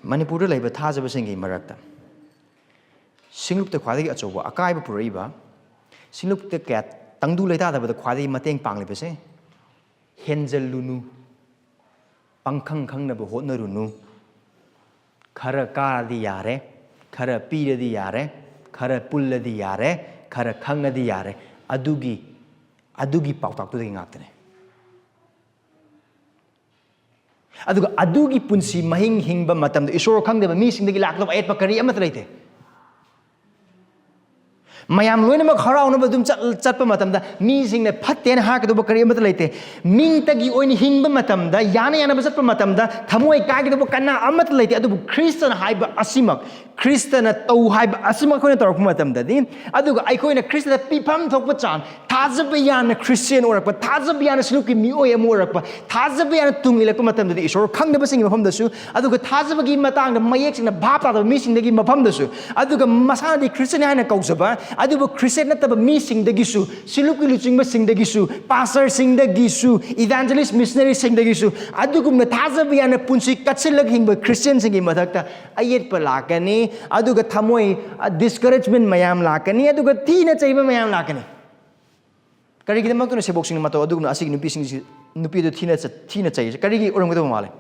ꯃꯅꯤꯄꯨꯔꯗ ꯂꯩꯕ ꯊꯥꯖꯕꯁꯤꯡꯒꯤ ꯃꯔꯛꯇ ꯁꯤꯡꯂꯨꯞꯇ ꯈ꯭ꯋꯥꯏꯗꯒꯤ ꯑꯆꯧꯕ ꯑꯀꯥꯏꯕ ꯄꯨꯔꯛꯏꯕ, ꯁꯤꯡꯂꯨꯞꯇ ꯀꯌꯥ ꯇꯪꯗꯨ ꯂꯩꯇꯥꯗꯕꯗ ꯈ꯭ꯋꯥꯏꯗꯒꯤ ꯃꯇꯦꯡ ꯄꯥꯡꯂꯤꯕꯁꯦ, ꯍꯦꯟꯖꯜꯂꯨꯅꯨ, ꯄꯪꯈꯪ ꯈꯪꯅꯕ ꯍꯣꯠꯅꯔꯨꯅꯨ, ꯈꯔ ꯀꯥꯔꯗꯤ ꯌꯥꯔꯦ, ꯈꯔ ꯄꯤꯔꯗꯤ ꯌꯥꯔꯦ, ꯈꯔ ꯄꯨꯜꯂꯗꯤ ꯌꯥꯔꯦ, ꯈꯔ ꯈꯪꯉꯗꯤ ꯌꯥꯔꯦ, ꯑꯗꯨꯒꯤ ꯑꯗꯨꯒꯤ ꯄꯥꯎꯇꯥꯛꯇꯨꯗꯒꯤ ꯉꯥꯛꯇꯅꯦ꯫ ꯑꯗꯨꯒ ꯑꯗꯨꯒꯤ ꯄꯨꯟꯁꯤ ꯃꯍꯤꯡ ꯍꯤꯡꯕ ꯃꯇꯝꯗ ꯏꯁꯣꯔ ꯈꯪꯗꯕ ꯃꯤꯁꯤꯡꯗꯒꯤ ꯂꯥꯛꯀꯗꯕ ꯑꯌꯦꯠꯄ ꯀꯔꯤ ꯑꯃꯠꯇ ꯂꯩꯇꯦ꯫ ꯃꯌꯥꯝ ꯂꯣꯏꯅꯃꯛ ꯍꯔꯥꯎꯅꯕ ꯑꯗꯨꯝ ꯆꯠ- ꯆꯠꯄ ꯃꯇꯝꯗ ꯃꯤꯁꯤꯡꯅ ꯐꯠꯇꯦꯅ ꯍꯥꯏꯔꯛꯀꯗꯧꯕ ꯀꯔꯤ ꯑꯃꯠꯇ ꯂꯩꯇꯦ꯫ ꯃꯤꯡꯇꯒꯤ ꯑꯣꯏꯅ ꯍꯤꯡꯕ ꯃꯇꯝꯗ, ꯌꯥꯅ ꯌꯥꯅꯕ ꯆꯠꯄ ꯃꯇꯝꯗ, ꯊꯃꯣꯏ ꯀꯥꯏꯒꯗꯧꯕ ꯀꯅꯥ ꯑꯃꯠꯇ ꯂꯩꯇꯦ꯫ ꯑꯗꯨꯕꯨ ꯈ꯭ꯔꯤꯁꯇꯅ ꯍꯥꯏꯕ ꯑꯁꯤꯃꯛ, ꯈ꯭ꯔꯤꯁꯇꯅ ꯇꯧ ꯍꯥꯏꯕ ꯑꯁꯤꯃꯛ ꯑꯩꯈꯣꯏꯅ ꯇꯧꯔꯛꯄ ꯃꯇꯝꯗꯗꯤ, ꯑꯗꯨꯒ ꯑꯩꯈꯣꯏꯅ ꯈ꯭ꯔꯤꯁꯇꯗ ꯄꯤꯐꯝ ꯊꯣꯛꯄ ꯆꯥꯡ, ꯊꯥꯖꯕ ꯌꯥꯅ ꯈ꯭ꯔꯤꯁꯇꯤꯌꯥꯟ ꯑꯣꯏꯔꯛꯄ, ꯊꯥꯖꯕ ꯌꯥꯅ ꯁꯤꯡꯂꯨꯞꯀꯤ ꯃꯤꯑꯣꯏ ꯑꯃ ꯑꯣꯏꯔꯛꯄ, ꯊꯥꯖꯕ ꯌꯥꯅ ꯇꯨꯡ ꯏꯜꯂꯛꯄ ꯃꯇꯝꯗꯗꯤ, ꯏꯁꯣꯔ ꯈꯪꯗꯕꯁꯤꯡꯒꯤ ꯃꯐꯝꯗꯁꯨ, ꯑꯗꯨꯒ ꯊꯥꯖꯕꯒꯤ ꯃꯇꯥꯡꯗ ꯃꯌꯦꯛ ꯁꯦꯡꯅ ꯚꯥꯞ ꯇꯥꯗꯕ ꯃꯤꯁꯤꯡꯗꯒꯤ ꯃꯐꯝꯗꯁꯨ, ꯑꯗꯨꯒ ꯃꯁꯥꯅꯗꯤ ꯈ꯭ꯔꯤꯁꯇꯤꯌꯥꯟ ꯍꯥꯏꯅ ꯀꯧꯖꯕ ꯑꯗꯨꯕꯨ ꯈ꯭ꯔꯤꯁꯇꯤꯌꯥꯟ ꯅꯠꯇꯕ ꯃꯤꯁꯤꯡꯗꯒꯤꯁꯨ, ꯁꯤꯡꯂꯨꯞꯀꯤ ꯂꯨꯆꯤꯡꯕꯁꯤꯡꯗꯒꯤꯁꯨ, ꯄꯥꯁꯇꯔꯁꯤꯡꯗꯒꯤꯁꯨ, ꯏꯚꯥꯟꯖꯦꯂꯤꯁ ꯃꯤꯁꯅꯔꯤꯁꯤꯡꯗꯒꯤꯁꯨ, ꯑꯗꯨꯒꯨꯝꯅ ꯊꯥꯖꯕ ꯌꯥꯅ ꯄꯨꯟꯁꯤ ꯀꯠꯁꯤꯜꯂꯒ ꯍꯤꯡꯕ ꯈ꯭ꯔꯤꯁꯇꯤꯌꯥꯟꯁꯤꯡꯒꯤ ꯃꯊꯛꯇ ꯑꯌꯦꯠꯄ ꯂꯥꯛꯀꯅꯤ, ꯑꯗꯨꯒ ꯊꯃꯣꯏ ꯗꯤꯁꯀꯔꯦꯖꯃꯦꯟ ꯃꯌꯥꯝ ꯂꯥꯛꯀꯅꯤ, ꯑꯗꯨꯒ ꯊꯤꯅ ꯆꯩꯕ ꯃꯌꯥꯝ ꯂꯥꯛꯀꯅꯤ꯫ ꯀꯔꯤꯒꯤꯗꯃꯛꯇꯅꯣ ꯁꯦꯕꯣꯛꯁꯤꯡꯅ ꯃꯇꯧ ꯑꯗꯨꯒꯨꯝꯅ ꯑꯁꯤꯒꯤ ꯅꯨꯄꯤꯁꯤꯡꯁꯤ, ꯅꯨꯄꯤꯗꯨ ꯊꯤꯅ ꯆ- ꯊꯤꯅ ꯆꯩꯔꯤꯁꯦ? ꯀꯔꯤꯒꯤ ꯑꯣꯏꯔꯝꯒꯗꯕ ꯃꯥꯜꯂꯦ?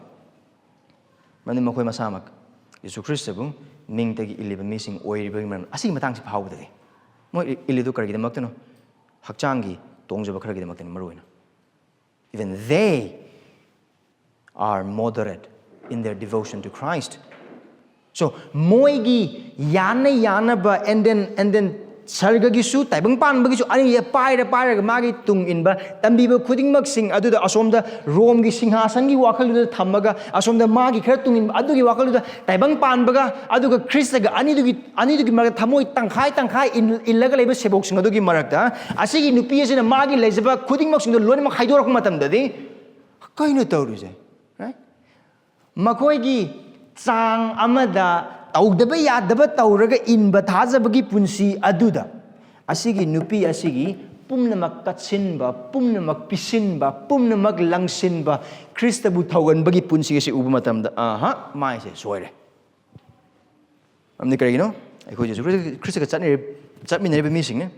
ꯃꯔꯝꯗꯤ ꯃꯈꯣꯏ ꯃꯁꯥꯃꯛ ꯌꯦꯁꯨ ꯈ꯭ꯔꯤꯁꯇꯕꯨ ꯅꯤꯡꯇꯒꯤ ꯏꯜꯂꯤꯕ ꯃꯤꯁꯤꯡ ꯑꯣꯏꯔꯤꯕꯒꯤ ꯃꯔꯝ, ꯑꯁꯤꯒꯤ ꯃꯇꯥꯡꯁꯤ ꯐꯥꯎꯕꯗꯗꯤ ꯃꯣꯏ ꯏ- ꯏꯜꯂꯤꯗꯨ ꯀꯔꯤꯒꯤꯗꯃꯛꯇꯅꯣ? ꯍꯛꯆꯥꯡꯒꯤ ꯇꯣꯡꯖꯕ ꯈꯔꯒꯤꯗꯃꯛꯇꯅꯤ ꯃꯔꯨ ꯑꯣꯏꯅ꯫ Even they are moderate in their devotion to Christ. So ꯃꯣꯏꯒꯤ ꯌꯥꯅ ꯌꯥꯅꯕ, and then, and then ꯁꯔꯒꯒꯤꯁꯨ, ꯇꯥꯏꯕꯪ ꯄꯥꯟꯕꯒꯤꯁꯨ, ꯑꯅꯤꯁꯦ ꯄꯥꯏꯔ ꯄꯥꯏꯔꯒ ꯃꯥꯒꯤ ꯇꯨꯡ ꯏꯟꯕ, ꯇꯝꯕꯤꯕ ꯈꯨꯗꯤꯡꯃꯛꯁꯤꯡ ꯑꯗꯨꯗ ꯑꯁꯣꯝꯗ ꯔꯣꯝꯒꯤ ꯁꯤꯡꯍꯥꯁꯟꯒꯤ ꯋꯥꯈꯜꯗꯨꯗ ꯊꯝꯃꯒ, ꯑꯁꯣꯝꯗ ꯃꯥꯒꯤ ꯈꯔ ꯇꯨꯡ ꯏꯟꯕ ꯑꯗꯨꯒꯤ ꯋꯥꯈꯜꯗꯨꯗ, ꯇꯥꯏꯕꯪ ꯄꯥꯟꯕꯒ ꯑꯗꯨꯒ ꯈ꯭ꯔꯤꯁꯇꯒ ꯑꯅꯤꯗꯨꯒꯤ, ꯑꯅꯤꯗꯨꯒꯤ ꯃꯔꯛꯇ ꯊꯃꯣꯏ ꯇꯪꯈꯥꯏ ꯇꯪꯈꯥꯏ ꯏꯟ- ꯏꯜꯂꯒ ꯂꯩꯕ ꯁꯦꯕꯣꯛꯁꯤꯡ ꯑꯗꯨꯒꯤ ꯃꯔꯛꯇ ꯑꯁꯤꯒꯤ ꯅꯨꯄꯤ ꯑꯁꯤꯅ ꯃꯥꯒꯤ ꯂꯩꯖꯕ ꯈꯨꯗꯤꯡꯃꯛꯁꯤꯡꯗꯣ ꯂꯣꯏꯅꯃꯛ ꯍꯥꯏꯗꯣꯔꯛꯄ ꯃꯇꯝꯗꯗꯤ, ꯀꯩꯅꯣ ꯇꯧꯔꯤꯁꯦ? Right? ꯃꯈꯣꯏꯒꯤ ꯆꯥꯡ ꯑꯃꯗ ꯇꯧꯗꯕ ꯌꯥꯗꯕ ꯇꯧꯔꯒ ꯏꯟꯕ ꯊꯥꯖꯕꯒꯤ ꯄꯨꯟꯁꯤ ꯑꯗꯨꯗ ꯑꯁꯤꯒꯤ ꯅꯨꯄꯤ ꯑꯁꯤꯒꯤ ꯄꯨꯝꯅꯃꯛ ꯀꯠꯁꯤꯟꯕ, ꯄꯨꯝꯅꯃꯛ ꯄꯤꯁꯤꯟꯕ, ꯄꯨꯝꯅꯃꯛ ꯂꯪꯁꯤꯟꯕ, ꯈ꯭ꯔꯤꯁꯇꯕꯨ ꯊꯧꯒꯟꯕꯒꯤ ꯄꯨꯟꯁꯤ ꯑꯁꯤ ꯎꯕ ꯃꯇꯝꯗ, ꯑꯍ, ꯃꯥꯏꯁꯦ ꯁꯣꯏꯔꯦ꯫ ꯃꯔꯝꯗꯤ ꯀꯔꯤꯒꯤꯅꯣ? ꯑꯩꯈꯣꯏ ꯖꯦꯁꯨ ꯈ꯭ꯔꯤꯁ- ꯈ꯭ꯔꯤꯁꯇꯒ ꯆꯠꯅꯔꯤ- ꯆꯠꯃꯤꯟꯅꯔꯤꯕ ꯃꯤꯁꯤꯡꯅꯤ꯫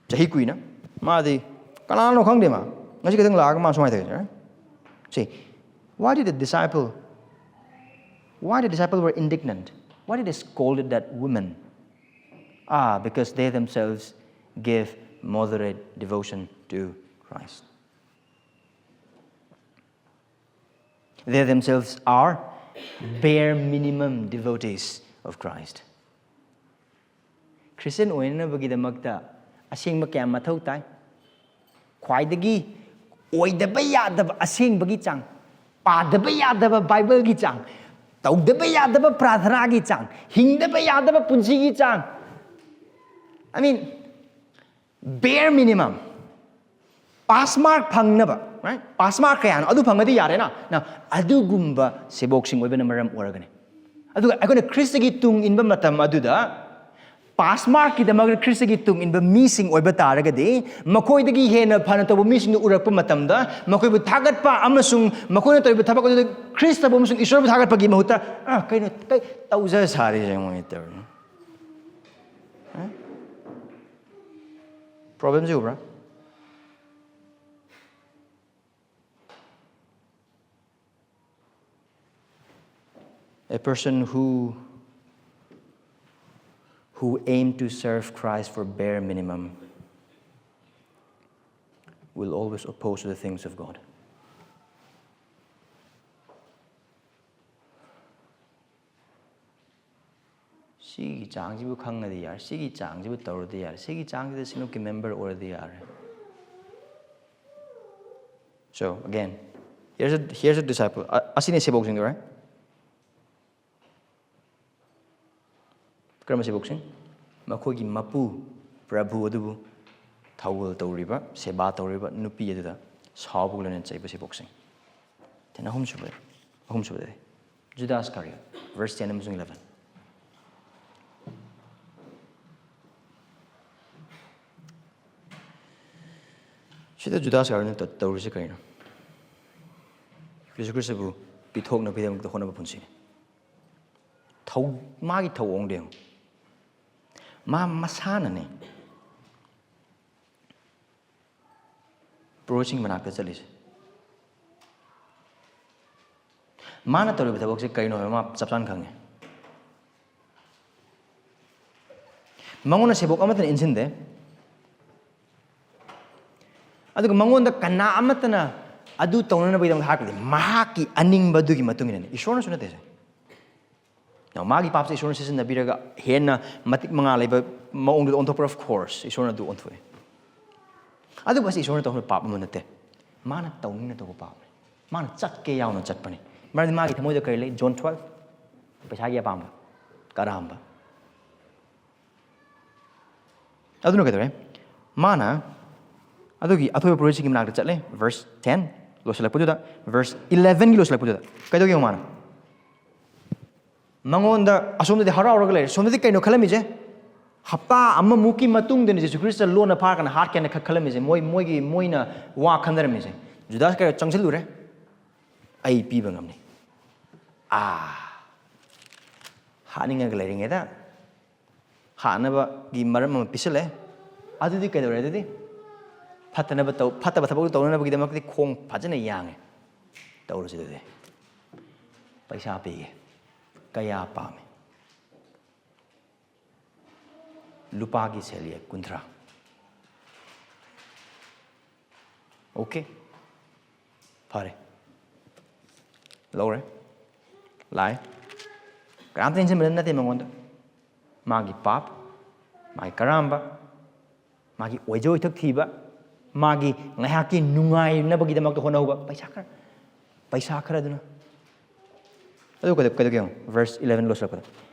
ꯆꯍꯤ ꯀꯨꯏꯅ꯫ ꯃꯥꯗꯤ ꯀꯅꯥꯅꯣ ꯈꯪꯗꯦ꯫ ꯃꯥ ꯉꯁꯤ ꯈꯛꯇꯪ ꯂꯥꯛꯑꯒ ꯃꯥ ꯁꯨꯃꯥꯏꯅ ꯇꯧꯋꯦ꯫ See, why did the disciple, why the disciple were indignant? Why did they scolded that woman? Ah, because they themselves give moderate devotion to Christ. They themselves are bare minimum devotees of Christ. Christian ꯑꯣꯏꯅꯅꯕꯒꯤꯗꯃꯛꯇ ꯑꯁꯦꯡꯕ ꯀꯌꯥ ꯃꯊꯧ ꯇꯥꯏ꯫ ꯈ꯭ꯋꯥꯏꯗꯒꯤ ꯑꯣꯏꯗꯕ ꯌꯥꯗꯕ ꯑꯁꯦꯡꯕꯒꯤ ꯆꯥꯡ, ꯄꯥꯗꯕ ꯌꯥꯗꯕ ꯕꯥꯏꯕꯜꯒꯤ ꯆꯥꯡ, ꯇꯧꯗꯕ ꯌꯥꯗꯕ ꯄ꯭ꯔꯥꯊꯅꯥꯒꯤ ꯆꯥꯡ, ꯍꯤꯡꯗꯕ ꯌꯥꯗꯕ ꯄꯨꯟꯁꯤꯒꯤ ꯆꯥꯡ꯫ I mean, bare minimum. Pass mark ꯐꯪꯅꯕ, right? Pass mark ꯀꯌꯥꯅꯣ? ꯑꯗꯨ ꯐꯪꯉꯗꯤ ꯌꯥꯔꯦꯅ꯫ Now, ꯑꯗꯨꯒꯨꯝꯕ ꯁꯦꯕꯣꯛꯁꯤꯡ ꯑꯣꯏꯕꯅ ꯃꯔꯝ ꯑꯣꯏꯔꯒꯅꯤ꯫ ꯑꯗꯨꯒ ꯑꯩꯈꯣꯏꯅ ꯈ꯭ꯔꯤꯁꯇꯒꯤ ꯇꯨꯡ ꯏꯟꯕ ꯃꯇꯝ ꯑꯗꯨꯗ, pass markꯀꯤꯗꯃꯛꯇ ꯈ꯭ꯔꯤꯁꯇꯒꯤ ꯇꯨꯡ ꯏꯟꯕ ꯃꯤꯁꯤꯡ ꯑꯣꯏꯕ ꯇꯥꯔꯒꯗꯤ, ꯃꯈꯣꯏꯗꯒꯤ ꯍꯦꯟꯅ ꯐꯅ ꯇꯧꯕ ꯃꯤꯁꯤꯡꯗꯨ ꯎꯔꯛꯄ ꯃꯇꯝꯗ, ꯃꯈꯣꯏꯕꯨ ꯊꯥꯒꯠꯄ ꯑꯃꯁꯨꯡ ꯃꯈꯣꯏꯅ ꯇꯧꯔꯤꯕ ꯊꯕꯛ ꯑꯗꯨꯗ ꯈ꯭ꯔꯤꯁꯇꯕꯨ ꯑꯃꯁꯨꯡ ꯏꯁꯣꯔꯕꯨ ꯊꯥꯒꯠꯄꯒꯤ ꯃꯍꯨꯠꯇ, "ꯑ, ꯀꯩꯅꯣ, ꯀꯩ ꯇꯧꯖ ꯁꯥꯔꯤꯁꯦ ꯃꯣꯏ ꯇꯧꯔꯤ?" ꯄ꯭ꯔꯣꯕ꯭ꯂꯦꯝꯁꯤ ꯎꯕ꯭ꯔꯥ? A person who, who aim to serve Christ for bare minimum will always oppose the things of God. ꯁꯤꯒꯤ ꯆꯥꯡꯁꯤꯕꯨ ꯈꯪꯉꯗꯤ ꯌꯥꯔꯦ, ꯁꯤꯒꯤ ꯆꯥꯡꯁꯤꯕꯨ ꯇꯧꯔꯗꯤ ꯌꯥꯔꯦ, ꯁꯤꯒꯤ ꯆꯥꯡꯁꯤꯗ ꯁꯤꯅꯨꯀꯤ ꯃꯦꯝꯕꯔ ꯑꯣꯏꯔꯗꯤ ꯌꯥꯔꯦ꯫ So again, here's a, here's a disciple. ꯑ- ꯑꯁꯤꯅꯤ ꯁꯦꯕꯣꯛꯁꯤꯡꯗꯣ, right? ꯀꯔꯝꯕ ꯁꯦꯕꯣꯛꯁꯤꯡ? ꯃꯈꯣꯏꯒꯤ ꯃꯄꯨ, ꯄ꯭ꯔꯚꯨ ꯑꯗꯨꯕꯨ ꯊꯧꯒꯜ ꯇꯧꯔꯤꯕ, ꯁꯦꯕꯥ ꯇꯧꯔꯤꯕ ꯅꯨꯄꯤ ꯑꯗꯨꯗ ꯁꯥꯎꯕꯒ ꯂꯣꯏꯅꯅ ꯆꯩꯕ ꯁꯦꯕꯣꯛꯁꯤꯡ꯫ Then ꯑꯍꯨꯝꯁꯨꯕ, ꯑꯍꯨꯝꯁꯨꯕꯗꯗꯤ ꯖꯨꯗꯥꯁ ꯀꯥꯔꯤꯌꯣꯠ, verse ten ꯑꯃꯁꯨꯡ eleven꯫ ꯁꯤꯗ ꯖꯨꯗꯥꯁ ꯀꯥꯔꯤꯌꯣꯠꯅ ꯇ- ꯇꯧꯔꯤꯁꯤ ꯀꯔꯤꯅꯣ? ꯖꯦꯁꯨ ꯈ꯭ꯔꯤꯁꯇꯕꯨ ꯄꯤꯊꯣꯛꯅꯕꯒꯤꯗꯃꯛꯇ ꯍꯣꯠꯅꯕ ꯄꯨꯟꯁꯤꯅꯤ꯫ ꯊꯧ- ꯃꯥꯒꯤ ꯊꯧꯑꯣꯡꯗꯣ ꯌꯦꯡꯉꯨ꯫ ꯃꯥ ꯃꯁꯥꯅꯅꯦ ꯄ꯭ꯔꯣꯐꯦꯠꯁꯤꯡꯒꯤ ꯃꯅꯥꯛꯇ ꯆꯠꯂꯤꯁꯦ꯫ ꯃꯥꯅ ꯇꯧꯔꯤꯕ ꯊꯕꯛꯁꯦ ꯀꯩꯅꯣ ꯍꯥꯏꯕ ꯃꯥ ꯆꯞ ꯆꯥꯅ ꯈꯪꯉꯦ꯫ ꯃꯉꯣꯟꯗ ꯁꯦꯕꯣꯛ ꯑꯃꯠꯇꯅ ꯏꯟꯁꯤꯟꯗꯦ꯫ ꯑꯗꯨꯒ ꯃꯉꯣꯟꯗ ꯀꯅꯥ ꯑꯃꯠꯇꯅ ꯑꯗꯨ ꯇꯧꯅꯅꯕꯒꯤꯗꯃꯛ ꯍꯥꯏꯔꯛꯄꯗꯤ ꯃꯍꯥꯛꯀꯤ ꯑꯅꯤꯡꯕꯗꯨꯒꯤ ꯃꯇꯨꯡ ꯏꯟꯅꯅꯤ꯫ ꯏꯁꯣꯔꯅꯁꯨ ꯅꯠꯇꯦ ꯁꯦ꯫ ꯅꯣ, ꯃꯥꯒꯤ ꯄꯥꯞꯁꯦ ꯏꯁꯣꯔꯅ ꯁꯤꯖꯤꯟꯅꯕꯤꯔꯒ ꯍꯦꯟꯅ ꯃꯇꯤꯛ ꯃꯉꯥ ꯂꯩꯕ ꯃꯑꯣꯡꯗꯨꯗ ꯑꯣꯟꯊꯣꯛꯄ꯭ꯔꯥ? Of course, ꯏꯁꯣꯔꯅ ꯑꯗꯨ ꯑꯣꯟꯊꯣꯛꯑꯦ꯫ ꯑꯗꯨꯕꯨ ꯑꯁꯤ ꯏꯁꯣꯔꯅ ꯇꯧꯕ ꯄꯥꯞ ꯑꯃ ꯅꯠꯇꯦ꯫ ꯃꯥꯅ ꯇꯧꯅꯤꯡꯅ ꯇꯧꯕ ꯄꯥꯞꯅꯤ꯫ ꯃꯥꯅ ꯆꯠꯀꯦ ꯌꯥꯎꯅ ꯆꯠꯄꯅꯤ꯫ ꯃꯔꯝꯗꯤ ꯃꯥꯒꯤ ꯊꯃꯣꯏꯗ ꯀꯔꯤ ꯂꯩ? John twelve, ꯄꯩꯁꯥꯒꯤ ꯑꯄꯥꯝꯕ, ꯀꯔꯥꯝꯕ꯫ ꯑꯗꯨꯅ ꯀꯩꯗꯧꯔꯦ? ꯃꯥꯅ ꯑꯗꯨꯒꯤ ꯑꯊꯣꯏꯕ ꯄꯨꯔꯣꯏꯁꯤꯡꯒꯤ ꯃꯅꯥꯛꯇ ꯆꯠꯂꯦ, verse ten ꯂꯣꯏꯁꯤꯜꯂꯛꯄꯗꯨꯗ, verse elevenꯒꯤ ꯂꯣꯏꯁꯤꯜꯂꯛꯄꯗꯨꯗ ꯀꯩꯗꯧꯒꯦ ꯌꯦꯡꯉꯣ ꯃꯥꯅ? ꯃꯉꯣꯟꯗ ꯑꯁꯣꯝꯗꯗꯤ ꯍꯔꯥꯎꯔꯒ ꯂꯩꯔꯦ, ꯁꯣꯝꯗꯗꯤ ꯀꯩꯅꯣ ꯈꯜꯂꯝꯃꯤꯁꯦ? ꯍꯞꯇꯥ ꯑꯃꯃꯨꯛꯀꯤ ꯃꯇꯨꯡꯗꯅꯤ ꯖꯤꯁꯨ ꯈ꯭ꯔꯤꯁꯇ ꯂꯣꯟꯅ ꯐꯥꯔꯀꯥꯟꯗ ꯍꯥꯠꯀꯦꯅ ꯈ-, ꯈꯜꯂꯝꯃꯤꯁꯦ, ꯃꯣꯏ, ꯃꯣꯏꯒꯤ, ꯃꯣꯏꯅ ꯋꯥ ꯈꯟꯅꯔꯝꯃꯤꯁꯦ꯫ ꯖꯨꯗꯥꯁ ꯀꯌꯥ ꯆꯪꯁꯤꯜꯂꯨꯔꯦ, "ꯑꯩ ꯄꯤꯕ ꯉꯝꯅꯤ, ꯑꯥ, ꯍꯥꯠꯅꯤꯡꯉꯒ ꯂꯩꯔꯤꯉꯩꯗ ꯍꯥꯠꯅꯕꯒꯤ ꯃꯔꯝ ꯑꯃ ꯄꯤꯁꯤꯜꯂꯦ꯫ ꯑꯗꯨꯗꯤ ꯀꯩꯗꯧꯔꯦ? ꯑꯗꯨꯗꯤ ꯐꯠꯇꯅꯕ ꯇꯧ, ꯐꯠꯇꯕ ꯊꯕꯛ ꯇꯧꯅꯅꯕꯒꯤꯗꯃꯛꯇꯗꯤ ꯈꯣꯡ ꯐꯖꯅ ꯌꯥꯡꯉꯦ꯫ ꯇꯧꯔꯁꯤ ꯑꯗꯨꯗꯤ꯫ ꯄꯩꯁꯥ ꯄꯤꯒꯦ꯫ ꯀꯌꯥ ꯄꯥꯝꯃꯤ?" "ꯂꯨꯄꯥꯒꯤ ꯁꯦꯜꯌꯦꯛ ꯀꯨꯟꯊ꯭ꯔꯥ"꯫ ꯑꯣꯀꯦ, ꯐꯔꯦ, ꯂꯧꯔꯦ, ꯂꯥꯛꯑꯦ꯫ ꯀꯅꯥꯝꯇ ꯏꯟꯁꯤꯟꯕ ꯅꯠꯇꯦ ꯃꯉꯣꯟꯗ꯫ ꯃꯥꯒꯤ ꯄꯥꯞ, ꯃꯥꯒꯤ ꯀꯔꯥꯝꯕ, ꯃꯥꯒꯤ ꯑꯣꯏꯖ ꯑꯣꯏꯊꯛ ꯊꯤꯕ, ꯃꯥꯒꯤ ꯉꯥꯏꯍꯥꯛꯀꯤ ꯅꯨꯡꯉꯥꯏꯅꯕꯒꯤꯗꯃꯛꯇ ꯍꯣꯠꯅꯍꯧꯕ ꯄꯩꯁꯥ ꯈꯔ, ꯄꯩꯁꯥ ꯈꯔꯗꯨꯅ꯫ ꯑꯗꯨ ꯀꯩꯗꯧ-, ꯀꯩꯗꯧꯒꯦ ꯌꯦꯡꯉꯣ, verse eleven ꯂꯣꯏꯁꯤꯜꯂꯛꯄꯗ,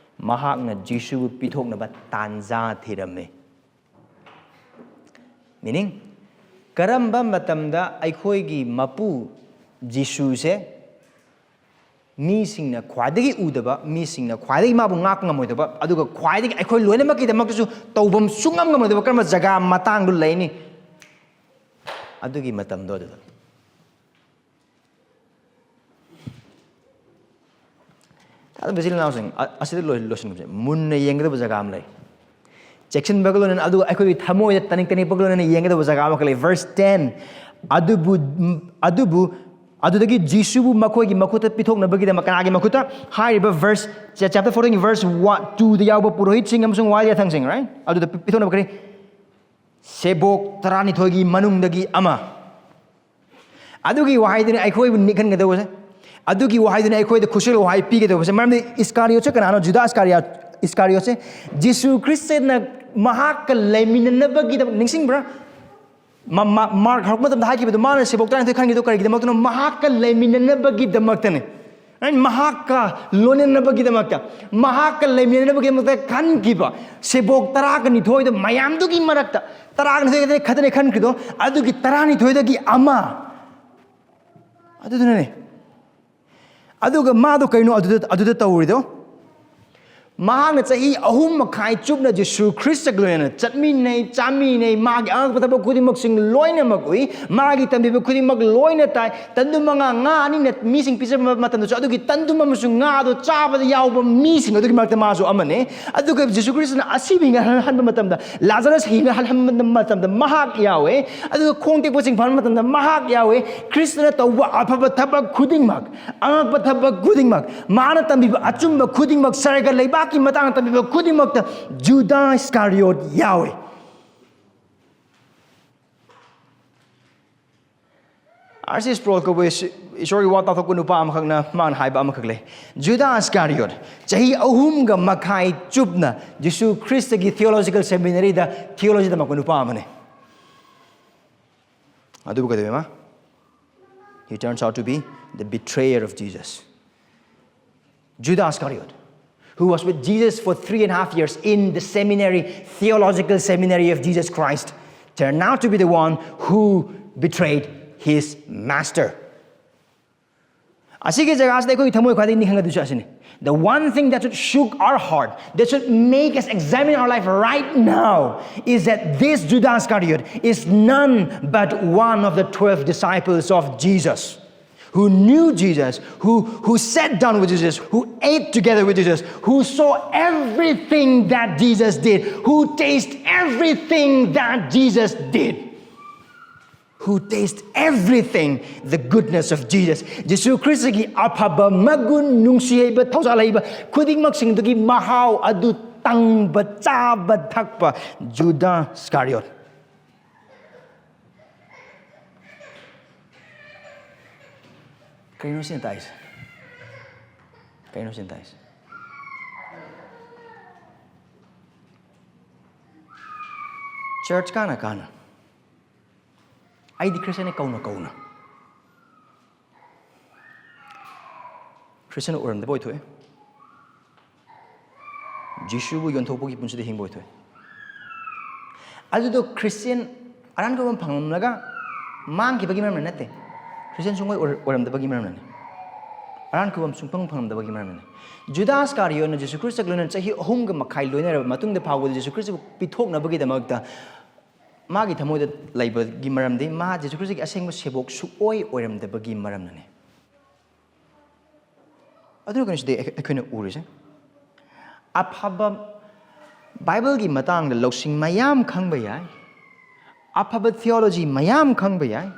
"ꯃꯍꯥꯛꯅ ꯖꯤꯁꯨꯕꯨ ꯄꯤꯊꯣꯛꯅꯕ ꯇꯥꯟꯖꯥ ꯊꯤꯔꯝꯃꯤ"꯫ Meaning, ꯀꯔꯝꯕ ꯃꯇꯝꯗ ꯑꯩꯈꯣꯏꯒꯤ ꯃꯄꯨ ꯖꯤꯁꯨꯁꯦ ꯃꯤꯁꯤꯡꯅ ꯈ꯭ꯋꯥꯏꯗꯒꯤ ꯎꯗꯕ, ꯃꯤꯁꯤꯡꯅ ꯈ꯭ꯋꯥꯏꯗꯒꯤ ꯃꯥꯕꯨ ꯉꯥꯛꯄ ꯉꯝꯃꯣꯏꯗꯕ, ꯑꯗꯨꯒ ꯈ꯭ꯋꯥꯏꯗꯒꯤ ꯑꯩꯈꯣꯏ ꯂꯣꯏꯅꯃꯛꯀꯤꯗꯃꯛꯇꯁꯨ ꯇꯧꯐꯝ ꯁꯨꯡꯉꯝ ꯉꯝꯃꯣꯏꯗꯕ ꯀꯔꯝꯕ ꯖꯒꯥ ꯃꯇꯥꯡꯗꯨ ꯂꯩꯅꯤ? ꯑꯗꯨꯒꯤ ꯃꯇꯝꯗꯣ ꯑꯗꯨꯗ꯫ ꯊꯥꯖꯕ ꯏꯆꯤꯜ ꯏꯅꯥꯎꯁꯤꯡ, ꯑ-, ꯑꯁꯤꯗ ꯂꯣꯏ-, ꯂꯣꯏꯁꯤꯟꯒꯨꯝꯁꯦ꯫ ꯃꯨꯟꯅ ꯌꯦꯡꯒꯗꯕ ꯖꯒꯥ ꯑꯃ ꯂꯩ꯫ ꯆꯦꯛꯁꯤꯟꯕꯒ ꯂꯣꯏꯅꯅ ꯑꯗꯨꯒ ꯑꯩꯈꯣꯏꯒꯤ ꯊꯃꯣꯏꯗ ꯇꯅꯤꯛ ꯇꯅꯤꯛꯄꯒ ꯂꯣꯏꯅꯅ ꯌꯦꯡꯒꯗꯕ ꯖꯒꯥ ꯑꯃꯈꯛ ꯂꯩ꯫ Verse ten, ꯑꯗꯨꯕꯨ ꯑꯗꯨꯕꯨ ꯑꯗꯨꯗꯒꯤ ꯖꯤꯁꯨꯕꯨ ꯃꯈꯣꯏꯒꯤ ꯃꯈꯨꯠꯇ ꯄꯤꯊꯣꯛꯅꯕꯒꯤꯗꯃꯛ, ꯀꯅꯥꯒꯤ ꯃꯈꯨꯠꯇ? ꯍꯥꯏꯔꯤꯕ verse, chapter fourteen, verse one, two ꯗ ꯌꯥꯎꯕ ꯄꯨꯔꯣꯍꯤꯠꯁꯤꯡ ꯑꯃꯁꯨꯡ ꯋꯥ ꯌꯥꯊꯪꯁꯤꯡ, right? ꯑꯗꯨꯗ ꯄꯤ- ꯄꯤꯊꯣꯛꯅꯕ ꯀꯔꯤ? ꯁꯦꯕꯣꯛ ꯇꯔꯥꯅꯤꯊꯣꯏꯒꯤ ꯃꯅꯨꯡꯗꯒꯤ ꯑꯃ꯫ ꯑꯗꯨꯒꯤ ꯋꯥꯍꯩꯗꯨꯅ ꯑꯩꯈꯣꯏꯕꯨ ꯅꯤꯛꯍꯟꯒꯗꯧꯕꯁꯦ꯫ ꯑꯗꯨꯒꯤ ꯋꯥꯍꯩꯗꯨꯅ ꯑꯩꯈꯣꯏꯗ ꯈꯨꯠꯁꯦꯜ ꯋꯥꯍꯩ ꯄꯤꯒꯗꯧꯕꯁꯦ꯫ ꯃꯔꯝꯗꯤ ꯏꯁꯀꯥꯔꯤꯌꯣꯠꯁꯦ ꯀꯅꯥꯅꯣ? ꯖꯨꯗꯥ ꯏꯁꯀꯥꯔꯤꯌꯥ-, ꯏꯁꯀꯥꯔꯤꯌꯣꯠꯁꯦ ꯖꯤꯁꯨ ꯈ꯭ꯔꯤꯁꯇꯅ ꯃꯍꯥꯛꯀ ꯂꯩꯃꯤꯟꯅꯅꯕꯒꯤꯗꯃꯛ, ꯅꯤꯡꯁꯤꯡꯕ꯭ꯔꯥ? ꯃ-, ꯃ-, ꯃꯥꯔꯛ ꯍꯧꯔꯛꯄ ꯃꯇꯝꯗ ꯍꯥꯏꯈꯤꯕꯗꯣ, ꯃꯥꯅ ꯁꯦꯕꯣꯛ ꯇꯔꯥꯅꯤꯊꯣꯏ ꯈꯟꯈꯤꯗꯣ ꯀꯔꯤꯒꯤꯗꯃꯛꯇꯅꯣ? ꯃꯍꯥꯛꯀ ꯂꯩꯃꯤꯟꯅꯅꯕꯒꯤꯗꯃꯛꯇꯅꯦ꯫ Right? ꯃꯍꯥꯛꯀ ꯂꯣꯏꯅꯅꯕꯒꯤꯗꯃꯛꯇ, ꯃꯍꯥꯛꯀ ꯂꯩꯃꯤꯟꯅꯅꯕꯒꯤꯗꯃꯛꯇ ꯈꯟꯈꯤꯕ ꯁꯦꯕꯣꯛ ꯇꯔꯥꯒ ꯅꯤꯊꯣꯏꯗ, ꯃꯌꯥꯝꯗꯨꯒꯤ ꯃꯔꯛꯇ ꯇꯔꯥꯒ ꯅꯤꯊꯣꯏ ꯈꯛꯇꯅꯦ ꯈꯟꯈ꯭ꯔꯤꯗꯣ, ꯑꯗꯨꯒꯤ ꯇꯔꯥꯅꯤꯊꯣꯏꯗꯒꯤ ꯑꯃ꯫ ꯑꯗꯨꯗꯨꯅꯅꯦ꯫ ꯑꯗꯨꯒ ꯃꯥꯗꯣ ꯀꯩꯅꯣ ꯑꯗꯨꯗ, ꯑꯗꯨꯗ ꯇꯧꯔꯤꯗꯣ? ꯃꯍꯥꯛꯅ ꯆꯍꯤ ꯑꯍꯨꯝ ꯃꯈꯥꯏ ꯆꯨꯞꯅ ꯖꯤꯁꯨ ꯈ꯭ꯔꯤꯁꯇꯒ ꯂꯣꯏꯅꯅ ꯆꯠꯃꯤꯟꯅꯩ, ꯆꯥꯃꯤꯟꯅꯩ, ꯃꯥꯒꯤ ꯑꯉꯛꯄ ꯊꯕꯛ ꯈꯨꯗꯤꯡꯃꯛꯁꯤꯡ ꯂꯣꯏꯅꯃꯛ ꯎꯏ, ꯃꯥꯒꯤ ꯇꯝꯕꯤꯕ ꯈꯨꯗꯤꯡꯃꯛ ꯂꯣꯏꯅ ꯇꯥꯏ꯫ ꯇꯟꯗꯨꯝ ꯃꯉꯥ, ꯉꯥ ꯑꯅꯤꯅ ꯃꯤꯁꯤꯡ ꯄꯤꯖꯕ ꯃꯇꯝꯗꯁꯨ ꯑꯗꯨꯒꯤ ꯇꯟꯗꯨꯝ ꯑꯃꯁꯨꯡ ꯉꯥꯗꯣ ꯆꯥꯕꯗ ꯌꯥꯎꯕ ꯃꯤꯁꯤꯡ ꯑꯗꯨꯒꯤ ꯃꯔꯛꯇ ꯃꯥꯁꯨ ꯑꯃꯅꯦ꯫ ꯑꯗꯨꯒ ꯖꯤꯁꯨ ꯈ꯭ꯔꯤꯁꯇꯅ ꯑꯁꯤꯕ ꯍꯤꯡꯒꯠꯍꯟꯕ ꯃꯇꯝꯗ, ꯂꯥꯖꯔꯁ ꯍꯤꯡꯒꯠꯍꯟꯕ ꯃꯇꯝꯗ ꯃꯍꯥꯛ ꯌꯥꯎꯋꯦ꯫ ꯑꯗꯨꯒ ꯈꯣꯡ ꯇꯦꯛꯄꯁꯤꯡ ꯐꯍꯟꯕ ꯃꯇꯝꯗ ꯃꯍꯥꯛ ꯌꯥꯎꯋꯦ꯫ ꯈ꯭ꯔꯤꯁꯇꯅ ꯇꯧꯕ ꯑꯐꯕ ꯊꯕꯛ ꯈꯨꯗꯤꯡꯃꯛ, ꯑꯉꯛꯄ ꯊꯕꯛ ꯈꯨꯗꯤꯡꯃꯛ, ꯃꯥꯅ ꯇꯝꯕꯤꯕ ꯑꯆꯨꯝꯕ ꯈꯨꯗꯤꯡꯃꯛ, ꯁꯔꯒ ꯂꯩꯕꯥꯛꯀꯤ ꯃꯇꯥꯡꯗ ꯇꯝꯕꯤꯕ ꯈꯨꯗꯤꯡꯃꯛꯇ ꯖꯨꯗꯥ ꯏꯁꯀꯥꯔꯤꯌꯣꯠ ꯌꯥꯎꯋꯦ꯫ ꯑꯥꯔ ꯁꯤ ꯁ꯭ꯄ꯭ꯔꯣꯜ ꯀꯧꯕ ꯏꯁ-, ꯏꯁꯣꯔꯒꯤ ꯋꯥ ꯇꯥꯊꯣꯛꯄ ꯅꯨꯄꯥ ꯑꯃꯈꯛꯅ ꯃꯥꯅ ꯍꯥꯏꯕ ꯑꯃꯈꯛ ꯂꯩ꯫ ꯖꯨꯗꯥ ꯏꯁꯀꯥꯔꯤꯌꯣꯠ ꯆꯍꯤ ꯑꯍꯨꯝꯒ ꯃꯈꯥꯏ ꯆꯨꯞꯅ ꯖꯤꯁꯨ ꯈ꯭ꯔꯤꯁꯇꯒꯤ theological seminary ꯗ theology ꯇꯝꯃꯛꯄ ꯅꯨꯄꯥ ꯑꯃꯅꯤ꯫ ꯑꯗꯨꯕꯨ ꯀꯩꯗꯧꯋꯦ ꯃꯥ? He turns out to be the betrayer of Jesus. Judas Iscariot, who was with Jesus for three and a half years in the seminary, theological seminary of Jesus Christ, turned out to be the one who betrayed his master. ꯑꯁꯤꯒꯤ ꯖꯒꯥꯁꯤꯗ ꯑꯩꯈꯣꯏꯒꯤ ꯊꯃꯣꯏ ꯈ꯭ꯋꯥꯏꯗꯒꯤ ꯅꯤꯡꯍꯟꯒꯗꯣꯏꯁꯦ ꯑꯁꯤꯅꯤ꯫ The one thing that should shook our heart, that should make us examine our life right now, is that this Judas Iscariot is none but one of the twelve disciples of Jesus, who knew Jesus, who, who sat down with Jesus, who ate together with Jesus, who saw everything that Jesus did, who tasted everything that Jesus did, who tasted everything, the goodness of Jesus. ꯖꯤꯁꯨ ꯈ꯭ꯔꯤꯁꯇꯒꯤ ꯑꯐꯕ ꯃꯒꯨꯟ, ꯅꯨꯡꯁꯤ ꯍꯩꯕ, ꯊꯧꯖꯥꯜ ꯍꯩꯕ ꯈꯨꯗꯤꯡꯃꯛꯁꯤꯡꯗꯨꯒꯤ ꯃꯍꯥꯎ ꯑꯗꯨ ꯇꯪꯕ, ꯆꯥꯕ, ꯊꯛꯄ ꯖꯨꯗꯥ ꯏꯁꯀꯥꯔꯤꯌꯣꯠ꯫ ꯀꯩꯅꯣ ꯁꯤꯅ ꯇꯥꯛꯏꯁꯦ? ꯀꯩꯅꯣ ꯁꯤꯅ ꯇꯥꯛꯏꯁꯦ? ꯆꯔꯆ ꯀꯥꯅ ꯀꯥꯅ, ꯑꯩꯗꯤ ꯈ꯭ꯔꯤꯁꯇꯤꯌꯥꯟꯅꯤ ꯀꯧꯅ ꯀꯧꯅ, ꯈ꯭ꯔꯤꯁꯇꯤꯌꯥꯟ ꯑꯣꯏꯔꯝꯗꯕ ꯑꯣꯏꯊꯣꯛꯑꯦ꯫ ꯖꯤꯁꯨꯕꯨ ꯌꯣꯟꯊꯣꯛꯄꯒꯤ ꯄꯨꯟꯁꯤꯗ ꯍꯤꯡꯕ ꯑꯣꯏꯊꯣꯛꯑꯦ꯫ ꯑꯗꯨꯗꯣ ꯈ꯭ꯔꯤꯁꯇꯤꯌꯥꯟ ꯑꯔꯥꯟ ꯀꯧꯕ ꯑꯃ ꯐꯪꯂꯝꯂꯒ ꯃꯥꯡꯈꯤꯕꯒꯤ ꯃꯔꯝꯅ ꯅꯠꯇꯦ꯫ ꯈ꯭ꯔꯤꯁꯇꯤꯌꯥꯟ ꯁꯨꯡꯑꯣꯏ ꯑꯣꯏꯔ-, ꯑꯣꯏꯔꯝꯗꯕꯒꯤ ꯃꯔꯝꯅꯅꯤ꯫ ꯑꯔꯥꯟ ꯀꯧꯕ ꯑꯃ ꯁꯨꯡꯐꯪ ꯐꯪꯂꯝꯗꯕꯒꯤ ꯃꯔꯝꯅꯅꯤ꯫ ꯖꯨꯗꯥꯁ ꯏꯁꯀꯥꯔꯤꯌꯣꯠꯅ ꯖꯤꯁꯨ ꯈ꯭ꯔꯤꯁꯇꯒ ꯂꯣꯏꯅꯅ ꯆꯍꯤ ꯑꯍꯨꯝꯒ ꯃꯈꯥꯏ ꯂꯣꯏꯅꯔꯕ ꯃꯇꯨꯡꯗ ꯐꯥꯎꯕꯗ ꯖꯤꯁꯨ ꯈ꯭ꯔꯤꯁꯇꯕꯨ ꯄꯤꯊꯣꯛꯅꯕꯒꯤꯗꯃꯛꯇ ꯃꯥꯒꯤ ꯊꯃꯣꯏꯗ ꯂꯩꯕꯒꯤ ꯃꯔꯝꯗꯤ ꯃꯥ ꯖꯤꯁꯨ ꯈ꯭ꯔꯤꯁꯇꯒꯤ ꯑꯁꯦꯡꯕ ꯁꯦꯕꯣꯛ ꯁꯨꯛꯑꯣꯏ ꯑꯣꯏꯔꯝꯗꯕꯒꯤ ꯃꯔꯝꯅꯅꯤ꯫ ꯑꯗꯨꯅ ꯀꯩꯅꯣ ꯁꯤꯗꯤ ꯑꯩꯈꯣꯏꯅ ꯎꯔꯤꯁꯦ, ꯑꯐꯕ ꯕꯥꯏꯕꯜꯒꯤ ꯃꯇꯥꯡꯗ ꯂꯧꯁꯤꯡ ꯃꯌꯥꯝ ꯈꯪꯕ ꯌꯥꯏ, ꯑꯐꯕ theology ꯃꯌꯥꯝ ꯈꯪꯕ ꯌꯥꯏ,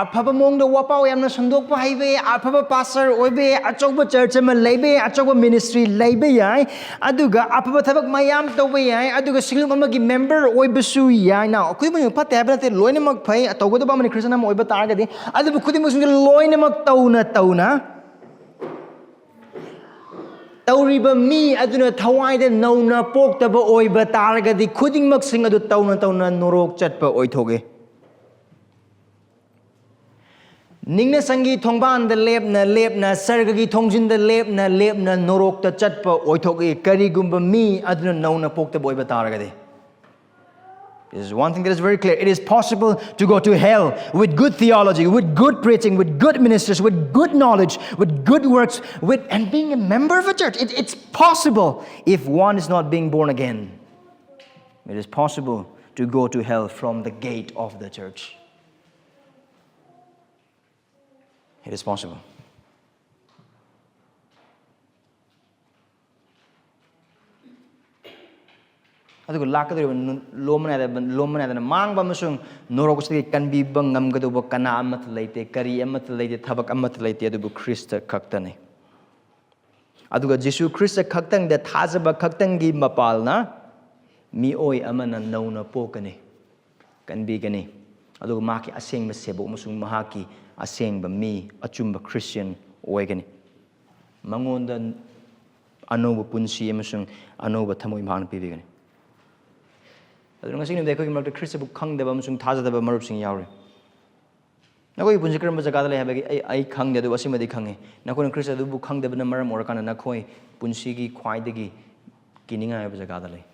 ꯑꯐꯕ ꯃꯑꯣꯡꯗ ꯋꯥꯄꯥꯎ ꯌꯥꯝꯅ ꯁꯟꯗꯣꯛꯄ ꯍꯩꯕ ꯌꯥꯏ, ꯑꯐꯕ ꯄꯥꯁꯇꯔ ꯑꯣꯏꯕ ꯌꯥꯏ, ꯑꯆꯧꯕ ꯆꯔꯆ ꯑꯃ ꯂꯩꯕ ꯌꯥꯏ, ꯑꯆꯧꯕ ꯃꯤꯅꯤꯁꯇ꯭ꯔꯤ ꯂꯩꯕ ꯌꯥꯏ, ꯑꯗꯨꯒ ꯑꯐꯕ ꯊꯕꯛ ꯃꯌꯥꯝ ꯇꯧꯕ ꯌꯥꯏ, ꯑꯗꯨꯒ ꯁꯤꯡꯂꯨꯞ ꯑꯃꯒꯤ ꯃꯦꯝꯕꯔ ꯑꯣꯏꯕꯁꯨ ꯌꯥꯏ꯫ ꯅꯥꯎ, ꯈꯨꯗꯤꯡꯃꯛ ꯐꯠꯇꯦ ꯍꯥꯏꯕ ꯅꯠꯇꯦ, ꯂꯣꯏꯅꯃꯛ ꯐꯩ, ꯇꯧꯒꯗꯕ ꯑꯃꯅꯤ ꯈ꯭ꯔꯤꯁꯇꯤꯌꯥꯟ ꯑꯃ ꯑꯣꯏꯕ ꯇꯥꯔꯒꯗꯤ꯫ ꯑꯗꯨꯕꯨ ꯈꯨꯗꯤꯡꯃꯛꯁꯤꯡꯁꯦ ꯂꯣꯏꯅꯃꯛ ꯇꯧꯅ ꯇꯧꯅ ꯇꯧꯔꯤꯕ ꯃꯤ ꯑꯗꯨꯅ ꯊꯋꯥꯏꯗ ꯅꯧꯅ ꯄꯣꯛꯇꯕ ꯑꯣꯏꯕ ꯇꯥꯔꯒꯗꯤ, ꯈꯨꯗꯤꯡꯃꯛꯁꯤꯡ ꯑꯗꯨ ꯇꯧꯅ ꯇꯧꯅ ꯅꯣꯔꯣꯛ ꯆꯠꯄ ꯑꯣꯏꯊꯣꯛꯏ꯫ ꯅꯤꯡꯅ ꯁꯪꯒꯤ ꯊꯣꯡꯕꯥꯟꯗ ꯂꯦꯞꯅ ꯂꯦꯞꯅ, ꯁꯔꯒꯒꯤ ꯊꯣꯡꯖꯤꯟꯗ ꯂꯦꯞꯅ ꯂꯦꯞꯅ ꯅꯣꯔꯣꯛꯇ ꯆꯠꯄ ꯑꯣꯏꯊꯣꯛꯏ, ꯀꯔꯤꯒꯨꯝꯕ ꯃꯤ ꯑꯗꯨꯅ ꯅꯧꯅ ꯄꯣꯛꯇꯕ ꯑꯣꯏꯕ ꯇꯥꯔꯒꯗꯤ꯫ This is one thing that is very clear. It is possible to go to hell with good theology, with good preaching, with good ministers, with good knowledge, with good works, with, and being a member of a church. It, it's possible if one is not being born again. It is possible to go to hell from the gate of the church. Irresponsible. ꯑꯗꯨꯒ ꯂꯥꯛꯀꯗꯧꯔꯤꯕ ꯅꯨ- ꯂꯣꯝꯕ ꯅꯥꯏꯗꯕ, ꯂꯣꯝꯕ ꯅꯥꯏꯗꯅ ꯃꯥꯡꯕ ꯑꯃꯁꯨꯡ ꯅꯣꯔꯣꯛꯁꯤꯗꯒꯤ ꯀꯟꯕꯤꯕ ꯉꯝꯒꯗꯧꯕ ꯀꯅꯥ ꯑꯃꯠꯇ ꯂꯩꯇꯦ, ꯀꯔꯤ ꯑꯃꯠꯇ ꯂꯩꯇꯦ, ꯊꯕꯛ ꯑꯃꯠꯇ ꯂꯩꯇꯦ, ꯑꯗꯨꯕꯨ ꯈ꯭ꯔꯤꯁꯇ ꯈꯛꯇꯅꯤ꯫ ꯑꯗꯨꯒ ꯖꯤꯁꯨ ꯈ꯭ꯔꯤꯁꯇ ꯈꯛꯇꯪꯗ ꯊꯥꯖꯕ ꯈꯛꯇꯪꯒꯤ ꯃꯄꯥꯜꯅ ꯃꯤꯑꯣꯏ ꯑꯃꯅ ꯅꯧꯅ ꯄꯣꯛꯀꯅꯤ, ꯀꯟꯕꯤꯒꯅꯤ, ꯑꯗꯨꯒ ꯃꯍꯥꯛꯀꯤ ꯑꯁꯦꯡꯕ ꯁꯦꯕꯣꯛ ꯑꯃꯁꯨꯡ ꯃꯍꯥꯛꯀꯤ ꯑꯁꯦꯡꯕ ꯃꯤ, ꯑꯆꯨꯝꯕ ꯈ꯭ꯔꯤꯁꯇꯤꯌꯥꯟ ꯑꯣꯏꯒꯅꯤ꯫ ꯃꯉꯣꯟꯗ ꯑꯅꯧꯕ ꯄꯨꯟꯁꯤ ꯑꯃꯁꯨꯡ ꯑꯅꯧꯕ ꯊꯃꯣꯏ ꯃꯍꯥꯛꯅ ꯄꯤꯕꯤꯒꯅꯤ꯫ ꯑꯗꯨꯅ ꯉꯁꯤ ꯅꯨꯃꯤꯠ ꯑꯩꯈꯣꯏꯒꯤ ꯃꯔꯛꯇ ꯈ꯭ꯔꯤꯁꯇꯕꯨ ꯈꯪꯗꯕ ꯑꯃꯁꯨꯡ ꯊꯥꯖꯗꯕ ꯃꯔꯨꯞꯁꯤꯡ ꯌꯥꯎꯔꯤ꯫ ꯅꯈꯣꯏꯒꯤ ꯄꯨꯟꯁꯤ ꯀꯔꯝꯕ ꯖꯒꯥꯗ ꯂꯩ ꯍꯥꯏꯕꯒꯤ ꯑꯩ, ꯑꯩ ꯈꯪꯗꯦ, ꯑꯗꯨꯕꯨ ꯑꯁꯤꯃꯗꯤ ꯈꯪꯉꯤ, ꯅꯈꯣꯏꯅ ꯈ꯭ꯔꯤꯁꯇ ꯑꯗꯨꯕꯨ ꯈꯪꯗꯕꯅ ꯃꯔꯝ ꯑꯣꯏꯔꯀꯥꯟꯗ ꯅꯈꯣꯏ ꯄꯨꯟꯁꯤꯒꯤ ꯈ꯭ꯋꯥꯏꯗꯒꯤ ꯀꯤꯅꯤꯡꯉꯥꯏ ꯑꯣꯏꯕ ꯖꯒꯥꯗ ꯂꯩ꯫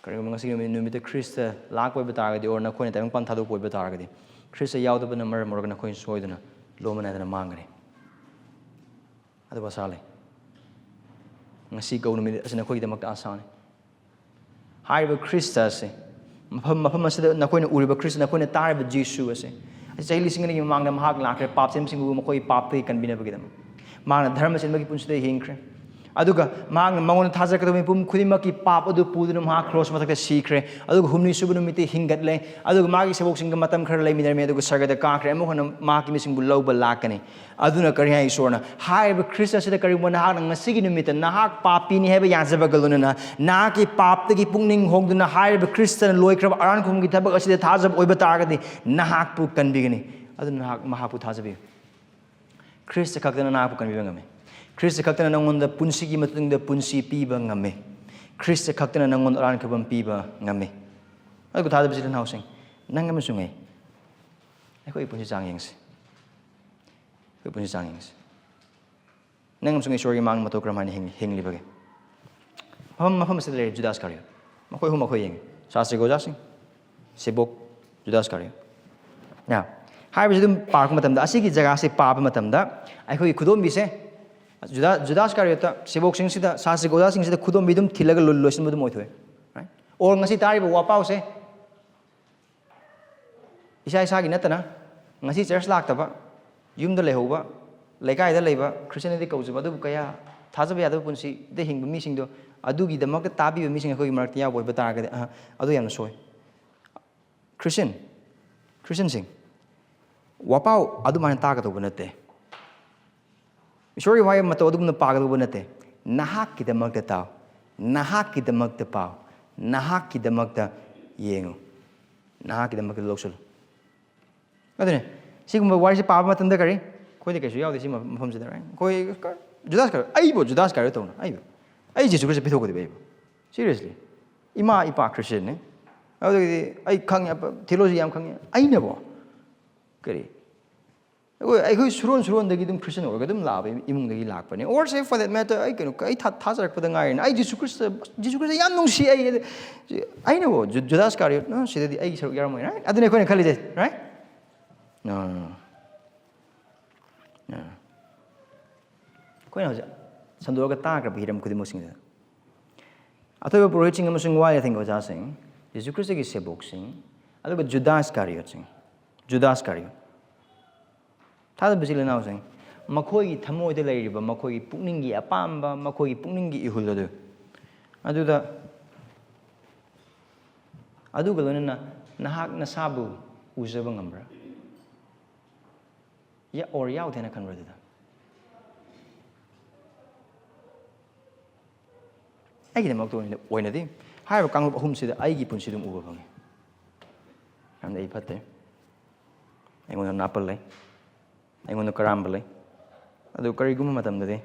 ꯀꯔꯤꯒꯨꯝꯕ ꯉꯁꯤꯒꯤ ꯅꯨꯃꯤꯠ, ꯅꯨꯃꯤꯠꯇ ꯈ꯭ꯔꯤꯁꯇ ꯂꯥꯛꯄ ꯑꯣꯏꯕ ꯇꯥꯔꯒꯗꯤ, or ꯅꯈꯣꯏꯅ ꯇꯥꯏꯕꯪꯄꯥꯟ ꯊꯥꯗꯣꯛꯄ ꯑꯣꯏꯕ ꯇꯥꯔꯒꯗꯤ, ꯈ꯭ꯔꯤꯁꯇ ꯌꯥꯎꯗꯕꯅ ꯃꯔꯝ ꯑꯣꯏꯔꯒ ꯅꯈꯣꯏ ꯁꯣꯏꯗꯅ ꯂꯣꯝꯕ ꯅꯥꯏꯗꯅ ꯃꯥꯡꯒꯅꯤ꯫ ꯑꯗꯨꯕꯨ ꯑꯁꯥ ꯂꯩ꯫ ꯉꯁꯤ ꯒꯧꯔ ꯅꯨꯃꯤꯠ ꯑꯁꯤ ꯅꯈꯣꯏꯒꯤꯗꯃꯛꯇ ꯑꯁꯥꯅꯤ꯫ ꯍꯥꯏꯔꯤꯕ ꯈ꯭ꯔꯤꯁꯇ ꯑꯁꯦ, ꯃꯐꯝ, ꯃꯐꯝ ꯑꯁꯤꯗ ꯅꯈꯣꯏꯅ ꯎꯔꯤꯕ ꯈ꯭ꯔꯤꯁꯇ, ꯅꯈꯣꯏꯅ ꯇꯥꯔꯤꯕ ꯖꯤꯁꯨ ꯑꯁꯦ, ꯑꯁꯤ ꯆꯍꯤ ꯂꯤꯁꯤꯡ ꯑꯅꯤꯒꯤ ꯃꯃꯥꯡꯗ ꯃꯍꯥꯛ ꯂꯥꯛꯈ꯭ꯔꯦ, ꯄꯥꯞ ꯆꯦꯟꯕꯁꯤꯡꯕꯨ ꯃꯈꯣꯏꯒꯤ ꯄꯥꯞꯇꯒꯤ ꯀꯟꯕꯤꯅꯕꯒꯤꯗꯃꯛ꯫ ꯃꯍꯥꯛꯅ ꯙꯔꯃ ꯆꯦꯟꯕꯒꯤ ꯄꯨꯟꯁꯤꯗ ꯍꯤꯡꯈ꯭ꯔꯦ꯫ ꯑꯗꯨꯒ ꯃꯍꯥꯛꯅ ꯃꯉꯣꯟꯗ ꯊꯥꯖꯔꯛꯀꯗꯕ ꯃꯤꯄꯨꯝ ꯈꯨꯗꯤꯡꯃꯛꯀꯤ ꯄꯥꯞ ꯑꯗꯨ ꯄꯨꯗꯨꯅ ꯃꯍꯥꯛ ꯀ꯭ꯔꯣꯁ ꯃꯊꯛꯇ ꯁꯤꯈ꯭ꯔꯦ꯫ ꯑꯗꯨꯒ ꯍꯨꯝꯅꯤ ꯁꯨꯕ ꯅꯨꯃꯤꯠꯇ ꯍꯤꯡꯒꯠꯂꯦ꯫ ꯑꯗꯨꯒ ꯃꯥꯒꯤ ꯁꯦꯕꯣꯛꯁꯤꯡꯒ ꯃꯇꯝ ꯈꯔ ꯂꯩꯃꯤꯟꯅꯔꯝꯃꯤ, ꯑꯗꯨꯒ ꯁꯔꯒꯗ ꯀꯥꯈ꯭ꯔꯦ꯫ ꯑꯃꯨꯛ ꯍꯟꯅ ꯃꯍꯥꯛꯀꯤ ꯃꯤꯁꯤꯡꯕꯨ ꯂꯧꯕ ꯂꯥꯛꯀꯅꯤ꯫ ꯑꯗꯨꯅ ꯀꯔꯤ ꯍꯥꯏ ꯏꯁꯣꯔꯅ? ꯍꯥꯏꯔꯤꯕ ꯈ꯭ꯔꯤꯁꯇ ꯑꯁꯤꯗ ꯀꯔꯤꯒꯨꯝꯕ ꯅꯍꯥꯛꯅ ꯉꯁꯤꯒꯤ ꯅꯨꯃꯤꯠꯇ ꯅꯍꯥꯛ ꯄꯥꯄꯤꯅꯤ ꯍꯥꯏꯕ ꯌꯥꯖꯕꯒ ꯂꯣꯏꯅꯅ ꯅꯍꯥꯛꯀꯤ ꯄꯥꯞꯇꯒꯤ ꯄꯨꯛꯅꯤꯡ ꯍꯣꯡꯗꯨꯅ ꯍꯥꯏꯔꯤꯕ ꯈ꯭ꯔꯤꯁꯇꯅ ꯂꯣꯏꯈ꯭ꯔꯕ ꯑꯔꯥꯟ ꯈꯨꯝꯒꯤ ꯊꯕꯛ ꯑꯁꯤꯗ ꯊꯥꯖꯕ ꯑꯣꯏꯕ ꯇꯥꯔꯒꯗꯤ ꯅꯍꯥꯛꯄꯨ ꯀꯟꯕꯤꯒꯅꯤ꯫ ꯑꯗꯨꯅ ꯅꯍꯥꯛ ꯃꯍꯥꯛꯄꯨ ꯊꯥꯖꯕꯤꯌꯨ꯫ ꯈ꯭ꯔꯤꯁꯇ ꯈꯛꯇꯅ ꯅꯍꯥꯛꯄꯨ ꯀꯟꯕꯤꯕ ꯉꯝꯃꯤ꯫ ꯈ꯭ꯔꯤꯁꯇ ꯈꯛꯇꯅ ꯅꯪꯉꯣꯟꯗ ꯄꯨꯟꯁꯤꯒꯤ ꯃꯇꯨꯡꯗ ꯄꯨꯟꯁꯤ ꯄꯤꯕ ꯉꯝꯃꯤ꯫ ꯈ꯭ꯔꯤꯁꯇ ꯈꯛꯇꯅ ꯅꯪꯉꯣꯟꯗ ꯑꯔꯥꯟ ꯈꯨꯕꯝ ꯄꯤꯕ ꯉꯝꯃꯤ꯫ ꯑꯗꯨꯒ ꯊꯥꯖꯕꯁꯤ ꯅꯅꯥꯎꯁꯤꯡ, ꯅꯪ ꯑꯃꯁꯨꯡ ꯑꯩ, ꯑꯩꯈꯣꯏꯒꯤ ꯄꯨꯟꯁꯤ ꯆꯥꯡ ꯌꯦꯡꯁꯤ꯫ ꯑꯩꯈꯣꯏ ꯄꯨꯟꯁꯤ ꯆꯥꯡ ꯌꯦꯡꯁꯤ꯫ ꯅꯪ ꯑꯃꯁꯨꯡ ꯏꯁꯣꯔꯒꯤ ꯃꯥꯡ ꯃꯇꯧ ꯀꯔꯝ ꯍꯥꯏꯅ ꯍꯤꯡ-, ꯍꯤꯡꯂꯤꯕꯒꯦ? ꯃꯐꯝ, ꯃꯐꯝ ꯑꯁꯤꯗ ꯂꯩꯔꯦ ꯖꯨꯗꯥꯁ ꯀꯥꯔꯤꯌꯣꯠ꯫ ꯃꯈꯣꯏ ꯑꯍꯨꯝ ꯑꯩꯈꯣꯏ ꯌꯦꯡꯉꯤ꯫ ꯁꯥꯁ꯭ꯔꯤ ꯒꯣꯖꯥꯁꯤꯡ, ꯁꯦꯕꯣꯛ, ꯖꯨꯗꯥꯁ ꯀꯥꯔꯤꯌꯣꯠ꯫ ꯌꯥ꯫ ꯍꯥꯏꯕꯁꯤ ꯑꯗꯨꯝ ꯄꯥꯔꯛꯄ ꯃꯇꯝꯗ, ꯑꯁꯤꯒꯤ ꯖꯒꯥꯁꯤ ꯄꯥꯕ ꯃꯇꯝꯗ ꯑꯩꯈꯣꯏꯒꯤ ꯈꯨꯗꯣꯝꯕꯤꯁꯦ, ꯖꯨꯗꯥ-, ꯖꯨꯗꯥꯁ ꯀꯥꯔꯤꯌꯣꯠꯇ ꯁꯦꯕꯣꯛꯁꯤꯡꯁꯤꯗ, ꯁꯥꯁ꯭ꯔꯤ ꯒꯣꯖꯥꯁꯤꯡꯁꯤꯗ ꯈꯨꯗꯣꯝꯕꯤ ꯑꯗꯨꯝ ꯊꯤꯜꯂꯒ ꯂꯣꯏ-, ꯂꯣꯏꯁꯤꯟꯕ ꯑꯗꯨꯝ ꯑꯣꯏꯊꯣꯛꯑꯦ꯫ Right? Or ꯉꯁꯤ ꯇꯥꯔꯤꯕ ꯋꯥꯄꯥꯎꯁꯦ, ꯏꯁꯥ ꯏꯁꯥꯒꯤ ꯅꯠꯇꯅ, ꯉꯁꯤ ꯆꯔꯆ ꯂꯥꯛꯇꯕ, ꯌꯨꯝꯗ ꯂꯩꯍꯧꯕ, ꯂꯩꯀꯥꯏꯗ ꯂꯩꯕ, ꯈ꯭ꯔꯤꯁꯇꯤꯌꯥꯟꯗꯤ ꯀꯧꯖꯕ, ꯑꯗꯨꯕꯨ ꯀꯌꯥ ꯊꯥꯖꯕ ꯌꯥꯗꯕ ꯄꯨꯟꯁꯤꯗ ꯍꯤꯡꯕ ꯃꯤꯁꯤꯡꯗꯣ, ꯑꯗꯨꯒꯤꯗꯃꯛꯇ ꯇꯥꯕꯤꯕ ꯃꯤꯁꯤꯡ ꯑꯩꯈꯣꯏꯒꯤ ꯃꯔꯛꯇ ꯌꯥꯎꯕ ꯑꯣꯏꯕ ꯇꯥꯔꯒꯗꯤ, ꯑꯍ, ꯑꯗꯨ ꯌꯥꯝꯅ ꯁꯣꯏ꯫ ꯈ꯭ꯔꯤꯁꯇꯤꯌꯥꯟ, ꯈ꯭ꯔꯤꯁꯇꯤꯌꯥꯟꯁꯤꯡ, ꯋꯥꯄꯥꯎ ꯑꯗꯨꯃꯥꯏꯅ ꯇꯥꯒꯗꯧꯕ ꯅꯠꯇꯦ꯫ ꯏꯁꯣꯔꯒꯤ ꯋꯥꯍꯩ ꯃꯇꯧ ꯑꯗꯨꯒꯨꯝꯅ ꯄꯥꯒꯗꯧꯕ ꯅꯠꯇꯦ꯫ ꯅꯍꯥꯛꯀꯤꯗꯃꯛꯇ ꯇꯥꯎ, ꯅꯍꯥꯛꯀꯤꯗꯃꯛꯇ ꯄꯥꯎ, ꯅꯍꯥꯛꯀꯤꯗꯃꯛꯇ ꯌꯦꯡꯉꯨ, ꯅꯍꯥꯛꯀꯤꯗꯃꯛꯇ ꯂꯧꯁꯤꯜꯂꯨ꯫ ꯑꯗꯨꯅꯦ, ꯁꯤꯒꯨꯝꯕ ꯋꯥꯔꯤꯁꯦ ꯄꯥꯕ ꯃꯇꯝꯗ ꯀꯔꯤ? ꯑꯩꯈꯣꯏꯗꯤ ꯀꯩꯁꯨ ꯌꯥꯎꯗꯦ ꯁꯤ ꯃꯐꯝꯁꯤꯗ, right? ꯑꯩꯈꯣꯏ ꯀ-, ꯖꯨꯗꯥꯁ ꯀꯥꯔꯤꯑꯣꯠ, ꯑꯩꯕꯨ ꯖꯨꯗꯥꯁ ꯀꯥꯔꯤꯑꯣꯠ ꯇꯧꯅ, ꯑꯩꯕꯨ, ꯑꯩ ꯖꯤꯁꯨ ꯈ꯭ꯔꯤꯁꯇ ꯄꯤꯊꯣꯛꯀꯗꯕ ꯑꯩꯕꯨ? Seriously? ꯏꯃꯥ ꯏꯄꯥ ꯈ꯭ꯔꯤꯁꯇꯤꯌꯥꯟꯅꯤ, ꯑꯗꯨꯗꯒꯤꯗꯤ ꯑꯩ ꯈꯪꯉꯦ, theology ꯌꯥꯝ ꯈꯪꯉꯦ, ꯑꯩꯅꯕꯣ? ꯀꯔꯤ? ꯑꯩꯈꯣꯏ, ꯑꯩꯈꯣꯏ ꯁꯨꯔꯣꯟ ꯁꯨꯔꯣꯟꯗꯒꯤ ꯑꯗꯨꯝ ꯈ꯭ꯔꯤꯁꯇꯤꯌꯥꯟ ꯑꯣꯏꯔꯒ ꯑꯗꯨꯝ ꯂꯥꯛꯑꯕ ꯏꯃꯨꯡꯗꯒꯤ ꯂꯥꯛꯄꯅꯦ꯫ Or say for that matter, ꯑꯩ ꯀꯩꯅꯣ, ꯑꯩ ꯊꯥ-, ꯊꯥꯖꯔꯛꯄꯗ ꯉꯥꯏꯔꯤꯅꯦ꯫ ꯑꯩ ꯖꯤꯁꯨ ꯈ꯭ꯔꯤꯁꯇ, ꯖꯤꯁꯨ ꯈ꯭ꯔꯤꯁꯇ ꯌꯥꯝ ꯅꯨꯡꯁꯤ ꯑꯩ꯫ ꯑꯩꯅꯕꯨ ꯖꯨ-, ꯖꯨꯗꯥꯁ ꯀꯥꯔꯤꯑꯣꯠ, "No, ꯁꯤꯗꯗꯤ ꯑꯩꯒꯤ ꯁꯔꯨꯛ ꯌꯥꯎꯔꯝꯃꯣꯏ", right? ꯑꯗꯨꯅꯦ ꯑꯩꯈꯣꯏꯅ ꯈꯜꯂꯤꯁꯦ, right? No, no, no, no. No, no. ꯑꯩꯈꯣꯏꯅ ꯍꯧꯖꯤꯛ ꯁꯟꯗꯣꯛꯑꯒ ꯇꯥꯈ꯭ꯔꯕ ꯍꯤꯔꯝ ꯈꯨꯗꯤꯡꯃꯛꯁꯤꯡꯁꯤꯗ, ꯑꯊꯣꯏꯕ ꯄꯨꯔꯣꯍꯤꯠꯁꯤꯡ ꯑꯃꯁꯨꯡ ꯋꯥ ꯌꯥꯊꯪꯒꯤ ꯑꯣꯖꯥꯁꯤꯡ, ꯖꯤꯁꯨ ꯈ꯭ꯔꯤꯁꯇꯒꯤ ꯁꯦꯕꯣꯛꯁꯤꯡ, ꯑꯗꯨꯒ ꯖꯨꯗꯥꯁ ꯀꯥꯔꯤꯑꯣꯠꯁꯤꯡ, ꯖꯨꯗꯥꯁ ꯀꯥꯔꯤꯑꯣꯠ꯫ ꯊꯥꯖꯕ ꯏꯆꯤꯜ ꯏꯅꯥꯎꯁꯤꯡ, ꯃꯈꯣꯏꯒꯤ ꯊꯃꯣꯏꯗ ꯂꯩꯔꯤꯕ ꯃꯈꯣꯏꯒꯤ ꯄꯨꯛꯅꯤꯡꯒꯤ ꯑꯄꯥꯝꯕ, ꯃꯈꯣꯏꯒꯤ ꯄꯨꯛꯅꯤꯡꯒꯤ ꯏꯍꯨꯜ ꯑꯗꯨ, ꯑꯗꯨꯗ, ꯑꯗꯨꯒ ꯂꯣꯏꯅꯅ ꯅꯍꯥꯛ ꯅꯁꯥꯕꯨ ꯎꯖꯕ ꯉꯝꯕ꯭ꯔꯥ? ꯌꯥ-, or ꯌꯥꯎꯗꯦꯅ ꯈꯟꯕ꯭ꯔꯥ ꯑꯗꯨꯗ? ꯑꯩꯒꯤꯗꯃꯛꯇ ꯑꯣꯏꯅ-, ꯑꯣꯏꯅꯗꯤ ꯍꯥꯏꯔꯤꯕ ꯀꯥꯡꯂꯨꯞ ꯑꯍꯨꯝꯁꯤꯗ ꯑꯩꯒꯤ ꯄꯨꯟꯁꯤ ꯑꯗꯨꯝ ꯎꯕ ꯐꯪꯉꯤ꯫ ꯌꯥꯝꯅ ꯑꯩ ꯐꯠꯇꯦ, ꯑꯩꯉꯣꯟꯗ ꯅꯥꯄꯜ ꯂꯩ, ꯑꯩꯉꯣꯟꯗ ꯀꯔꯥꯝꯕ ꯂꯩ꯫ ꯑꯗꯨ ꯀꯔꯤꯒꯨꯝꯕ ꯃꯇꯝꯗꯗꯤ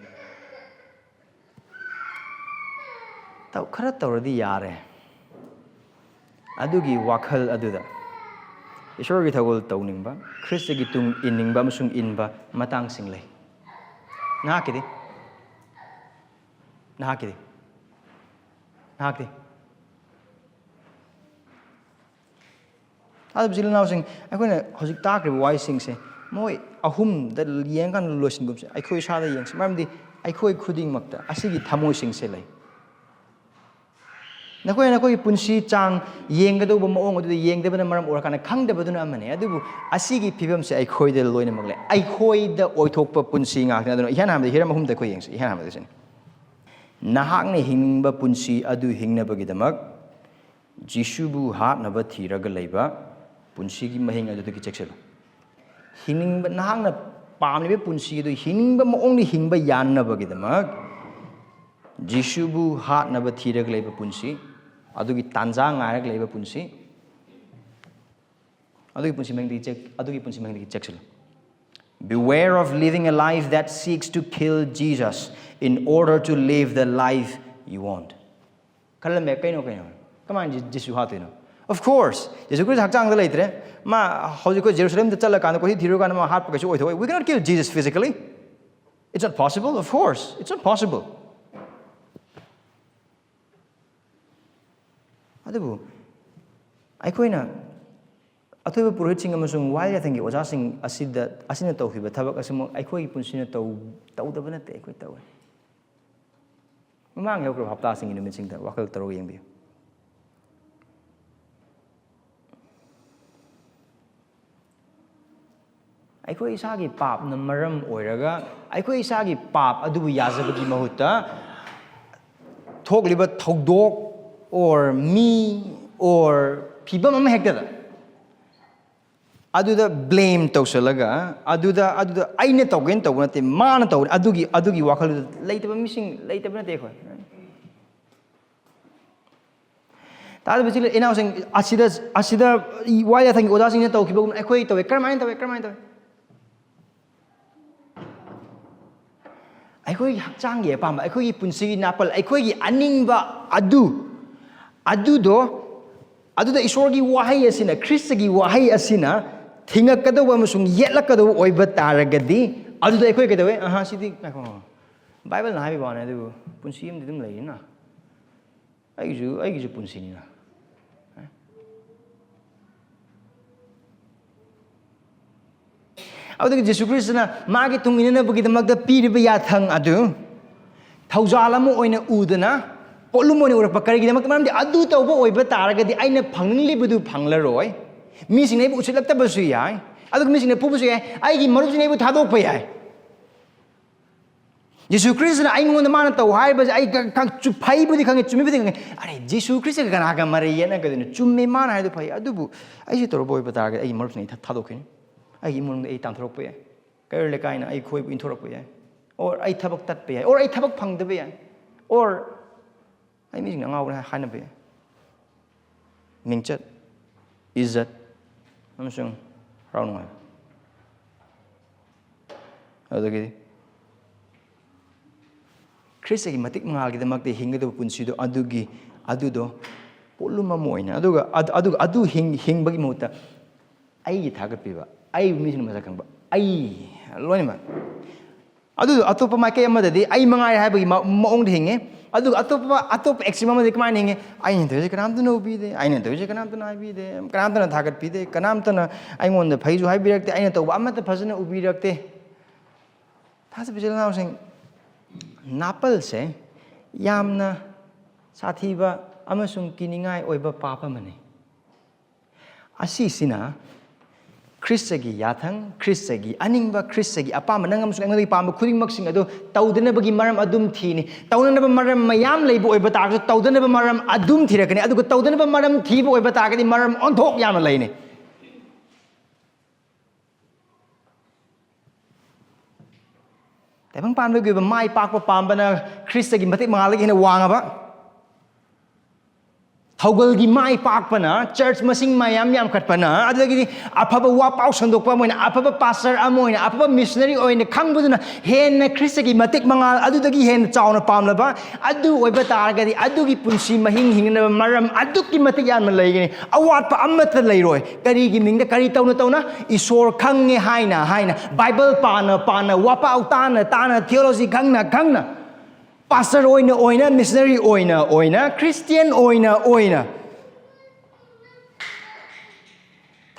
ꯇꯧ-, ꯈꯔ ꯇꯧꯔꯗꯤ ꯌꯥꯔꯦ꯫ ꯑꯗꯨꯒꯤ ꯋꯥꯈꯜ ꯑꯗꯨꯗ ꯏꯁꯣꯔꯒꯤ ꯊꯧꯒꯜ ꯇꯧꯅꯤꯡꯕ, ꯈ꯭ꯔꯤꯁꯇꯒꯤ ꯇꯨꯡ ꯏꯟꯅꯤꯡꯕ ꯑꯃꯁꯨꯡ ꯏꯟꯕ ꯃꯇꯥꯡꯁꯤꯡ ꯂꯩ꯫ ꯅꯍꯥꯛꯀꯤꯗꯤ? ꯅꯍꯥꯛꯀꯤꯗꯤ? ꯅꯍꯥꯛꯇꯤ? ꯑꯗꯨꯕꯨ ꯏꯆꯤꯜ ꯏꯅꯥꯎꯁꯤꯡ, ꯑꯩꯈꯣꯏꯅ ꯍꯧꯖꯤꯛ ꯇꯥꯈ꯭ꯔꯤꯕ ꯋꯥꯍꯩꯁꯤꯡꯁꯦ, ꯃꯣꯏ ꯑꯍꯨꯝꯗ ꯌꯦꯡꯀꯥꯟꯗ ꯂꯣꯏꯁꯤꯟꯒꯨꯝꯁꯦ꯫ ꯑꯩꯈꯣꯏ ꯏꯁꯥꯗ ꯌꯦꯡꯁꯤ, ꯃꯔꯝꯗꯤ ꯑꯩꯈꯣꯏ ꯈꯨꯗꯤꯡꯃꯛꯇ ꯑꯁꯤꯒꯤ ꯊꯃꯣꯏꯁꯤꯡꯁꯦ ꯂꯩ꯫ ꯅꯈꯣꯏꯅ ꯅꯈꯣꯏꯒꯤ ꯄꯨꯟꯁꯤ ꯆꯥꯡ ꯌꯦꯡꯒꯗꯧꯕ ꯃꯑꯣꯡ ꯑꯗꯨꯗ ꯌꯦꯡꯗꯕꯅ ꯃꯔꯝ ꯑꯣꯏꯔꯀꯥꯟꯗ ꯈꯪꯗꯕꯗꯨꯅ ꯑꯃꯅꯤ꯫ ꯑꯗꯨꯕꯨ ꯑꯁꯤꯒꯤ ꯐꯤꯕꯝꯁꯦ ꯑꯩꯈꯣꯏꯗ ꯂꯣꯏꯅꯃꯛ ꯂꯩ꯫ ꯑꯩꯈꯣꯏꯗ ꯑꯣꯏꯊꯣꯛꯄ ꯄꯨꯟꯁꯤ ꯉꯥꯛꯇꯅꯤ꯫ ꯑꯗꯨꯅ ꯏꯍꯥꯟ ꯍꯥꯟꯕꯗ ꯍꯤꯔꯝ ꯑꯍꯨꯝꯗ ꯑꯩꯈꯣꯏ ꯌꯦꯡꯁꯤ꯫ ꯏꯍꯥꯟ ꯍꯥꯟꯕꯗ ꯁꯤꯅꯤ꯫ ꯅꯍꯥꯛꯅ ꯍꯤꯡꯕ ꯄꯨꯟꯁꯤ ꯑꯗꯨ ꯍꯤꯡꯅꯕꯒꯤꯗꯃꯛ ꯖꯤꯁꯨꯕꯨ ꯍꯥꯠꯅꯕ ꯊꯤꯔꯒ ꯂꯩꯕ ꯄꯨꯟꯁꯤꯒꯤ ꯃꯍꯤꯡ ꯑꯗꯨꯗꯒꯤ ꯆꯦꯛꯁꯤꯜꯂꯨ꯫ ꯍꯤꯡꯅꯤꯡꯕ, ꯅꯍꯥꯛꯅ ꯄꯥꯝꯂꯤꯕ ꯄꯨꯟꯁꯤ ꯑꯗꯨ ꯍꯤꯡꯅꯤꯡꯕ ꯃꯑꯣꯡꯗ ꯍꯤꯡꯕ ꯌꯥꯅꯕꯒꯤꯗꯃꯛ ꯖꯤꯁꯨꯕꯨ ꯍꯥꯠꯅꯕ ꯊꯤꯔꯒ ꯂꯩꯕ ꯄꯨꯟꯁꯤ, ꯑꯗꯨꯒꯤ ꯇꯥꯟꯖꯥ ꯉꯥꯏꯔꯒ ꯂꯩꯕ ꯄꯨꯟꯁꯤ, ꯑꯗꯨꯒꯤ ꯄꯨꯟꯁꯤ ꯃꯍꯤꯡꯗꯒꯤ ꯆꯦꯛ-, ꯑꯗꯨꯒꯤ ꯄꯨꯟꯁꯤ ꯃꯍꯤꯡꯗꯒꯤ ꯆꯦꯛꯁꯤꯜꯂꯨ꯫ Beware of living a life that seeks to kill Jesus in order to live the life you want. ꯈꯜꯂꯝꯃꯦ, ꯀꯩꯅꯣ, ꯀꯩꯅꯣ? ꯀꯃꯥꯏꯅ ꯖꯤ-, ꯖꯤꯁꯨ ꯍꯥꯠꯇꯣꯏꯅꯣ? Of course, ꯖꯤꯁꯨ ꯈ꯭ꯔꯤꯁ ꯍꯛꯆꯥꯡꯗ ꯂꯩꯇ꯭ꯔꯦ꯫ ꯃꯥ ꯍꯧꯖꯤꯛ ꯑꯩꯈꯣꯏ ꯖꯦꯔꯨꯁꯂꯦꯝꯗ ꯆꯠꯂꯀꯥꯟꯗ ꯀꯣꯏꯊꯤ ꯊꯤꯔꯨꯀꯥꯟꯗ ꯃꯥ ꯍꯥꯠꯄ ꯀꯩꯁꯨ ꯑꯣꯏꯊꯣꯛꯑꯣꯏ꯫ We cannot kill Jesus physically. It's not possible, of course. It's not possible. ꯑꯗꯨꯕꯨ ꯑꯩꯈꯣꯏꯅ ꯑꯊꯣꯏꯕ ꯄꯨꯔꯣꯍꯤꯠꯁꯤꯡ ꯑꯃꯁꯨꯡ ꯋꯥꯌꯦꯜ ꯌꯥꯊꯪꯒꯤ ꯑꯣꯖꯥꯁꯤꯡ ꯑꯁꯤꯗ, ꯑꯁꯤꯅ ꯇꯧꯈꯤꯕ ꯊꯕꯛ ꯑꯁꯤꯃꯛ ꯑꯩꯈꯣꯏꯒꯤ ꯄꯨꯟꯁꯤꯅ ꯇꯧ-, ꯇꯧꯗꯕ ꯅꯠꯇꯦ, ꯑꯩꯈꯣꯏ ꯇꯧꯋꯦ꯫ ꯃꯃꯥꯡ ꯌꯧꯈ꯭ꯔꯕ ꯍꯞꯇꯥꯁꯤꯡꯒꯤ ꯅꯨꯃꯤꯠꯁꯤꯡꯗ ꯋꯥꯈꯜ ꯇꯧꯔꯒ ꯌꯦꯡꯕꯤꯌꯨ꯫ ꯑꯩꯈꯣꯏ ꯏꯁꯥꯒꯤ ꯄꯥꯞꯅ ꯃꯔꯝ ꯑꯣꯏꯔꯒ ꯑꯩꯈꯣꯏ ꯏꯁꯥꯒꯤ ꯄꯥꯞ ꯑꯗꯨꯕꯨ ꯌꯥꯖꯕꯒꯤ ꯃꯍꯨꯠꯇ ꯊꯣꯛꯂꯤꯕ ꯊꯧꯗꯣꯛ or ꯃꯤ or ꯐꯤꯕꯝ ꯑꯃ ꯍꯦꯛꯇꯗ ꯑꯗꯨꯗ blame ꯇꯧꯁꯜꯂꯒ ꯑꯗꯨꯗ, ꯑꯗꯨꯗ ꯑꯩꯅ ꯇꯧꯒꯦꯅ ꯇꯧꯕ ꯅꯠꯇꯦ, ꯃꯥꯅ ꯇꯧꯕꯅꯤ, ꯑꯗꯨꯒꯤ, ꯑꯗꯨꯒꯤ ꯋꯥꯈꯜꯗꯨꯗ ꯂꯩꯇꯕ ꯃꯤꯁꯤꯡ ꯂꯩꯇꯕ ꯅꯠꯇꯦ ꯑꯩꯈꯣꯏ꯫ ꯇꯥꯗꯕ ꯏꯆꯤꯜ ꯏꯅꯥꯎꯁꯤꯡ, ꯑꯁꯤꯗ, ꯑꯁꯤꯗ ꯋꯥꯌꯦꯜ ꯌꯥꯊꯪꯒꯤ ꯑꯣꯖꯥꯁꯤꯡꯅ ꯇꯧꯈꯤꯕꯒꯨꯝꯅ ꯑꯩꯈꯣꯏ ꯇꯧꯋꯦ꯫ ꯀꯔꯝꯍꯥꯏꯅ ꯇꯧꯋꯦ? ꯀꯔꯝꯍꯥꯏꯅ ꯇꯧꯋꯦ? ꯑꯩꯈꯣꯏꯒꯤ ꯍꯛꯆꯥꯡꯒꯤ ꯑꯄꯥꯝꯕ, ꯑꯩꯈꯣꯏꯒꯤ ꯄꯨꯟꯁꯤꯒꯤ ꯅꯥꯄꯜ, ꯑꯩꯈꯣꯏꯒꯤ ꯑꯅꯤꯡꯕ ꯑꯗꯨ, ꯑꯗꯨꯗꯣ, ꯑꯗꯨꯗ ꯏꯁꯣꯔꯒꯤ ꯋꯥꯍꯩ ꯑꯁꯤꯅ, ꯈ꯭ꯔꯤꯁꯇꯒꯤ ꯋꯥꯍꯩ ꯑꯁꯤꯅ ꯊꯤꯡꯉꯛꯀꯗꯧꯕ ꯑꯃꯁꯨꯡ ꯌꯦꯠꯂꯛꯀꯗꯧꯕ ꯑꯣꯏꯕ ꯇꯥꯔꯒꯗꯤ, ꯑꯗꯨꯗ ꯑꯩꯈꯣꯏ ꯀꯩꯗꯧꯋꯦ? ꯑꯍꯥ, ꯁꯤꯗꯤ, ꯉꯥꯏꯈꯣ, ꯉꯥꯏꯈꯣ꯫ ꯕꯥꯏꯕꯜꯅ ꯍꯥꯏꯕ ꯋꯥꯅꯤ, ꯑꯗꯨꯕꯨ ꯄꯨꯟꯁꯤ ꯑꯃꯗꯤ ꯑꯗꯨꯝ ꯂꯩꯔꯤꯅ꯫ ꯑꯩꯒꯤꯁꯨ, ꯑꯩꯒꯤꯁꯨ ꯄꯨꯟꯁꯤꯅꯤꯅ꯫ ꯑꯗꯨꯒꯤ ꯖꯤꯁꯨ ꯈ꯭ꯔꯤꯁꯇꯅ ꯃꯥꯒꯤ ꯇꯨꯡ ꯏꯟꯅꯅꯕꯒꯤꯗꯃꯛꯇ ꯄꯤꯔꯤꯕ ꯌꯥꯊꯪ ꯑꯗꯨ ꯊꯧꯖꯥꯜ ꯑꯃ ꯑꯣꯏꯅ ꯎꯗꯅ, ꯄꯣꯠꯂꯨꯝ ꯑꯣꯏꯅ ꯎꯔꯛꯄ꯫ ꯀꯔꯤꯒꯤꯗꯃꯛꯇ? ꯃꯔꯝꯗꯤ ꯑꯗꯨ ꯇꯧꯕ ꯑꯣꯏꯕ ꯇꯥꯔꯒꯗꯤ ꯑꯩꯅ ꯐꯪꯅꯤꯡꯂꯤꯕꯗꯨ ꯐꯪꯂꯔꯣꯏ꯫ ꯃꯤꯁꯤꯡꯅ ꯑꯩꯕꯨ ꯎꯁꯤꯠꯂꯛꯇꯕꯁꯨ ꯌꯥꯏ, ꯑꯗꯨꯒ ꯃꯤꯁꯤꯡꯅ ꯐꯨꯕꯁꯨ ꯌꯥꯏ, ꯑꯩꯒꯤ ꯃꯔꯨꯞꯁꯤꯡꯅ ꯑꯩꯕꯨ ꯊꯥꯗꯣꯛꯄ ꯌꯥꯏ꯫ ꯖꯤꯁꯨ ꯈ꯭ꯔꯤꯁꯇꯅ ꯑꯩꯉꯣꯟꯗ ꯃꯥꯅ ꯇꯧ ꯍꯥꯏꯕꯁꯦ ꯑꯩ ꯈ-, ꯈ-, ꯆꯨ-, ꯐꯩꯕꯨꯗꯤ ꯈꯪꯉꯦ, ꯆꯨꯝꯃꯤꯕꯨꯗꯤ ꯈꯪꯉꯦ꯫ ꯑꯔꯦ, ꯖꯤꯁꯨ ꯈ꯭ꯔꯤꯁꯇꯒ ꯀꯅꯥꯒ ꯃꯔꯩ ꯌꯦꯠꯅꯒꯗꯣꯏꯅꯣ? ꯆꯨꯝꯃꯦ, ꯃꯥꯅ ꯍꯥꯏꯗꯣ ꯐꯩ, ꯑꯗꯨꯕꯨ ꯑꯩꯁꯦ ꯇꯧꯔꯕ ꯑꯣꯏꯕ ꯇꯥꯔꯒꯗꯤ ꯑꯩꯒꯤ ꯃꯔꯨꯞꯁꯤꯡ ꯑꯩ ꯊꯥ-, ꯊꯥꯗꯣꯛꯈꯤꯅꯤ꯫ ꯑꯩꯒꯤ ꯏꯃꯨꯡꯗ ꯑꯩ ꯇꯥꯟꯊꯣꯔꯛꯄ ꯌꯥꯏ, ꯀꯩꯔꯣꯜ ꯂꯩꯀꯥꯏꯅ ꯑꯩꯈꯣꯏꯕꯨ ꯏꯟꯊꯣꯔꯛꯄ ꯌꯥꯏ, or ꯑꯩ ꯊꯕꯛ ꯇꯠꯄ ꯌꯥꯏ, or ꯑꯩ ꯊꯕꯛ ꯐꯪꯗꯕ ꯌꯥꯏ, or ꯑꯩ ꯃꯤꯁꯤꯡꯅ ꯑꯉꯥꯎꯕꯅ ꯍꯥꯏꯅꯕ ꯌꯥꯏ꯫ ꯃꯤꯡꯆꯠ, ꯏꯖꯠ, ꯑꯃꯁꯨꯡ ꯍꯔꯥꯎ ꯅꯨꯡꯉꯥꯏꯕ꯫ ꯑꯗꯨꯗꯒꯤꯗꯤ ꯈ꯭ꯔꯤꯁꯇꯒꯤ ꯃꯇꯤꯛ ꯃꯉꯥꯜꯒꯤꯗꯃꯛꯇ ꯍꯤꯡꯒꯗꯕ ꯄꯨꯟꯁꯤꯗꯣ, ꯑꯗꯨꯒꯤ, ꯑꯗꯨꯗꯣ ꯄꯣꯠꯂꯨꯝ ꯑꯃ ꯑꯣꯏꯅ, ꯑꯗꯨꯒ ꯑꯗꯨ, ꯑꯗꯨꯒ ꯑꯗꯨ ꯍꯤꯡ-, ꯍꯤꯡꯕꯒꯤ ꯃꯍꯨꯠꯇ ꯑꯩꯒꯤ ꯊꯥꯒꯠꯄꯤꯕ, ꯑꯩꯕꯨ ꯃꯤꯁꯤꯡꯅ ꯃꯁꯛ ꯈꯪꯕ, ꯑꯩ ꯂꯣꯏꯅꯃꯛ꯫ ꯑꯗꯨꯗꯣ ꯑꯇꯣꯞꯄ ꯃꯥꯏꯀꯩ ꯑꯃꯗꯗꯤ ꯑꯩ ꯃꯉꯥꯏꯔꯦ ꯍꯥꯏꯕꯒꯤ ꯃ-, ꯃꯑꯣꯡꯗ ꯍꯤꯡꯉꯦ꯫ ꯑꯗꯨꯒ ꯑꯇꯣꯞꯄ, ꯑꯇꯣꯞꯄ extreme ꯑꯃꯗꯤ ꯀꯃꯥꯏꯅ ꯍꯤꯡꯉꯦ? ꯑꯩꯅ ꯇꯧꯔꯤꯁꯦ ꯀꯅꯥꯝꯇꯅ ꯎꯕꯤꯗꯦ, ꯑꯩꯅ ꯇꯧꯔꯤꯁꯦ ꯀꯅꯥꯝꯇꯅ ꯍꯥꯏꯕꯤꯗꯦ, ꯀꯅꯥꯝꯇꯅ ꯊꯥꯒꯠꯄꯤꯗꯦ, ꯀꯅꯥꯝꯇꯅ ꯑꯩꯉꯣꯟꯗ ꯐꯩꯁꯨ ꯍꯥꯏꯕꯤꯔꯛꯇꯦ, ꯑꯩꯅ ꯇꯧꯕ ꯑꯃꯠꯇ ꯐꯖꯅ ꯎꯕꯤꯔꯛꯇꯦ꯫ ꯊꯥꯖꯕ ꯏꯆꯤꯜ ꯏꯅꯥꯎꯁꯤꯡ, ꯅꯥꯄꯜꯁꯦ ꯌꯥꯝꯅ ꯁꯥꯊꯤꯕ ꯑꯃꯁꯨꯡ ꯀꯤꯅꯤꯡꯉꯥꯏ ꯑꯣꯏꯕ ꯄꯥꯞ ꯑꯃꯅꯤ꯫ ꯑꯁꯤꯁꯤꯅ ꯈ꯭ꯔꯤꯁꯇꯒꯤ ꯌꯥꯊꯪ, ꯈ꯭ꯔꯤꯁꯇꯒꯤ ꯑꯅꯤꯡꯕ, ꯈ꯭ꯔꯤꯁꯇꯒꯤ ꯑꯄꯥꯝꯕ, ꯅꯪ ꯑꯃꯁꯨꯡ ꯑꯩꯉꯣꯟꯗꯒꯤ ꯄꯥꯝꯕ ꯈꯨꯗꯤꯡꯃꯛꯁꯤꯡ ꯑꯗꯨ ꯇꯧꯗꯅꯕꯒꯤ ꯃꯔꯝ ꯑꯗꯨꯝ ꯊꯤꯅꯤ꯫ ꯇꯧꯅꯅꯕ ꯃꯔꯝ ꯃꯌꯥꯝ ꯂꯩꯕ ꯑꯣꯏꯕ ꯇꯥꯔꯒꯁꯨ, ꯇꯧꯗꯅꯕ ꯃꯔꯝ ꯑꯗꯨꯝ ꯊꯤꯔꯛꯀꯅꯤ꯫ ꯑꯗꯨꯒ ꯇꯧꯗꯅꯕ ꯃꯔꯝ ꯊꯤꯕ ꯑꯣꯏꯕ ꯇꯥꯔꯒꯗꯤ, ꯃꯔꯝ ꯑꯣꯟꯊꯣꯛ ꯌꯥꯝꯅ ꯂꯩꯅꯤ꯫ ꯇꯥꯏꯕꯪ ꯄꯥꯟꯕꯒꯤ ꯑꯣꯏꯕ ꯃꯥꯏ ꯄꯥꯛꯄ ꯄꯥꯝꯕꯅ ꯈ꯭ꯔꯤꯁꯇꯒꯤ ꯃꯇꯤꯛ ꯃꯉꯥꯜꯗꯒꯤ ꯍꯦꯟꯅ ꯋꯥꯡꯉꯕ, ꯊꯧꯒꯜꯒꯤ ꯃꯥꯏ ꯄꯥꯛꯄꯅ, ꯆꯔꯆ ꯃꯁꯤꯡ ꯃꯌꯥꯝ ꯌꯥꯝꯈꯠꯄꯅ, ꯑꯗꯨꯗꯒꯤꯗꯤ ꯑꯐꯕ ꯋꯥ ꯄꯥꯎ ꯁꯟꯗꯣꯛꯄ ꯑꯃ ꯑꯣꯏꯅ, ꯑꯐꯕ ꯄꯥꯁꯇꯔ ꯑꯃ ꯑꯣꯏꯅ, ꯑꯐꯕ ꯃꯤꯁꯅꯔꯤ ꯑꯣꯏꯅ ꯈꯪꯕꯗꯨꯅ ꯍꯦꯟꯅ ꯈ꯭ꯔꯤꯁꯇꯒꯤ ꯃꯇꯤꯛ ꯃꯉꯥꯜ ꯑꯗꯨꯗꯒꯤ ꯍꯦꯟꯅ ꯆꯥꯎꯅ ꯄꯥꯝꯂꯕ, ꯑꯗꯨ ꯑꯣꯏꯕ ꯇꯥꯔꯒꯗꯤ ꯑꯗꯨꯒꯤ ꯄꯨꯟꯁꯤ ꯃꯍꯤꯡ ꯍꯤꯡꯅꯕ ꯃꯔꯝ ꯑꯗꯨꯛꯀꯤ ꯃꯇꯤꯛ ꯌꯥꯝꯅ ꯂꯩꯒꯅꯤ꯫ ꯑꯋꯥꯠꯄ ꯑꯃꯠꯇ ꯂꯩꯔꯣꯏ꯫ ꯀꯔꯤꯒꯤ ꯃꯤꯡꯗ? ꯀꯔꯤ ꯇꯧꯅ ꯇꯧꯅ? ꯏꯁꯣꯔ ꯈꯪꯉꯦ ꯍꯥꯏꯅ, ꯍꯥꯏꯅ, ꯕꯥꯏꯕꯜ ꯄꯥꯅ ꯄꯥꯅ, ꯋꯥꯄꯥꯎ ꯇꯥꯅ ꯇꯥꯅ, theology ꯈꯪꯅ ꯈꯪꯅ, ꯄꯥꯁꯇꯔ ꯑꯣꯏꯅ ꯑꯣꯏꯅ, ꯃꯤꯁꯅꯔꯤ ꯑꯣꯏꯅ ꯑꯣꯏꯅ, ꯈ꯭ꯔꯤꯁꯇꯤꯌꯥꯟ ꯑꯣꯏꯅ ꯑꯣꯏꯅ,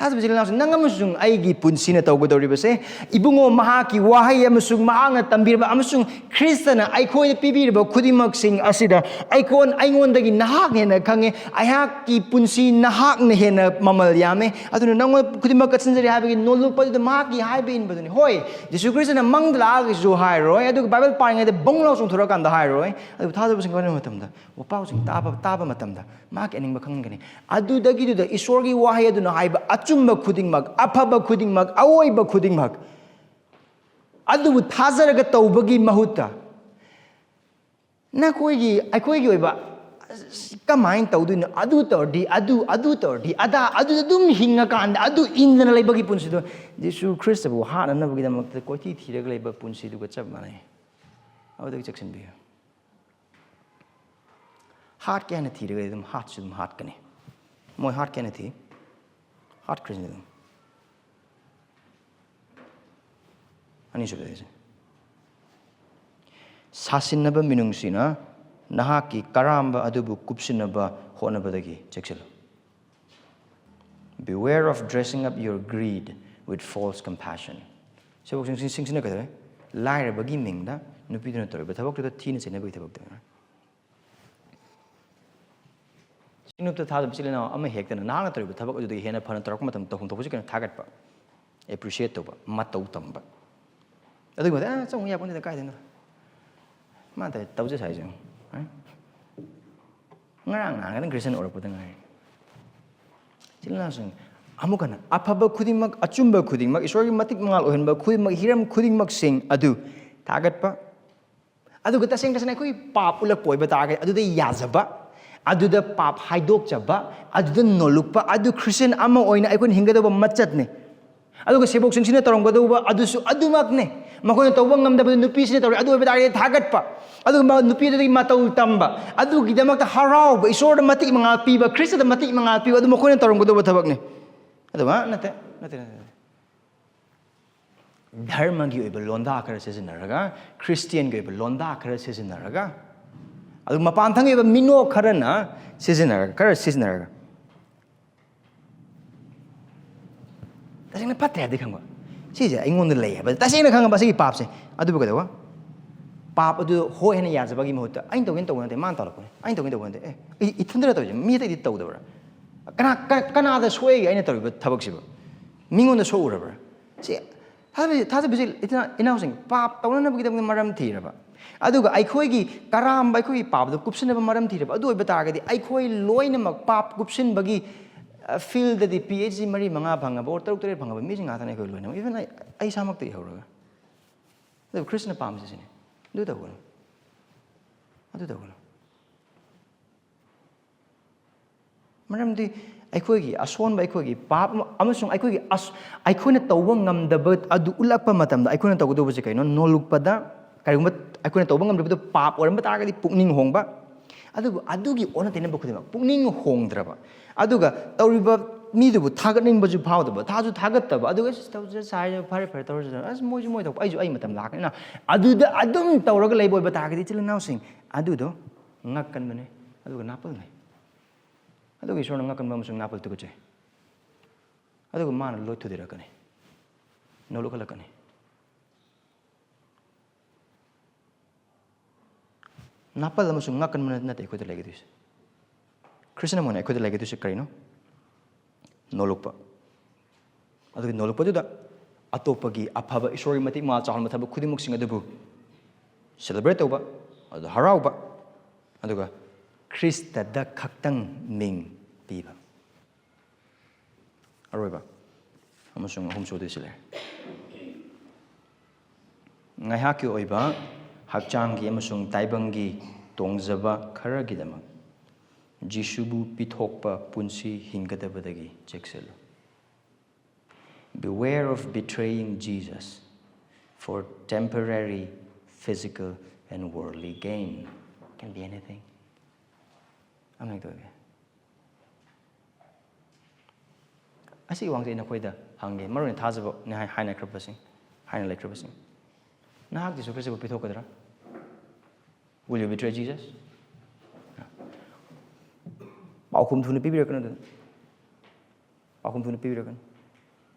ꯊꯥꯖꯕ ꯏꯆꯤꯜ ꯏꯅꯥꯎꯁꯤꯡ, ꯅꯪ ꯑꯃꯁꯨꯡ ꯑꯩꯒꯤ ꯄꯨꯟꯁꯤꯅ ꯇꯧꯒꯗꯧꯔꯤꯕꯁꯦ, ꯏꯕꯨꯡꯉꯣ ꯃꯍꯥꯛꯀꯤ ꯋꯥꯍꯩ ꯑꯃꯁꯨꯡ ꯃꯍꯥꯛꯅ ꯇꯝꯕꯤꯔꯕ ꯑꯃꯁꯨꯡ ꯈ꯭ꯔꯤꯁꯇꯅ ꯑꯩꯈꯣꯏꯗ ꯄꯤꯕꯤꯔꯤꯕ ꯈꯨꯗꯤꯡꯃꯛꯁꯤꯡ ꯑꯁꯤꯗ ꯑꯩꯈꯣꯏ, ꯑꯩꯉꯣꯟꯗꯒꯤ ꯅꯍꯥꯛꯅ ꯍꯦꯟꯅ ꯈꯪꯉꯦ꯫ ꯑꯩꯍꯥꯛꯀꯤ ꯄꯨꯟꯁꯤ ꯅꯍꯥꯛꯅ ꯍꯦꯟꯅ ꯃꯃꯜ ꯌꯥꯝꯃꯦ꯫ ꯑꯗꯨꯅ ꯅꯉꯣꯟꯗ ꯈꯨꯗꯤꯡꯃꯛ ꯀꯠꯁꯤꯟꯖꯔꯤ ꯍꯥꯏꯕꯒꯤ ꯅꯣꯜꯂꯨꯛꯄ ꯑꯗꯨꯗ ꯃꯍꯥꯛꯀꯤ ꯍꯥꯏꯕ ꯏꯟꯕꯗꯨꯅꯤ꯫ ꯍꯣꯏ, ꯖꯤꯁꯨ ꯈ꯭ꯔꯤꯁꯇꯅ ꯃꯪꯗ ꯂꯥꯛꯑꯒꯁꯨ ꯍꯥꯏꯔꯣꯏ, ꯑꯗꯨꯒ ꯕꯥꯏꯕꯜ ꯄꯥꯔꯤꯉꯩꯗ ꯕꯣꯡ ꯂꯥꯎ ꯆꯣꯡꯊꯣꯔꯛꯑꯀꯥꯟꯗ ꯍꯥꯏꯔꯣꯏ꯫ ꯑꯗꯨꯕꯨ ꯊꯥꯖꯕꯁꯤꯡ ꯀꯔꯝꯕ ꯃꯇꯝꯗ, ꯋꯥꯄꯥꯎꯁꯤꯡ ꯇꯥꯕ, ꯇꯥꯕ ꯃꯇꯝꯗ ꯃꯍꯥꯛꯀꯤ ꯑꯅꯤꯡꯕ ꯈꯪꯒꯅꯤ꯫ ꯑꯗꯨꯗꯒꯤꯗꯨꯗ ꯏꯁꯣꯔꯒꯤ ꯋꯥꯍꯩ ꯑꯗꯨꯅ ꯍꯥꯏꯕ ꯑꯆꯨꯝꯕ ꯈꯨꯗꯤꯡꯃꯛ, ꯑꯐꯕ ꯈꯨꯗꯤꯡꯃꯛ, ꯑꯑꯣꯏꯕ ꯈꯨꯗꯤꯡꯃꯛ ꯑꯗꯨꯕꯨ ꯊꯥꯖꯔꯒ ꯇꯧꯕꯒꯤ ꯃꯍꯨꯠꯇ, ꯅꯈꯣꯏꯒꯤ, ꯑꯩꯈꯣꯏꯒꯤ ꯑꯣꯏꯕ "ꯑꯁ, ꯀꯃꯥꯏꯅ ꯇꯧꯗꯣꯏꯅꯣ? ꯑꯗꯨ ꯇꯧꯔꯗꯤ, ꯑꯗꯨ, ꯑꯗꯨ ꯇꯧꯔꯗꯤ, ꯑꯗꯥ", ꯑꯗꯨ ꯑꯗꯨꯝ ꯍꯤꯡꯉꯀꯥꯟꯗ ꯑꯗꯨ ꯏꯟꯗꯅ ꯂꯩꯕꯒꯤ ꯄꯨꯟꯁꯤꯗꯣ, ꯖꯤꯁꯨ ꯈ꯭ꯔꯤꯁꯇꯕꯨ ꯍꯥꯠꯅꯅꯕꯒꯤꯗꯃꯛꯇ ꯀꯣꯏꯊꯤ ꯊꯤꯔꯒ ꯂꯩꯕ ꯄꯨꯟꯁꯤꯗꯨꯒ ꯆꯞ ꯃꯥꯟꯅꯩ꯫ ꯑꯗꯨꯗꯒꯤ ꯆꯦꯛꯁꯤꯟꯕꯤꯌꯨ꯫ ꯍꯥꯠꯀꯦ ꯍꯥꯏꯅ ꯊꯤꯔꯒꯗꯤ ꯑꯗꯨꯝ ꯍꯥꯠꯁꯨ ꯑꯗꯨꯝ ꯍꯥꯠꯀꯅꯤ꯫ ꯃꯣꯏ ꯍꯥꯠꯀꯦ ꯍꯥꯏꯅ ꯊꯤ, ꯍꯥꯠꯈ꯭ꯔꯤꯁꯤꯅꯤ ꯑꯗꯨꯝ꯫ ꯑꯅꯤꯁꯨꯕꯗꯒꯤꯁꯦ, "ꯁꯥꯁꯤꯟꯅꯕ ꯃꯤꯅꯨꯡꯁꯤꯅ ꯅꯍꯥꯛꯀꯤ ꯀꯔꯥꯝꯕ ꯑꯗꯨꯕꯨ ꯀꯨꯞꯁꯤꯟꯅꯕ ꯍꯣꯠꯅꯕꯗꯒꯤ ꯆꯦꯛꯁꯤꯜꯂꯨ"꯫ "Beware of dressing up your greed with false compassion"꯫ ꯁꯤꯐꯥꯎ ꯁꯤꯡꯁꯤꯟꯅ ꯀꯩꯗꯧꯋꯦ? ꯂꯥꯏꯔꯕꯒꯤ ꯃꯤꯡꯗ ꯅꯨꯄꯤꯗꯨꯅ ꯇꯧꯔꯤꯕ ꯊꯕꯛꯇꯨꯗ ꯊꯤꯅ ꯆꯩꯅꯕꯒꯤ ꯊꯕꯛꯇ꯫ ꯁꯤꯡꯅꯨꯞꯇ ꯊꯥꯗꯕ ꯏꯆꯤꯜ ꯏꯅꯥꯎ ꯑꯃ ꯍꯦꯛꯇꯅ ꯅꯍꯥꯛꯅ ꯇꯧꯔꯤꯕ ꯊꯕꯛ ꯑꯗꯨꯗꯒꯤ ꯍꯦꯟꯅ ꯐꯅ ꯇꯧꯔꯛꯄ ꯃꯇꯝꯗ ꯇꯧꯐꯝ ꯊꯣꯛꯄꯁꯤ ꯀꯩꯅꯣ? ꯊꯥꯒꯠꯄ, ꯑꯦꯄ꯭ꯔꯤꯁꯤꯌꯦꯠ ꯇꯧꯕ, ꯃꯇꯧ ꯇꯝꯕ꯫ ꯑꯗꯨꯒꯤ ꯃꯊꯛꯇ, "ꯑ, ꯆꯪꯉꯨ ꯌꯥꯄꯣꯟꯇꯦꯗ, ꯀꯥꯏꯗꯩꯅꯣ?" ꯃꯥ ꯇꯧ-, ꯇꯧꯖ ꯁꯥꯏꯁꯦ ꯌꯦꯡꯉꯨ꯫ ꯍꯥ? ꯉꯔꯥꯡ ꯅꯍꯥꯟ ꯈꯛꯇꯪ ꯈ꯭ꯔꯤꯁꯇꯤꯌꯥꯟ ꯑꯣꯏꯔꯛꯄꯗ ꯉꯥꯏꯔꯤ꯫ ꯏꯆꯤꯜ ꯏꯅꯥꯎꯁꯤꯡ, ꯑꯃꯨꯛ ꯍꯟꯅ ꯑꯐꯕ ꯈꯨꯗꯤꯡꯃꯛ, ꯑꯆꯨꯝꯕ ꯈꯨꯗꯤꯡꯃꯛ, ꯏꯁꯣꯔꯒꯤ ꯃꯇꯤꯛ ꯃꯉꯥꯜ ꯑꯣꯏꯍꯟꯕ ꯈꯨꯗꯤꯡꯃꯛ, ꯍꯤꯔꯝ ꯈꯨꯗꯤꯡꯃꯛꯁꯤꯡ ꯑꯗꯨ ꯊꯥꯒꯠꯄ, ꯑꯗꯨꯒ ꯇꯁꯦꯡ ꯇꯁꯦꯡꯅ ꯑꯩꯈꯣꯏ ꯄꯥꯞ ꯎꯠꯂꯛꯄ ꯑꯣꯏꯕ ꯇꯥꯔꯒꯗꯤ, ꯑꯗꯨꯗ ꯌꯥꯖꯕ, ꯑꯗꯨꯗ ꯄꯥꯞ ꯍꯥꯏꯗꯣꯛꯆꯕ, ꯑꯗꯨꯗ ꯅꯣꯜꯂꯨꯛꯄ, ꯑꯗꯨ ꯈ꯭ꯔꯤꯁꯇꯤꯌꯟ ꯑꯃ ꯑꯣꯏꯅ ꯑꯩꯈꯣꯏꯅ ꯍꯤꯡꯒꯗꯧꯕ ꯃꯆꯠꯅꯤ꯫ ꯑꯗꯨꯒ ꯁꯦꯕꯣꯛꯁꯤꯡꯁꯤꯅ ꯇꯧꯔꯝꯒꯗꯧꯕ ꯑꯗꯨꯁꯨ ꯑꯗꯨꯃꯛꯅꯤ꯫ ꯃꯈꯣꯏꯅ ꯇꯧꯕ ꯉꯝꯗꯕꯗꯨ ꯅꯨꯄꯤꯁꯤꯅ ꯇꯧꯔꯦ, ꯑꯗꯨ ꯑꯣꯏꯕ ꯇꯥꯔꯒꯗꯤ ꯊꯥꯒꯠꯄ, ꯑꯗꯨꯒ ꯃ-, ꯅꯨꯄꯤ ꯑꯗꯨꯗꯒꯤ ꯃꯇꯧ ꯇꯝꯕ, ꯑꯗꯨꯒꯤꯗꯃꯛꯇ ꯍꯔꯥꯎꯕ, ꯏꯁꯣꯔꯗ ꯃꯇꯤꯛ ꯃꯉꯥꯜ ꯄꯤꯕ, ꯈ꯭ꯔꯤꯁꯇꯗ ꯃꯇꯤꯛ ꯃꯉꯥꯜ ꯄꯤꯕ, ꯑꯗꯨ ꯃꯈꯣꯏꯅ ꯇꯧꯔꯝꯒꯗꯧꯕ ꯊꯕꯛꯅꯤ꯫ ꯑꯗꯨꯃꯛ ꯅꯠꯇꯦ, ꯅꯠꯇꯦ, ꯅꯠꯇꯦ, ꯅꯠꯇꯦ꯫ ꯙꯔꯃꯒꯤ ꯑꯣꯏꯕ ꯂꯣꯟꯗꯥ ꯈꯔ ꯁꯤꯖꯤꯟꯅꯔꯒ, ꯈ꯭ꯔꯤꯁꯇꯤꯌꯟꯒꯤ ꯑꯣꯏꯕ ꯂꯣꯟꯗꯥ ꯈꯔ ꯁꯤꯖꯤꯟꯅꯔꯒ, ꯑꯗꯨ ꯃꯄꯥꯟ ꯊꯪꯒꯤ ꯑꯣꯏꯕ ꯃꯤꯅꯣꯛ ꯈꯔꯅ ꯁꯤꯖꯤꯟꯅꯔꯒ, ꯈꯔ ꯁꯤꯖꯤꯟꯅꯔꯒ, ꯇꯁꯦꯡꯅ ꯐꯠꯇ꯭ꯔꯦ ꯍꯥꯏꯕꯗꯤ ꯈꯪꯕ꯫ ꯁꯤꯁꯦ ꯑꯩꯉꯣꯟꯗ ꯂꯩ ꯍꯥꯏꯕ ꯇꯁꯦꯡꯅ ꯈꯪꯉꯕ꯫ ꯁꯤꯒꯤ ꯄꯥꯞꯁꯦ꯫ ꯑꯗꯨꯕꯨ ꯀꯩꯗꯧꯕ? ꯄꯥꯞ ꯑꯗꯨ ꯍꯣꯏ ꯍꯥꯏꯅ ꯌꯥꯖꯕꯒꯤ ꯃꯍꯨꯠꯇ ꯑꯩꯅ ꯇꯧꯒꯦꯅ ꯇꯧꯕ ꯅꯠꯇꯦ, ꯃꯥꯅ ꯇꯧꯔꯛꯄꯅꯦ, ꯑꯩꯅ ꯇꯧꯒꯦꯅ ꯇꯧꯕ ꯅꯠꯇꯦ, ꯑꯦ, ꯑꯩ ꯏꯊꯟꯗꯔ ꯇꯧꯔꯤꯁꯦ, ꯃꯤ ꯑꯇꯩꯗꯤ ꯇꯧꯗꯕ꯭ꯔꯥ? ꯀꯅꯥ, ꯀ-, ꯀꯅꯥꯗ ꯁꯣꯛꯏꯒꯦ ꯑꯩꯅ ꯇꯧꯔꯤꯕ ꯊꯕꯛꯁꯤꯕꯨ? ꯃꯤꯉꯣꯟꯗ ꯁꯣꯛꯎꯔꯕ꯭ꯔꯥ? ꯁꯤ ꯊꯥꯖꯕ-, ꯊꯥꯖꯕꯁꯤ ꯏꯆꯤꯟ ꯏꯅꯥꯎꯁꯤꯡ, ꯄꯥꯞ ꯇꯧꯅꯅꯕꯒꯤꯗꯃꯛꯇ ꯃꯔꯝ ꯊꯤꯔꯕ, ꯑꯗꯨꯒ ꯑꯩꯈꯣꯏꯒꯤ ꯀꯔꯥꯝꯕ, ꯑꯩꯈꯣꯏꯒꯤ ꯄꯥꯞꯗꯣ ꯀꯨꯞꯁꯤꯟꯅꯕ ꯃꯔꯝ ꯊꯤꯔꯕ, ꯑꯗꯨ ꯑꯣꯏꯕ ꯇꯥꯔꯒꯗꯤ ꯑꯩꯈꯣꯏ ꯂꯣꯏꯅꯃꯛ ꯄꯥꯞ ꯀꯨꯞꯁꯤꯟꯕꯒꯤ, ꯑ, ꯐꯤꯜꯗꯗꯤ ꯄꯤ ꯑꯩꯆ ꯗꯤ ꯃꯔꯤ ꯃꯉꯥ ꯐꯪꯉꯕ ꯑꯣꯔ ꯇꯔꯨꯛ ꯇꯔꯦꯠ ꯐꯪꯉꯕ ꯃꯤꯁꯤꯡ ꯉꯥꯛꯇꯅꯤ ꯑꯩꯈꯣꯏ ꯂꯣꯏꯅꯃꯛ, ꯏꯚꯟ ꯑꯩ, ꯑꯩ ꯏꯁꯥꯃꯛꯇꯒꯤ ꯍꯧꯔꯒ꯫ ꯑꯗꯨꯕꯨ ꯈ꯭ꯔꯤꯁꯇꯅ ꯄꯥꯝꯃꯤꯁꯦ ꯁꯤꯅꯤ, ꯑꯗꯨ ꯇꯧꯒꯅꯨ, ꯑꯗꯨ ꯇꯧꯒꯅꯨ꯫ ꯃꯔꯝꯗꯤ ꯑꯩꯈꯣꯏꯒꯤ ꯑꯁꯣꯟꯕ, ꯑꯩꯈꯣꯏꯒꯤ ꯄꯥꯞ ꯑꯃ-, ꯑꯃꯁꯨꯡ ꯑꯩꯈꯣꯏꯒꯤ ꯑꯁ-, ꯑꯩꯈꯣꯏꯅ ꯇꯧꯕ ꯉꯝꯗꯕ ꯑꯗꯨ ꯎꯠꯂꯛꯄ ꯃꯇꯝꯗ ꯑꯩꯈꯣꯏꯅ ꯇꯧꯒꯗꯧꯕꯁꯦ ꯀꯩꯅꯣ? ꯅꯣꯜꯂꯨꯛꯄꯗ, ꯀꯔꯤꯒꯨꯝꯕ ꯑꯩꯈꯣꯏꯅ ꯇꯧꯕ ꯉꯝꯗꯕꯗꯨ ꯄꯥꯞ ꯑꯣꯏꯔꯝꯕ ꯇꯥꯔꯒꯗꯤ ꯄꯨꯛꯅꯤꯡ ꯍꯣꯡꯕ, ꯑꯗꯨꯕꯨ ꯑꯗꯨꯒꯤ ꯑꯣꯟꯅ ꯇꯩꯅꯕ ꯈꯨꯗꯤꯡꯃꯛ ꯄꯨꯛꯅꯤꯡ ꯍꯣꯡꯗ꯭ꯔꯕ, ꯑꯗꯨꯒ ꯇꯧꯔꯤꯕ ꯃꯤꯗꯨꯕꯨ ꯊꯥꯒꯠꯅꯤꯡꯕꯁꯨ ꯐꯥꯎꯗꯕ, ꯊꯥꯁꯨ ꯊꯥꯒꯠꯇꯕ, ꯑꯗꯨꯒ "ꯑꯁ, ꯇꯧꯖ ꯁꯥꯏ, ꯐꯔꯦ, ꯐꯔꯦ, ꯇꯧꯔꯁꯅꯨ, ꯑꯁ, ꯃꯣꯏꯁꯨ ꯃꯣꯏ ꯊꯣꯛꯄ, ꯑꯩꯁꯨ ꯑꯩ ꯃꯇꯝ ꯂꯥꯛꯀꯅꯤꯅ" ꯑꯗꯨꯗ ꯑꯗꯨꯝ ꯇꯧꯔꯒ ꯂꯩꯕ ꯑꯣꯏꯕ ꯇꯥꯔꯒꯗꯤ, ꯏꯆꯤꯜ ꯏꯅꯥꯎꯁꯤꯡ, ꯑꯗꯨꯗꯣ ꯉꯛꯀꯟꯕꯅꯦ, ꯑꯗꯨꯒ ꯅꯥꯄꯜꯅꯦ꯫ ꯑꯗꯨꯒ ꯏꯁꯣꯔꯅ ꯉꯛꯀꯟꯕ ꯑꯃꯁꯨꯡ ꯅꯥꯄꯜ ꯇꯨꯀꯠꯆꯩ꯫ ꯑꯗꯨꯒ ꯃꯥꯅ ꯂꯣꯏ ꯊꯨꯗꯦꯔꯛꯀꯅꯤ, ꯅꯣꯂꯨꯛꯍꯜꯂꯛꯀꯅꯤ꯫ ꯅꯥꯄꯜ ꯑꯃꯁꯨꯡ ꯉꯛꯀꯟꯕ ꯅꯠꯇꯦ ꯑꯩꯈꯣꯏꯗ ꯂꯩꯒꯗꯣꯏꯁꯦ꯫ ꯈ꯭ꯔꯤꯁꯇꯅ ꯑꯣꯏꯅ ꯑꯩꯈꯣꯏꯗ ꯂꯩꯒꯗꯣꯏꯁꯦ ꯀꯔꯤꯅꯣ? ꯅꯣꯂꯨꯛꯄ꯫ ꯑꯗꯨꯒꯤ ꯅꯣꯂꯨꯛꯄꯗꯨꯗ ꯑꯇꯣꯞꯄꯒꯤ ꯑꯐꯕ, ꯏꯁꯣꯔꯒꯤ ꯃꯇꯤꯛ ꯃꯉꯥꯜ ꯆꯥꯎꯍꯟꯕ ꯊꯕꯛ ꯈꯨꯗꯤꯡꯃꯛꯁꯤꯡ ꯑꯗꯨꯕꯨ ꯁꯦꯂꯦꯕ꯭ꯔꯦꯠ ꯇꯧꯕ, ꯑꯗꯨ ꯍꯔꯥꯎꯕ, ꯑꯗꯨꯒ ꯈ꯭ꯔꯤꯁꯇꯗ ꯈꯛꯇꯪ ꯃꯤꯡ ꯄꯤꯕ꯫ ꯑꯔꯣꯏꯕ ꯑꯃꯁꯨꯡ ꯑꯍꯨꯝꯁꯨꯗꯣꯏꯁꯤ ꯂꯩꯔꯦ꯫ ꯉꯥꯏꯍꯥꯛꯀꯤ ꯑꯣꯏꯕ ꯍꯛꯆꯥꯡꯒꯤ ꯑꯃꯁꯨꯡ ꯇꯥꯏꯕꯪꯒꯤ ꯇꯣꯡꯖꯕ ꯈꯔꯒꯤꯗꯃꯛ ꯖꯤꯁꯨꯕꯨ ꯄꯤꯊꯣꯛꯄ ꯄꯨꯟꯁꯤ ꯍꯤꯡꯒꯗꯕꯗꯒꯤ ꯆꯦꯛꯁꯤꯜꯂꯨ꯫ Beware of betraying Jesus for temporary physical and worldly gain. Can be anything. ꯑꯃ ꯍꯦꯛꯇ ꯑꯣꯏꯒꯦ꯫ ꯑꯁꯤꯒꯤ ꯋꯥꯍꯪꯁꯦ ꯑꯩ ꯅꯈꯣꯏꯗ ꯍꯪꯒꯦ, ꯃꯔꯨ ꯑꯣꯏꯅ ꯊꯥꯖꯕ ꯅꯤ ꯍꯥꯏ-, ꯍꯥꯏꯅꯈ꯭ꯔꯕꯁꯤꯡ, ꯍꯥꯏꯅ ꯂꯩꯈ꯭ꯔꯕꯁꯤꯡ, ꯅꯍꯥꯛ ꯖꯤꯁꯨ ꯈ꯭ꯔꯤꯁꯇꯕꯨ ꯄꯤꯊꯣꯛꯀꯗ꯭ꯔꯥ? Will you betray Jesus? ꯄꯥꯎꯈꯨꯝ ꯊꯨꯅ ꯄꯤꯕꯤꯔꯛꯀꯅꯨ ꯑꯗꯨꯗ꯫ ꯄꯥꯎꯈꯨꯝ ꯊꯨꯅ ꯄꯤꯕꯤꯔꯛꯀꯅꯨ꯫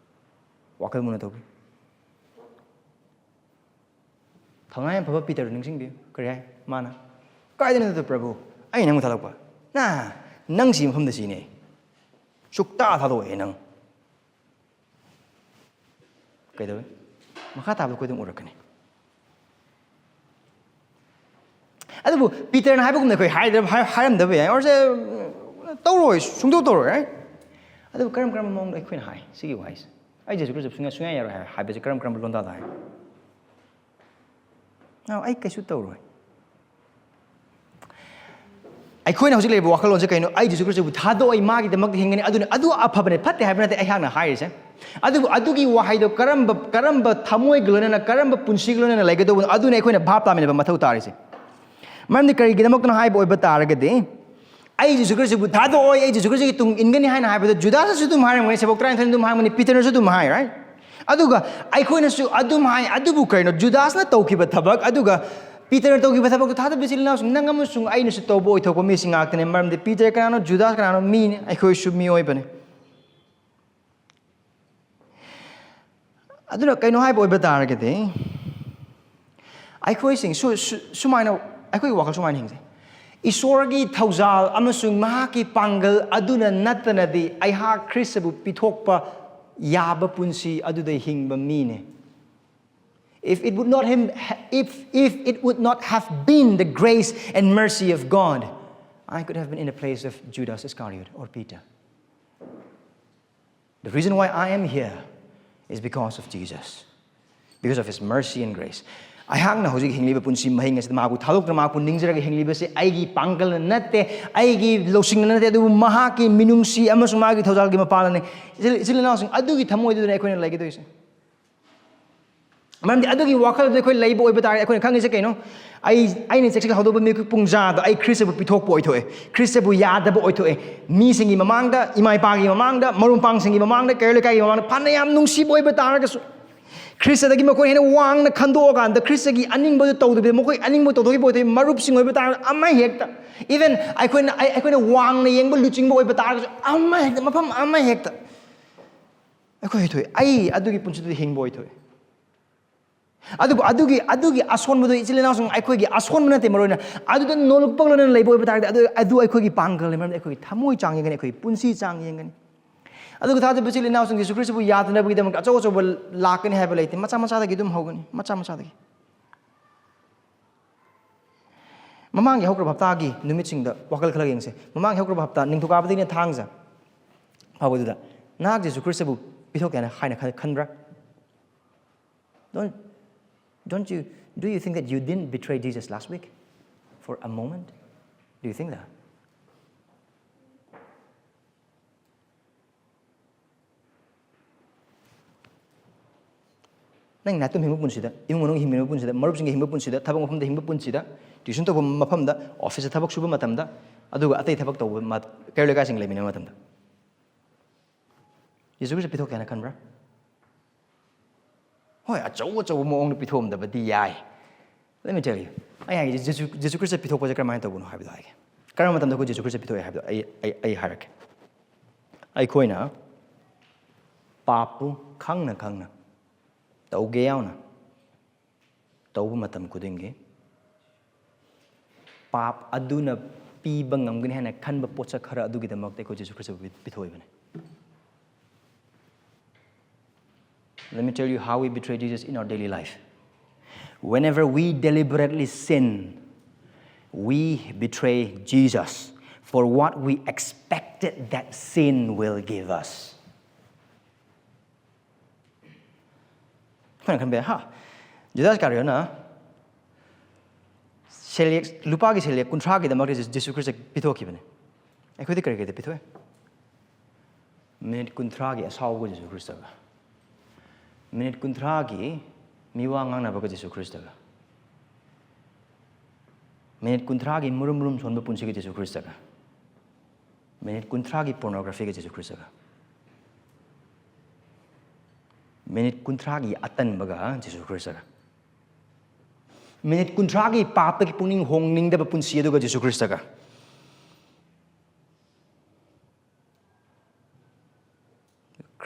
ꯋꯥꯈꯜ ꯃꯨꯟꯅ ꯇꯧꯕꯤꯌꯨ꯫ ꯊꯧꯅꯥ ꯌꯥꯝ ꯐꯕ ꯄꯤꯇꯔꯗꯨ ꯅꯤꯡꯁꯤꯡꯕꯤꯌꯨ꯫ ꯀꯔꯤ ꯍꯥꯏ ꯃꯥꯅ? "ꯀꯥꯏꯗꯅꯣꯗ ꯄ꯭ꯔꯚꯨ, ꯑꯩ ꯅꯪꯕꯨ ꯊꯥꯗꯣꯛꯄ? ꯅ, ꯅꯪ ꯁꯤ ꯃꯐꯝꯗ ꯁꯤꯅꯦ꯫ ꯁꯨꯛꯇ ꯊꯥꯗꯣꯛꯑꯣꯏ ꯅꯪ꯫" ꯀꯩꯗꯧꯋꯤ? ꯃꯈꯥ ꯇꯥꯕꯗ ꯑꯩꯈꯣꯏ ꯑꯗꯨꯝ ꯎꯔꯛꯀꯅꯤ꯫ ꯑꯗꯨꯕꯨ ꯄꯤꯇꯔꯅ ꯍꯥꯏꯕꯒꯨꯝꯅ ꯑꯩꯈꯣꯏ ꯍꯥꯏꯗ꯭ꯔ-, ꯍꯥꯏ-, ꯍꯥꯏꯔꯝꯗꯕ ꯌꯥꯏ, ꯑꯣꯔꯁꯦ ꯇꯧꯔꯣꯏ, ꯁꯨꯡꯇꯧ ꯇꯧꯔꯣꯏ, right? ꯑꯗꯨꯕꯨ ꯀꯔꯝ ꯀꯔꯝꯕ ꯃꯑꯣꯡꯗ ꯑꯩꯈꯣꯏꯅ ꯍꯥꯏ ꯁꯤꯒꯤ ꯋꯥꯍꯩꯁꯦ? "ꯑꯩ ꯖꯦꯁꯨ ꯈ꯭ꯔꯤꯁꯇ ꯁꯨꯡꯌꯥ, ꯁꯨꯡꯌꯥ ꯌꯥꯔꯣꯏ" ꯍꯥꯏ-, ꯍꯥꯏꯕꯁꯦ ꯀꯔꯝ ꯀꯔꯝꯕ ꯂꯣꯟꯗꯥꯗ ꯍꯥꯏ? "No, ꯑꯩ ꯀꯩꯁꯨ ꯇꯧꯔꯣꯏ"꯫ ꯑꯩꯈꯣꯏꯅ ꯍꯧꯖꯤꯛ ꯂꯩꯔꯤꯕ ꯋꯥꯈꯜꯂꯣꯟꯁꯦ ꯀꯩꯅꯣ? "ꯑꯩ ꯖꯦꯁꯨ ꯈ꯭ꯔꯤꯁꯇꯕꯨ ꯊꯥꯗꯣꯛꯑꯣꯏ, ꯃꯥꯒꯤꯗꯃꯛꯇ ꯍꯤꯡꯒꯅꯤ", ꯑꯗꯨꯅ ꯑꯗꯨ ꯑꯐꯕꯅꯦ, ꯐꯠꯇꯦ ꯍꯥꯏꯕ ꯅꯠꯇꯦ ꯑꯩꯍꯥꯛꯅ ꯍꯥꯏꯔꯤꯁꯦ꯫ ꯑꯗꯨꯕꯨ ꯑꯗꯨꯒꯤ ꯋꯥꯍꯩꯗꯣ ꯀꯔꯝꯕ, ꯀꯔꯝꯕ ꯊꯃꯣꯏꯒ ꯂꯣꯏꯅꯅ, ꯀꯔꯝꯕ ꯄꯨꯟꯁꯤꯒ ꯂꯣꯏꯅꯅ ꯂꯩꯒꯗꯧꯕꯅꯣ, ꯑꯗꯨꯅ ꯑꯩꯈꯣꯏꯅ ꯚꯥꯞ ꯇꯥꯃꯤꯟꯅꯕ ꯃꯊꯧ ꯇꯥꯔꯤꯁꯦ꯫ ꯃꯔꯝꯗꯤ ꯀꯔꯤꯒꯤꯗꯃꯛꯇꯅꯣ ꯍꯥꯏꯕ ꯑꯣꯏꯕ ꯇꯥꯔꯒꯗꯤ, "ꯑꯩ ꯖꯦꯁꯨ ꯈ꯭ꯔꯤꯁꯇꯕꯨ ꯊꯥꯗꯣꯛꯑꯣꯏ, ꯑꯩ ꯖꯦꯁꯨ ꯈ꯭ꯔꯤꯁꯇꯒꯤ ꯇꯨꯡ ꯏꯟꯒꯅꯤ" ꯍꯥꯏꯅ ꯍꯥꯏꯕꯗꯣ ꯖꯨꯗꯥꯁꯅꯁꯨ ꯑꯗꯨꯝ ꯍꯥꯏꯔꯝꯒꯅꯤ, ꯁꯦꯕꯣꯛ ꯇꯔꯥꯅꯤꯊꯣꯏꯅ ꯑꯗꯨꯝ ꯍꯥꯏꯔꯝꯒꯅꯤ, ꯄꯤꯇꯔꯅꯁꯨ ꯑꯗꯨꯝ ꯍꯥꯏ, right? ꯑꯗꯨꯒ ꯑꯩꯈꯣꯏꯅꯁꯨ ꯑꯗꯨꯝ ꯍꯥꯏ, ꯑꯗꯨꯕꯨ ꯀꯩꯅꯣ? ꯖꯨꯗꯥꯁꯅ ꯇꯧꯈꯤꯕ ꯊꯕꯛ, ꯑꯗꯨꯒ ꯄꯤꯇꯔꯅ ꯇꯧꯈꯤꯕ ꯊꯕꯛꯇꯣ ꯊꯥꯗꯕ ꯏꯆꯤꯜ ꯏꯅꯥꯎꯁꯤꯡ, ꯅꯪ ꯑꯃꯁꯨꯡ ꯑꯩꯅꯁꯨ ꯇꯧꯕ ꯑꯣꯏꯊꯣꯛꯄ ꯃꯤꯁꯤꯡ ꯉꯥꯛꯇꯅꯦ꯫ ꯃꯔꯝꯗꯤ ꯄꯤꯇꯔ ꯀꯅꯥꯅꯣ? ꯖꯨꯗꯥꯁ ꯀꯅꯥꯅꯣ? ꯃꯤꯅꯦ, ꯑꯩꯈꯣꯏꯁꯨ ꯃꯤꯑꯣꯏꯕꯅꯦ꯫ ꯑꯗꯨꯅ ꯀꯩꯅꯣ ꯍꯥꯏꯕ ꯑꯣꯏꯕ ꯇꯥꯔꯒꯗꯤ, ꯑꯩꯈꯣꯏꯁꯤꯡ ꯁꯨ-, ꯁꯨ-, ꯁꯨꯃꯥꯏꯅ, ꯑꯩꯈꯣꯏꯒꯤ ꯋꯥꯈꯜ ꯁꯨꯃꯥꯏꯅ ꯍꯤꯡꯁꯦ: "ꯏꯁꯣꯔꯒꯤ ꯊꯧꯖꯥꯜ ꯑꯃꯁꯨꯡ ꯃꯍꯥꯛꯀꯤ ꯄꯥꯡꯒꯜ ꯑꯗꯨꯅ ꯅꯠꯇꯅꯗꯤ ꯑꯩꯍꯥꯛ ꯈ꯭ꯔꯤꯁꯇꯕꯨ ꯄꯤꯊꯣꯛꯄ ꯌꯥꯕ ꯄꯨꯟꯁꯤ ꯑꯗꯨꯗ ꯍꯤꯡꯕ ꯃꯤꯅꯦ꯫ If it would not have, if, if it would not have been the grace and mercy of God, I could have been in the place of Judas Iscariot or Peter." The reason why I am here is because of Jesus, because of his mercy and grace. ꯑꯩꯍꯥꯛꯅ ꯍꯧꯖꯤꯛ ꯍꯤꯡꯂꯤꯕ ꯄꯨꯟꯁꯤ ꯃꯍꯤꯡ ꯑꯁꯤꯗ ꯃꯍꯥꯛꯄꯨ ꯊꯥꯗꯣꯛꯇꯨꯅ ꯃꯍꯥꯛꯄꯨ ꯅꯤꯡꯖꯔꯒ ꯍꯤꯡꯂꯤꯕꯁꯤ ꯑꯩꯒꯤ ꯄꯥꯡꯒꯜꯅ ꯅꯠꯇꯦ, ꯑꯩꯒꯤ ꯂꯧꯁꯤꯡꯅ ꯅꯠꯇꯦ, ꯑꯗꯨꯕꯨ ꯃꯍꯥꯛꯀꯤ ꯃꯤꯅꯨꯡꯁꯤ ꯑꯃꯁꯨꯡ ꯃꯥꯒꯤ ꯊꯧꯖꯥꯜꯒꯤ ꯃꯄꯥꯜꯅꯅꯤ꯫ ꯏꯆꯤꯜ-, ꯏꯆꯤꯜ ꯏꯅꯥꯎꯁꯤꯡ, ꯑꯗꯨꯒꯤ ꯊꯃꯣꯏꯗꯨꯗꯅ ꯑꯩꯈꯣꯏꯅ ꯂꯩꯒꯗꯣꯏꯁꯦ꯫ ꯃꯔꯝꯗꯤ ꯑꯗꯨꯒꯤ ꯋꯥꯈꯜꯗꯨ ꯑꯩꯈꯣꯏ ꯂꯩꯕ ꯑꯣꯏꯕ ꯇꯥꯔꯗꯤ, ꯑꯩꯈꯣꯏꯅ ꯈꯪꯉꯤꯁꯦ ꯀꯩꯅꯣ? ꯑꯩ, ꯑꯩꯅ ꯆꯦꯛꯁꯤꯜꯍꯧꯗꯕ ꯃꯤꯀꯨꯞ ꯄꯨꯡꯖꯥꯗ ꯑꯩ ꯈ꯭ꯔꯤꯁꯇꯕꯨ ꯄꯤꯊꯣꯛꯄ ꯑꯣꯏꯊꯣꯛꯑꯦ, ꯈ꯭ꯔꯤꯁꯇꯕꯨ ꯌꯥꯗꯕ ꯑꯣꯏꯊꯣꯛꯑꯦ꯫ ꯃꯤꯁꯤꯡꯒꯤ ꯃꯃꯥꯡꯗ, ꯏꯃꯥ ꯏꯄꯥꯒꯤ ꯃꯃꯥꯡꯗ, ꯃꯔꯨꯞ ꯃꯄꯥꯡꯁꯤꯡꯒꯤ ꯃꯃꯥꯡꯗ, ꯀꯩꯔꯣꯜ ꯂꯩꯀꯥꯏꯒꯤ ꯃꯃꯥꯡꯗ ꯐꯅ ꯌꯥꯝ ꯅꯨꯡꯁꯤꯕ ꯑꯣꯏꯕ ꯇꯥꯔꯒꯁꯨ, ꯈ꯭ꯔꯤꯁꯇꯗꯒꯤ ꯃꯈꯣꯏ ꯍꯦꯟꯅ ꯋꯥꯡꯅ ꯈꯟꯗꯣꯛꯑꯀꯥꯟꯗ, ꯈ꯭ꯔꯤꯁꯇꯒꯤ ꯑꯅꯤꯡꯕꯗꯨ ꯇꯧꯗꯕꯤꯗ ꯃꯈꯣꯏ ꯑꯅꯤꯡꯕ ꯇꯧꯊꯣꯛꯈꯤꯕ ꯑꯣꯏꯊꯣꯛꯑꯦ꯫ ꯃꯔꯨꯞꯁꯤꯡ ꯑꯣꯏꯕ ꯇꯥꯔꯒꯁꯨ, ꯑꯃ ꯍꯦꯛꯇ, even ꯑꯩꯈꯣꯏꯅ, ꯑꯩ-, ꯑꯩꯈꯣꯏꯅ ꯋꯥꯡꯅ ꯌꯦꯡꯕ ꯂꯨꯆꯤꯡꯕ ꯑꯣꯏꯕ ꯇꯥꯔꯒꯁꯨ, ꯑꯃ ꯍꯦꯛꯇ, ꯃꯐꯝ ꯑꯃ ꯍꯦꯛꯇ ꯑꯩꯈꯣꯏ ꯊꯣꯛꯑꯦ꯫ ꯑꯩ ꯑꯗꯨꯒꯤ ꯄꯨꯟꯁꯤꯗꯨꯗ ꯍꯤꯡꯕ ꯑꯣꯏꯊꯣꯛꯑꯦ꯫ ꯑꯗꯨꯕꯨ ꯑꯗꯨꯒꯤ, ꯑꯗꯨꯒꯤ ꯑꯁꯣꯟꯕꯗꯨ, ꯏꯆꯤꯜ ꯏꯅꯥꯎꯁꯤꯡ, ꯑꯩꯈꯣꯏꯒꯤ ꯑꯁꯣꯟꯕ ꯅꯠꯇꯦ꯫ ꯃꯔꯨ ꯑꯣꯏꯅ ꯑꯗꯨꯗ ꯅꯣꯂꯨꯛ ꯄꯛꯂꯣꯏꯅ ꯂꯩꯕ ꯑꯣꯏꯕ ꯇꯥꯔꯒꯗꯤ, ꯑꯗꯨ, ꯑꯗꯨ ꯑꯩꯈꯣꯏꯒꯤ ꯄꯥꯡꯒꯜꯅꯤ꯫ ꯃꯔꯝꯗꯤ ꯑꯩꯈꯣꯏꯒꯤ ꯊꯃꯣꯏ ꯆꯥꯡ ꯌꯦꯡꯒꯅꯤ, ꯑꯩꯈꯣꯏꯒꯤ ꯄꯨꯟꯁꯤ ꯆꯥꯡ ꯌꯦꯡꯒꯅꯤ꯫ ꯑꯗꯨꯒ ꯊꯥꯖꯕ ꯏꯆꯤꯜ ꯏꯅꯥꯎꯁꯤꯡ, ꯖꯤꯁꯨ ꯈ꯭ꯔꯤꯁꯇꯕꯨ ꯌꯥꯗꯅꯕꯒꯤꯗꯃꯛꯇ ꯑꯆꯧ ꯑꯆꯧꯕ ꯂꯥꯛꯀꯅꯤ ꯍꯥꯏꯕ ꯂꯩꯇꯦ꯫ ꯃꯆꯥ ꯃꯆꯥꯗꯒꯤ ꯑꯗꯨꯝ ꯍꯧꯒꯅꯤ, ꯃꯆꯥ ꯃꯆꯥꯗꯒꯤ꯫ ꯃꯃꯥꯡꯒꯤ ꯍꯧꯈ꯭ꯔꯕ ꯍꯞꯇꯥꯒꯤ ꯅꯨꯃꯤꯠꯁꯤꯡꯗ ꯋꯥꯈꯜ ꯈꯜꯂꯒ ꯌꯦꯡꯁꯦ꯫ ꯃꯃꯥꯡꯒꯤ ꯍꯧꯈ꯭ꯔꯕ ꯍꯞꯇꯥ, ꯅꯤꯡꯊꯧꯀꯥꯕꯗꯒꯤꯅ ꯊꯥꯡꯖ ꯐꯥꯎꯕꯗꯨꯗ ꯅꯍꯥꯛ ꯖꯤꯁꯨ ꯈ꯭ꯔꯤꯁꯇꯕꯨ ꯄꯤꯊꯣꯛꯀꯦ ꯍꯥꯏꯅ, ꯍꯥꯏꯅ ꯈꯟ-, ꯈꯟꯕ꯭ꯔꯥ? Don't, don't you, do you think that you didn't betray Jesus last week for a moment? Do you think that? ꯅꯪ ꯅꯥꯇꯣꯝ ꯍꯤꯡꯕ ꯄꯨꯟꯁꯤꯗ, ꯏꯃꯨꯡ ꯃꯅꯨꯡ ꯍꯤꯡꯃꯤꯟꯅꯕ ꯄꯨꯟꯁꯤꯗ, ꯃꯔꯨꯞꯁꯤꯡꯒ ꯍꯤꯡꯕ ꯄꯨꯟꯁꯤꯗ, ꯊꯕꯛ ꯃꯐꯝꯗ ꯍꯤꯡꯕ ꯄꯨꯟꯁꯤꯗ, tuition ꯇꯧꯕ ꯃꯐꯝꯗ, office ꯇ ꯊꯕꯛ ꯁꯨꯕ ꯃꯇꯝꯗ, ꯑꯗꯨꯒ ꯑꯇꯩ ꯊꯕꯛ ꯇꯧꯕ ꯃ-, ꯀꯩꯔꯣꯜ ꯂꯩꯀꯥꯏꯁꯤꯡ ꯂꯩꯃꯤꯟꯅꯕ ꯃꯇꯝꯗ, ꯖꯤꯁꯨ ꯈ꯭ꯔꯤꯁꯇ ꯄꯤꯊꯣꯛꯀꯦ ꯍꯥꯏꯅ ꯈꯟꯕ꯭ꯔꯥ? ꯍꯣꯏ, ꯑꯆꯧ ꯑꯆꯧꯕ ꯃꯑꯣꯡꯗ ꯄꯤꯊꯣꯛꯑꯝꯗꯕꯗꯤ ꯌꯥꯏ꯫ Let me tell you, ꯑꯩ ꯍꯥꯏꯒꯦ, ꯖꯤꯁꯨ, ꯖꯤꯁꯨ ꯈ꯭ꯔꯤꯁꯇ ꯄꯤꯊꯣꯛꯄꯁꯦ ꯀꯔꯝꯍꯥꯏꯅ ꯇꯧꯕꯅꯣ ꯍꯥꯏꯕꯗꯣ ꯍꯥꯏꯒꯦ꯫ ꯀꯔꯝꯕ ꯃꯇꯝꯗ ꯑꯩꯈꯣꯏ ꯖꯤꯁꯨ ꯈ꯭ꯔꯤꯁꯇ ꯄꯤꯊꯣꯛꯑꯦ ꯍꯥꯏꯕꯗꯣ ꯑꯩ, ꯑꯩ, ꯑꯩ ꯍꯥꯏꯔꯛꯀꯦ꯫ ꯑꯩꯈꯣꯏꯅ ꯄꯥꯞꯄꯨ ꯈꯪꯅ ꯈꯪꯅ ꯇꯧꯒꯦ ꯌꯥꯎꯅ ꯇꯧꯕ ꯃꯇꯝ ꯈꯨꯗꯤꯡꯒꯤ, ꯄꯥꯞ ꯑꯗꯨꯅ ꯄꯤꯕ ꯉꯝꯒꯅꯤ ꯍꯥꯏꯅ ꯈꯟꯕ ꯄꯣꯠꯁꯛ ꯈꯔ ꯑꯗꯨꯒꯤꯗꯃꯛꯇ ꯑꯩꯈꯣꯏ ꯖꯤꯁꯨ ꯈ꯭ꯔꯤꯁꯇꯕꯨ ꯄꯤ-, ꯄꯤꯊꯣꯛꯏꯕꯅꯤ꯫ Let me tell you how we betray Jesus in our daily life. Whenever we deliberately sin, we betray Jesus for what we expected that sin will give us. ꯑꯩꯈꯣꯏꯅ ꯈꯟꯕ ꯌꯥꯏ, ꯍꯥ, ꯖꯨꯗꯥꯁ ꯏꯁꯀꯥꯔꯤꯌꯣꯠꯅ ꯁꯦꯜꯌꯦꯛ, ꯂꯨꯄꯥꯒꯤ ꯁꯦꯜꯌꯦꯛ ꯀꯨꯟꯊ꯭ꯔꯥꯒꯤꯗꯃꯛꯇ ꯖꯤ-, ꯖꯤꯁꯨ ꯈ꯭ꯔꯤꯁꯇ ꯄꯤꯊꯣꯛꯈꯤꯕꯅꯤ꯫ ꯑꯩꯈꯣꯏꯗꯤ ꯀꯔꯤ ꯀꯔꯤꯗ ꯄꯤꯊꯣꯛꯑꯦ? Minute ꯀꯨꯟꯊ꯭ꯔꯥꯒꯤ ꯑꯁꯥꯎꯕꯒ ꯖꯤꯁꯨ ꯈ꯭ꯔꯤꯁꯇꯒ, minute ꯀꯨꯟꯊ꯭ꯔꯥꯒꯤ ꯃꯤꯋꯥ ꯉꯥꯡꯅꯕꯒ ꯖꯤꯁꯨ ꯈ꯭ꯔꯤꯁꯇꯒ, ꯃꯤꯅꯤꯠ ꯀꯨꯟꯊ꯭ꯔꯥꯒꯤ ꯃꯨꯔꯨꯝ ꯃꯨꯔꯨꯝ ꯁꯣꯟꯕ ꯄꯨꯟꯁꯤꯒ ꯖꯤꯁꯨ ꯈ꯭ꯔꯤꯁꯇꯒ, ꯃꯤꯅꯤꯠ ꯀꯨꯟꯊ꯭ꯔꯥꯒꯤ pornographyꯒ ꯖꯤꯁꯨ ꯈ꯭ꯔꯤꯁꯇꯒ, ꯃꯤꯅꯤꯠ ꯀꯨꯟꯊ꯭ꯔꯥꯒꯤ ꯑꯇꯟꯕꯒ ꯖꯤꯁꯨ ꯈ꯭ꯔꯤꯁꯇꯒ, ꯃꯤꯅꯤꯠ ꯀꯨꯟꯊ꯭ꯔꯥꯒꯤ ꯄꯥꯞꯇꯒꯤ ꯄꯨꯛꯅꯤꯡ ꯍꯣꯡꯅꯤꯡꯗꯕ ꯄꯨꯟꯁꯤ ꯑꯗꯨꯒ ꯖꯤꯁꯨ ꯈ꯭ꯔꯤꯁꯇꯒ꯫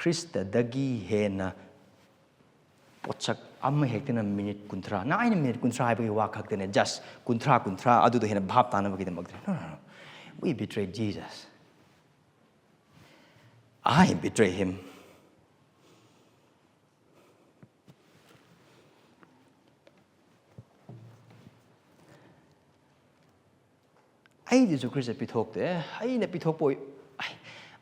ꯈ꯭ꯔꯤꯁꯇꯗꯒꯤ ꯍꯦꯟꯅ ꯄꯣꯠꯁꯛ ꯑꯃ ꯍꯦꯛꯇꯅ ꯃꯤꯅꯤꯠ ꯀꯨꯟꯊ꯭ꯔꯥ, ꯅ ꯑꯩꯅ ꯃꯤꯅꯤꯠ ꯀꯨꯟꯊ꯭ꯔꯥ ꯍꯥꯏꯕꯒꯤ ꯋꯥ ꯈꯛꯇꯅꯦ, ꯖꯁ ꯀꯨꯟꯊ꯭ꯔꯥ, ꯀꯨꯟꯊ꯭ꯔꯥ ꯑꯗꯨꯗꯣ ꯍꯦꯟꯅ ꯚꯥꯞ ꯇꯥꯅꯕꯒꯤꯗꯃꯛꯇꯅꯦ꯫ No, no, no. We betray Jesus. I betray him. ꯑꯩ ꯖꯤꯁꯨ ꯈ꯭ꯔꯤꯁꯇ ꯄꯤꯊꯣꯛꯇꯦ, ꯑꯩꯅ ꯄꯤꯊꯣꯛꯄ ꯑꯣꯏ-, ꯑꯩ-,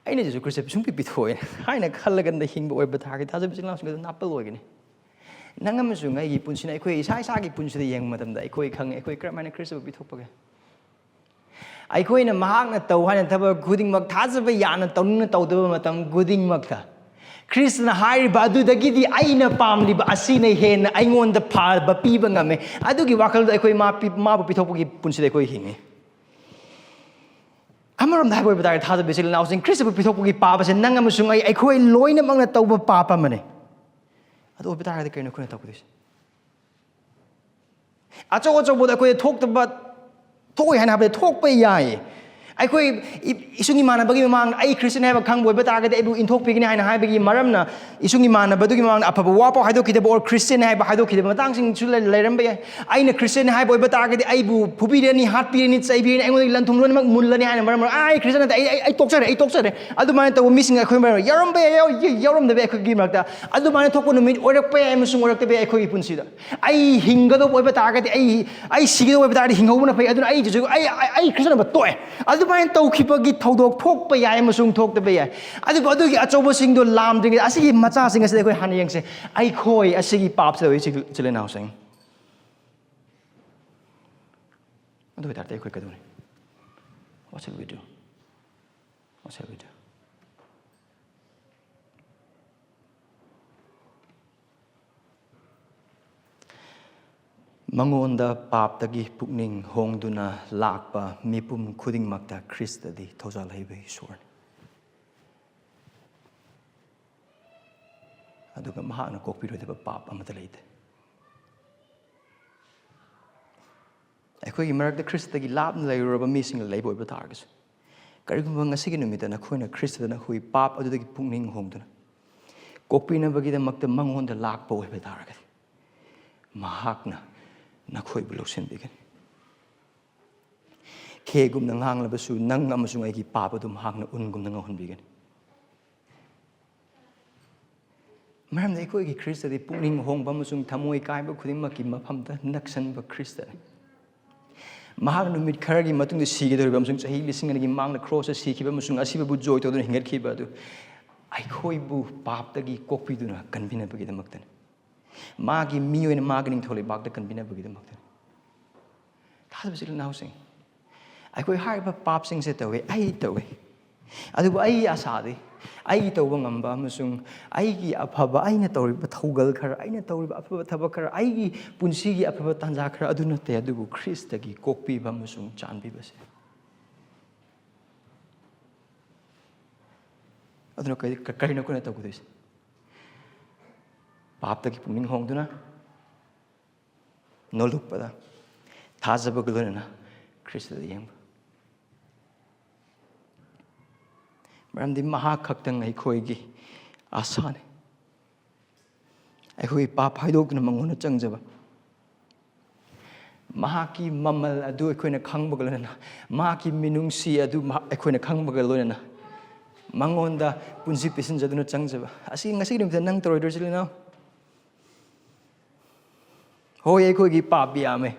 ꯑꯩꯅ ꯖꯤꯁꯨ ꯈ꯭ꯔꯤꯁꯇ ꯁꯨꯡꯄꯤ ꯄꯤꯊꯣꯛꯑꯦ ꯍꯥꯏꯅ ꯈꯜꯂꯒ ꯍꯤꯡꯕ ꯑꯣꯏꯕ ꯇꯥꯔꯒꯗꯤ, ꯊꯥꯖꯕ ꯏꯆꯤꯜ ꯏꯅꯥꯎꯁꯤꯡ ꯑꯗꯨ ꯅꯥꯄꯜ ꯑꯣꯏꯒꯅꯤ꯫ ꯅꯪ ꯑꯃꯁꯨꯡ ꯑꯩꯒꯤ ꯄꯨꯟꯁꯤꯅ, ꯑꯩꯈꯣꯏ ꯏꯁꯥ ꯏꯁꯥꯒꯤ ꯄꯨꯟꯁꯤꯗ ꯌꯦꯡꯕ ꯃꯇꯝꯗ ꯑꯩꯈꯣꯏ ꯈꯪꯉꯦ ꯑꯩꯈꯣꯏ ꯀꯔꯝꯍꯥꯏꯅ ꯈ꯭ꯔꯤꯁꯇꯕꯨ ꯄꯤꯊꯣꯛꯄꯒꯦ꯫ ꯑꯩꯈꯣꯏꯅ ꯃꯍꯥꯛꯅ ꯇꯧ ꯍꯥꯏꯅ ꯊꯕꯛ ꯈꯨꯗꯤꯡꯃꯛ ꯊꯥꯖꯕ ꯌꯥꯅ ꯇꯧꯅꯤꯡꯅ ꯇꯧꯗꯕ ꯃꯇꯝ ꯈꯨꯗꯤꯡꯃꯛꯇ, ꯈ꯭ꯔꯤꯁꯇꯅ ꯍꯥꯏꯔꯤꯕ ꯑꯗꯨꯗꯒꯤꯗꯤ ꯑꯩꯅ ꯄꯥꯝꯂꯤꯕ ꯑꯁꯤꯅ ꯍꯦꯟꯅ ꯑꯩꯉꯣꯟꯗ ꯐꯕ ꯄꯤꯕ ꯉꯝꯃꯦ꯫ ꯑꯗꯨꯒꯤ ꯋꯥꯈꯜꯗ ꯑꯩꯈꯣꯏ ꯃꯥ ꯄꯤ-, ꯃꯥꯕꯨ ꯄꯤꯊꯣꯛꯄꯒꯤ ꯄꯨꯟꯁꯤꯗ ꯑꯩꯈꯣꯏ ꯍꯤꯡꯉꯤ꯫ ꯑꯃꯔꯣꯝꯗ ꯍꯥꯏꯕ ꯑꯣꯏꯕ ꯇꯥꯔꯒꯗꯤ, ꯊꯥꯖꯕ ꯏꯆꯤꯜ ꯏꯅꯥꯎꯁꯤꯡ, ꯈ꯭ꯔꯤꯁꯇꯕꯨ ꯄꯤꯊꯣꯛꯄꯒꯤ ꯄꯥꯞ ꯑꯁꯤ ꯅꯪ ꯑꯃꯁꯨꯡ ꯑꯩ, ꯑꯩꯈꯣꯏ ꯂꯣꯏꯅꯃꯛꯅ ꯇꯧꯕ ꯄꯥꯞ ꯑꯃꯅꯤ꯫ ꯑꯗꯨ ꯑꯣꯏꯕ ꯇꯥꯔꯒꯗꯤ ꯀꯔꯤꯅꯣ ꯑꯩꯈꯣꯏꯅ ꯇꯧꯒꯗꯣꯏꯁꯦ? ꯑꯆꯧ ꯑꯆꯧꯕꯗ ꯑꯩꯈꯣꯏ ꯊꯣꯛꯇꯕ, ꯊꯣꯛꯑꯣꯏ ꯍꯥꯏꯅ ꯍꯥꯏꯕꯗ ꯊꯣꯛꯄ ꯌꯥꯏ꯫ ꯑꯩꯈꯣꯏ ꯏ-, ꯏꯁꯨꯡ ꯏꯃꯥꯟꯅꯕꯒꯤ ꯃꯃꯥꯡꯗ ꯑꯩ ꯈ꯭ꯔꯤꯁꯇꯤꯌꯟ ꯍꯥꯏꯕ ꯈꯪꯕ ꯑꯣꯏꯕ ꯇꯥꯔꯒꯗꯤ ꯑꯩꯕꯨ ꯏꯟꯊꯣꯛꯄꯤꯒꯅꯤ ꯍꯥꯏꯅ ꯍꯥꯏꯕꯒꯤ ꯃꯔꯝꯅ, ꯏꯁꯨꯡ ꯏꯃꯥꯟꯅꯕꯗꯨꯒꯤ ꯃꯃꯥꯡꯗ ꯑꯐꯕ ꯋꯥ ꯄꯥꯎ ꯍꯥꯏꯗꯣꯛꯈꯤꯗꯕ ꯑꯣꯔ ꯈ꯭ꯔꯤꯁꯇꯤꯌꯟ ꯍꯥꯏꯕ ꯍꯥꯏꯗꯣꯛꯈꯤꯗꯕ ꯃꯇꯥꯡꯁꯤꯡꯁꯨ ꯂꯩ-, ꯂꯩꯔꯝꯕ ꯌꯥꯏ꯫ ꯑꯩꯅ ꯈ꯭ꯔꯤꯁꯇꯤꯌꯟ ꯍꯥꯏꯕ ꯑꯣꯏꯕ ꯇꯥꯔꯒꯗꯤ ꯑꯩꯕꯨ ꯐꯨꯕꯤꯔꯅꯤ, ꯍꯥꯠꯄꯤꯔꯅꯤ, ꯆꯩꯕꯤꯔꯅꯤ, ꯑꯩꯉꯣꯟꯗꯒꯤ ꯂꯟ ꯊꯨꯝ ꯂꯣꯏꯅꯃꯛ ꯃꯨꯜꯂꯅꯤ ꯍꯥꯏꯅ ꯃꯔꯝ ꯑꯣꯏꯔꯒ, "ꯑꯥ, ꯑꯩ ꯈ꯭ꯔꯤꯁꯇꯤꯌꯟ ꯅꯠꯇꯦ, ꯑꯩ, ꯑꯩ, ꯑꯩ ꯇꯣꯛꯆꯔꯦ, ꯑꯩ ꯇꯣꯛꯆꯔꯦ"꯫ ꯑꯗꯨꯃꯥꯏꯅ ꯇꯧꯕ ꯃꯤꯁꯤꯡ ꯑꯩꯈꯣꯏ ꯃꯔꯛ ꯌꯥꯎꯔꯝꯕ ꯌꯥꯏ, ꯌꯥꯎ-, ꯌꯥꯎꯔꯝꯗꯕ ꯌꯥꯏ ꯑꯩꯈꯣꯏꯒꯤ ꯃꯔꯛꯇ꯫ ꯑꯗꯨꯃꯥꯏꯅ ꯊꯣꯛꯄ ꯅꯨꯃꯤꯠ ꯑꯣꯏꯔꯛꯄ ꯌꯥꯏ ꯑꯃꯁꯨꯡ ꯑꯣꯏꯔꯛꯇꯕ ꯌꯥꯏ ꯑꯩꯈꯣꯏꯒꯤ ꯄꯨꯟꯁꯤꯗ꯫ ꯑꯩ ꯍꯤꯡꯒꯗꯧꯕ ꯑꯣꯏꯕ ꯇꯥꯔꯒꯗꯤ, ꯑꯩ, ꯑꯩ ꯁꯤꯒꯗꯧꯕ ꯑꯣꯏꯕ ꯇꯥꯔꯒꯗꯤ ꯍꯤꯡꯍꯧꯕꯅ ꯐꯩ꯫ ꯑꯗꯨꯅ ꯑꯩ ꯍꯧꯖꯤꯛ, ꯑꯩ, ꯑꯩ, ꯑꯩ ꯈ꯭ꯔꯤꯁꯇꯤꯌꯟ ꯑꯣꯏꯕ ꯇꯣꯛꯑꯦ꯫ ꯑꯗꯨꯃꯥꯏꯅ ꯇꯧꯈꯤꯕꯒꯤ ꯊꯧꯗꯣꯛ ꯊꯣꯛꯄ ꯌꯥꯏ ꯑꯃꯁꯨꯡ ꯊꯣꯛꯇꯕ ꯌꯥꯏ꯫ ꯑꯗꯨꯕꯨ ꯑꯗꯨꯒꯤ ꯑꯆꯧꯕꯁꯤꯡꯗꯣ ꯂꯥꯝꯗ꯭ꯔꯤꯉꯩꯗ ꯑꯁꯤꯒꯤ ꯃꯆꯥꯁꯤꯡ ꯑꯁꯤꯗ ꯑꯩꯈꯣꯏ ꯍꯥꯟꯅ ꯌꯦꯡꯁꯦ꯫ ꯑꯩꯈꯣꯏ ꯑꯁꯤꯒꯤ ꯄꯥꯞꯁꯤꯗ ꯂꯩ, ꯏꯆꯤꯜ ꯏꯅꯥꯎꯁꯤꯡ꯫ ꯑꯗꯨ ꯑꯣꯏ ꯇꯥꯔꯗꯤ ꯑꯩꯈꯣꯏ ꯀꯩꯗꯧꯅꯤ? What shall we do? What shall we do? ꯃꯉꯣꯟꯗ ꯄꯥꯞꯇꯒꯤ ꯄꯨꯛꯅꯤꯡ ꯍꯣꯡꯗꯨꯅ ꯂꯥꯛꯄ ꯃꯤꯄꯨꯝ ꯈꯨꯗꯤꯡꯃꯛꯇ ꯈ꯭ꯔꯤꯁꯇꯗꯤ ꯊꯧꯖꯥꯜ ꯍꯩꯕ ꯏꯁꯣꯔꯅꯤ꯫ ꯑꯗꯨꯒ ꯃꯍꯥꯛꯅ ꯀꯣꯛꯄꯤꯔꯣꯏꯗꯕ ꯄꯥꯞ ꯑꯃꯠꯇ ꯂꯩꯇꯦ꯫ ꯑꯩꯈꯣꯏꯒꯤ ꯃꯔꯛꯇ ꯈ꯭ꯔꯤꯁꯇꯒꯤ ꯂꯥꯞꯅ ꯂꯩꯔꯨꯔꯕ ꯃꯤꯁꯤꯡ ꯂꯩꯕ ꯑꯣꯏꯕ ꯇꯥꯔꯒꯁꯨ, ꯀꯔꯤꯒꯨꯝꯕ ꯉꯁꯤꯒꯤ ꯅꯨꯃꯤꯠꯇ ꯅꯈꯣꯏꯅ ꯈ꯭ꯔꯤꯁꯇꯗ ꯅꯈꯣꯏꯒꯤ ꯄꯥꯞ ꯑꯗꯨꯗꯒꯤ ꯄꯨꯛꯅꯤꯡ ꯍꯣꯡꯗꯨꯅ, ꯀꯣꯛꯄꯤꯅꯕꯒꯤꯗꯃꯛꯇ ꯃꯉꯣꯟꯗ ꯂꯥꯛꯄ ꯑꯣꯏꯕ ꯇꯥꯔꯒꯗꯤ, ꯃꯍꯥꯛꯅ ꯅꯈꯣꯏꯕꯨ ꯂꯧꯁꯤꯟꯕꯤꯒꯅꯤ꯫ ꯈꯦꯒꯨꯝꯅ ꯉꯥꯡꯂꯕꯁꯨ, ꯅꯪ ꯑꯃꯁꯨꯡ ꯑꯩꯒꯤ ꯄꯥꯞ ꯑꯗꯨ ꯃꯍꯥꯛꯅ ꯎꯟꯒꯨꯝꯅ ꯉꯧꯍꯟꯕꯤꯒꯅꯤ꯫ ꯃꯔꯝꯗꯤ ꯑꯩꯈꯣꯏꯒꯤ ꯈ꯭ꯔꯤꯁꯇꯗꯤ ꯄꯨꯛꯅꯤꯡ ꯍꯣꯡꯕ ꯑꯃꯁꯨꯡ ꯊꯃꯣꯏ ꯀꯥꯏꯕ ꯈꯨꯗꯤꯡꯃꯛꯀꯤ ꯃꯐꯝꯗ ꯅꯛꯁꯟꯕ ꯈ꯭ꯔꯤꯁꯇꯅꯤ꯫ ꯃꯍꯥꯛ ꯅꯨꯃꯤꯠ ꯈꯔꯒꯤ ꯃꯇꯨꯡꯗ ꯁꯤꯒꯗꯧꯔꯤꯕ ꯑꯃꯁꯨꯡ ꯆꯍꯤ ꯂꯤꯁꯤꯡ ꯑꯅꯤꯒꯤ ꯃꯥꯡꯗ ꯀ꯭ꯔꯣꯁꯇ ꯁꯤꯈꯤꯕ ꯑꯃꯁꯨꯡ ꯑꯁꯤꯕꯕꯨ ꯖꯣꯏ ꯇꯧꯗꯨꯅ ꯍꯤꯡꯒꯠꯈꯤꯕ ꯑꯗꯨ ꯑꯩꯈꯣꯏꯕꯨ ꯄꯥꯞꯇꯒꯤ ꯀꯣꯛꯄꯤꯗꯨꯅ ꯀꯟꯕꯤꯅꯕꯒꯤꯗꯃꯛꯇꯅꯤ꯫ ꯃꯥꯒꯤ ꯃꯤ ꯑꯣꯏꯅ ꯃꯥꯒꯤ ꯅꯤꯡꯊꯧ ꯂꯩꯕꯥꯛꯇ ꯀꯟꯕꯤꯅꯕꯒꯤꯗꯃꯛꯇꯅꯤ꯫ ꯊꯥꯖꯕ ꯏꯆꯤꯜ ꯏꯅꯥꯎꯁꯤꯡ, ꯑꯩꯈꯣꯏ ꯍꯥꯏꯔꯤꯕ ꯄꯥꯞꯁꯤꯡꯁꯦ ꯇꯧꯋꯦ, ꯑꯩ ꯇꯧꯋꯦ꯫ ꯑꯗꯨꯕꯨ ꯑꯩꯒꯤ ꯑꯁꯥꯗꯤ, ꯑꯩꯒꯤ ꯇꯧꯕ ꯉꯝꯕ ꯑꯃꯁꯨꯡ ꯑꯩꯒꯤ ꯑꯐꯕ, ꯑꯩꯅ ꯇꯧꯔꯤꯕ ꯊꯧꯒꯜ ꯈꯔ, ꯑꯩꯅ ꯇꯧꯔꯤꯕ ꯑꯐꯕ ꯊꯕꯛ ꯈꯔ, ꯑꯩꯒꯤ ꯄꯨꯟꯁꯤꯒꯤ ꯑꯐꯕ ꯇꯥꯟꯖꯥ ꯈꯔ ꯑꯗꯨ ꯅꯠꯇꯦ, ꯑꯗꯨꯕꯨ ꯈ꯭ꯔꯤꯁꯇꯒꯤ ꯀꯣꯛꯄꯤꯕ ꯑꯃꯁꯨꯡ ꯆꯥꯟꯕꯤꯕꯁꯦ꯫ ꯑꯗꯨꯅ ꯀꯔꯤ, ꯀꯔꯤꯅꯣ ꯑꯩꯈꯣꯏꯅ ꯇꯧꯒꯗꯣꯏꯁꯦ? ꯄꯥꯞꯇꯒꯤ ꯄꯨꯛꯅꯤꯡ ꯍꯣꯡꯗꯨꯅ, ꯅꯣꯜꯂꯨꯛꯄꯗ ꯊꯥꯖꯕꯒ ꯂꯣꯏꯅꯅ ꯈ꯭ꯔꯤꯁꯇꯗ ꯌꯦꯡꯕ꯫ ꯃꯔꯝꯗꯤ ꯃꯍꯥꯛ ꯈꯛꯇꯪ ꯑꯩꯈꯣꯏꯒꯤ ꯑꯁꯥꯅꯤ꯫ ꯑꯩꯈꯣꯏꯒꯤ ꯄꯥꯞ ꯍꯥꯏꯗꯣꯛꯇꯨꯅ ꯃꯉꯣꯟꯗ ꯆꯪꯖꯕ, ꯃꯍꯥꯛꯀꯤ ꯃꯃꯜ ꯑꯗꯨ ꯑꯩꯈꯣꯏꯅ ꯈꯪꯕꯒ ꯂꯣꯏꯅꯅ, ꯃꯍꯥꯛꯀꯤ ꯃꯤꯅꯨꯡꯁꯤ ꯑꯗꯨ ꯃꯍꯥꯛ, ꯑꯩꯈꯣꯏꯅ ꯈꯪꯕꯒ ꯂꯣꯏꯅꯅ, ꯃꯉꯣꯟꯗ ꯄꯨꯟꯁꯤ ꯄꯤꯁꯤꯟꯖꯗꯨꯅ ꯆꯪꯖꯕ ꯑꯁꯤ ꯉꯁꯤꯒꯤ ꯅꯨꯃꯤꯠꯇ ꯅꯪ ꯇꯧꯔꯣꯏꯗ꯭ꯔꯣ, ꯏꯆꯤꯜ ꯏꯅꯥꯎ? ꯍꯣꯏ, ꯑꯩꯈꯣꯏꯒꯤ ꯄꯥꯞ ꯌꯥꯝꯃꯦ,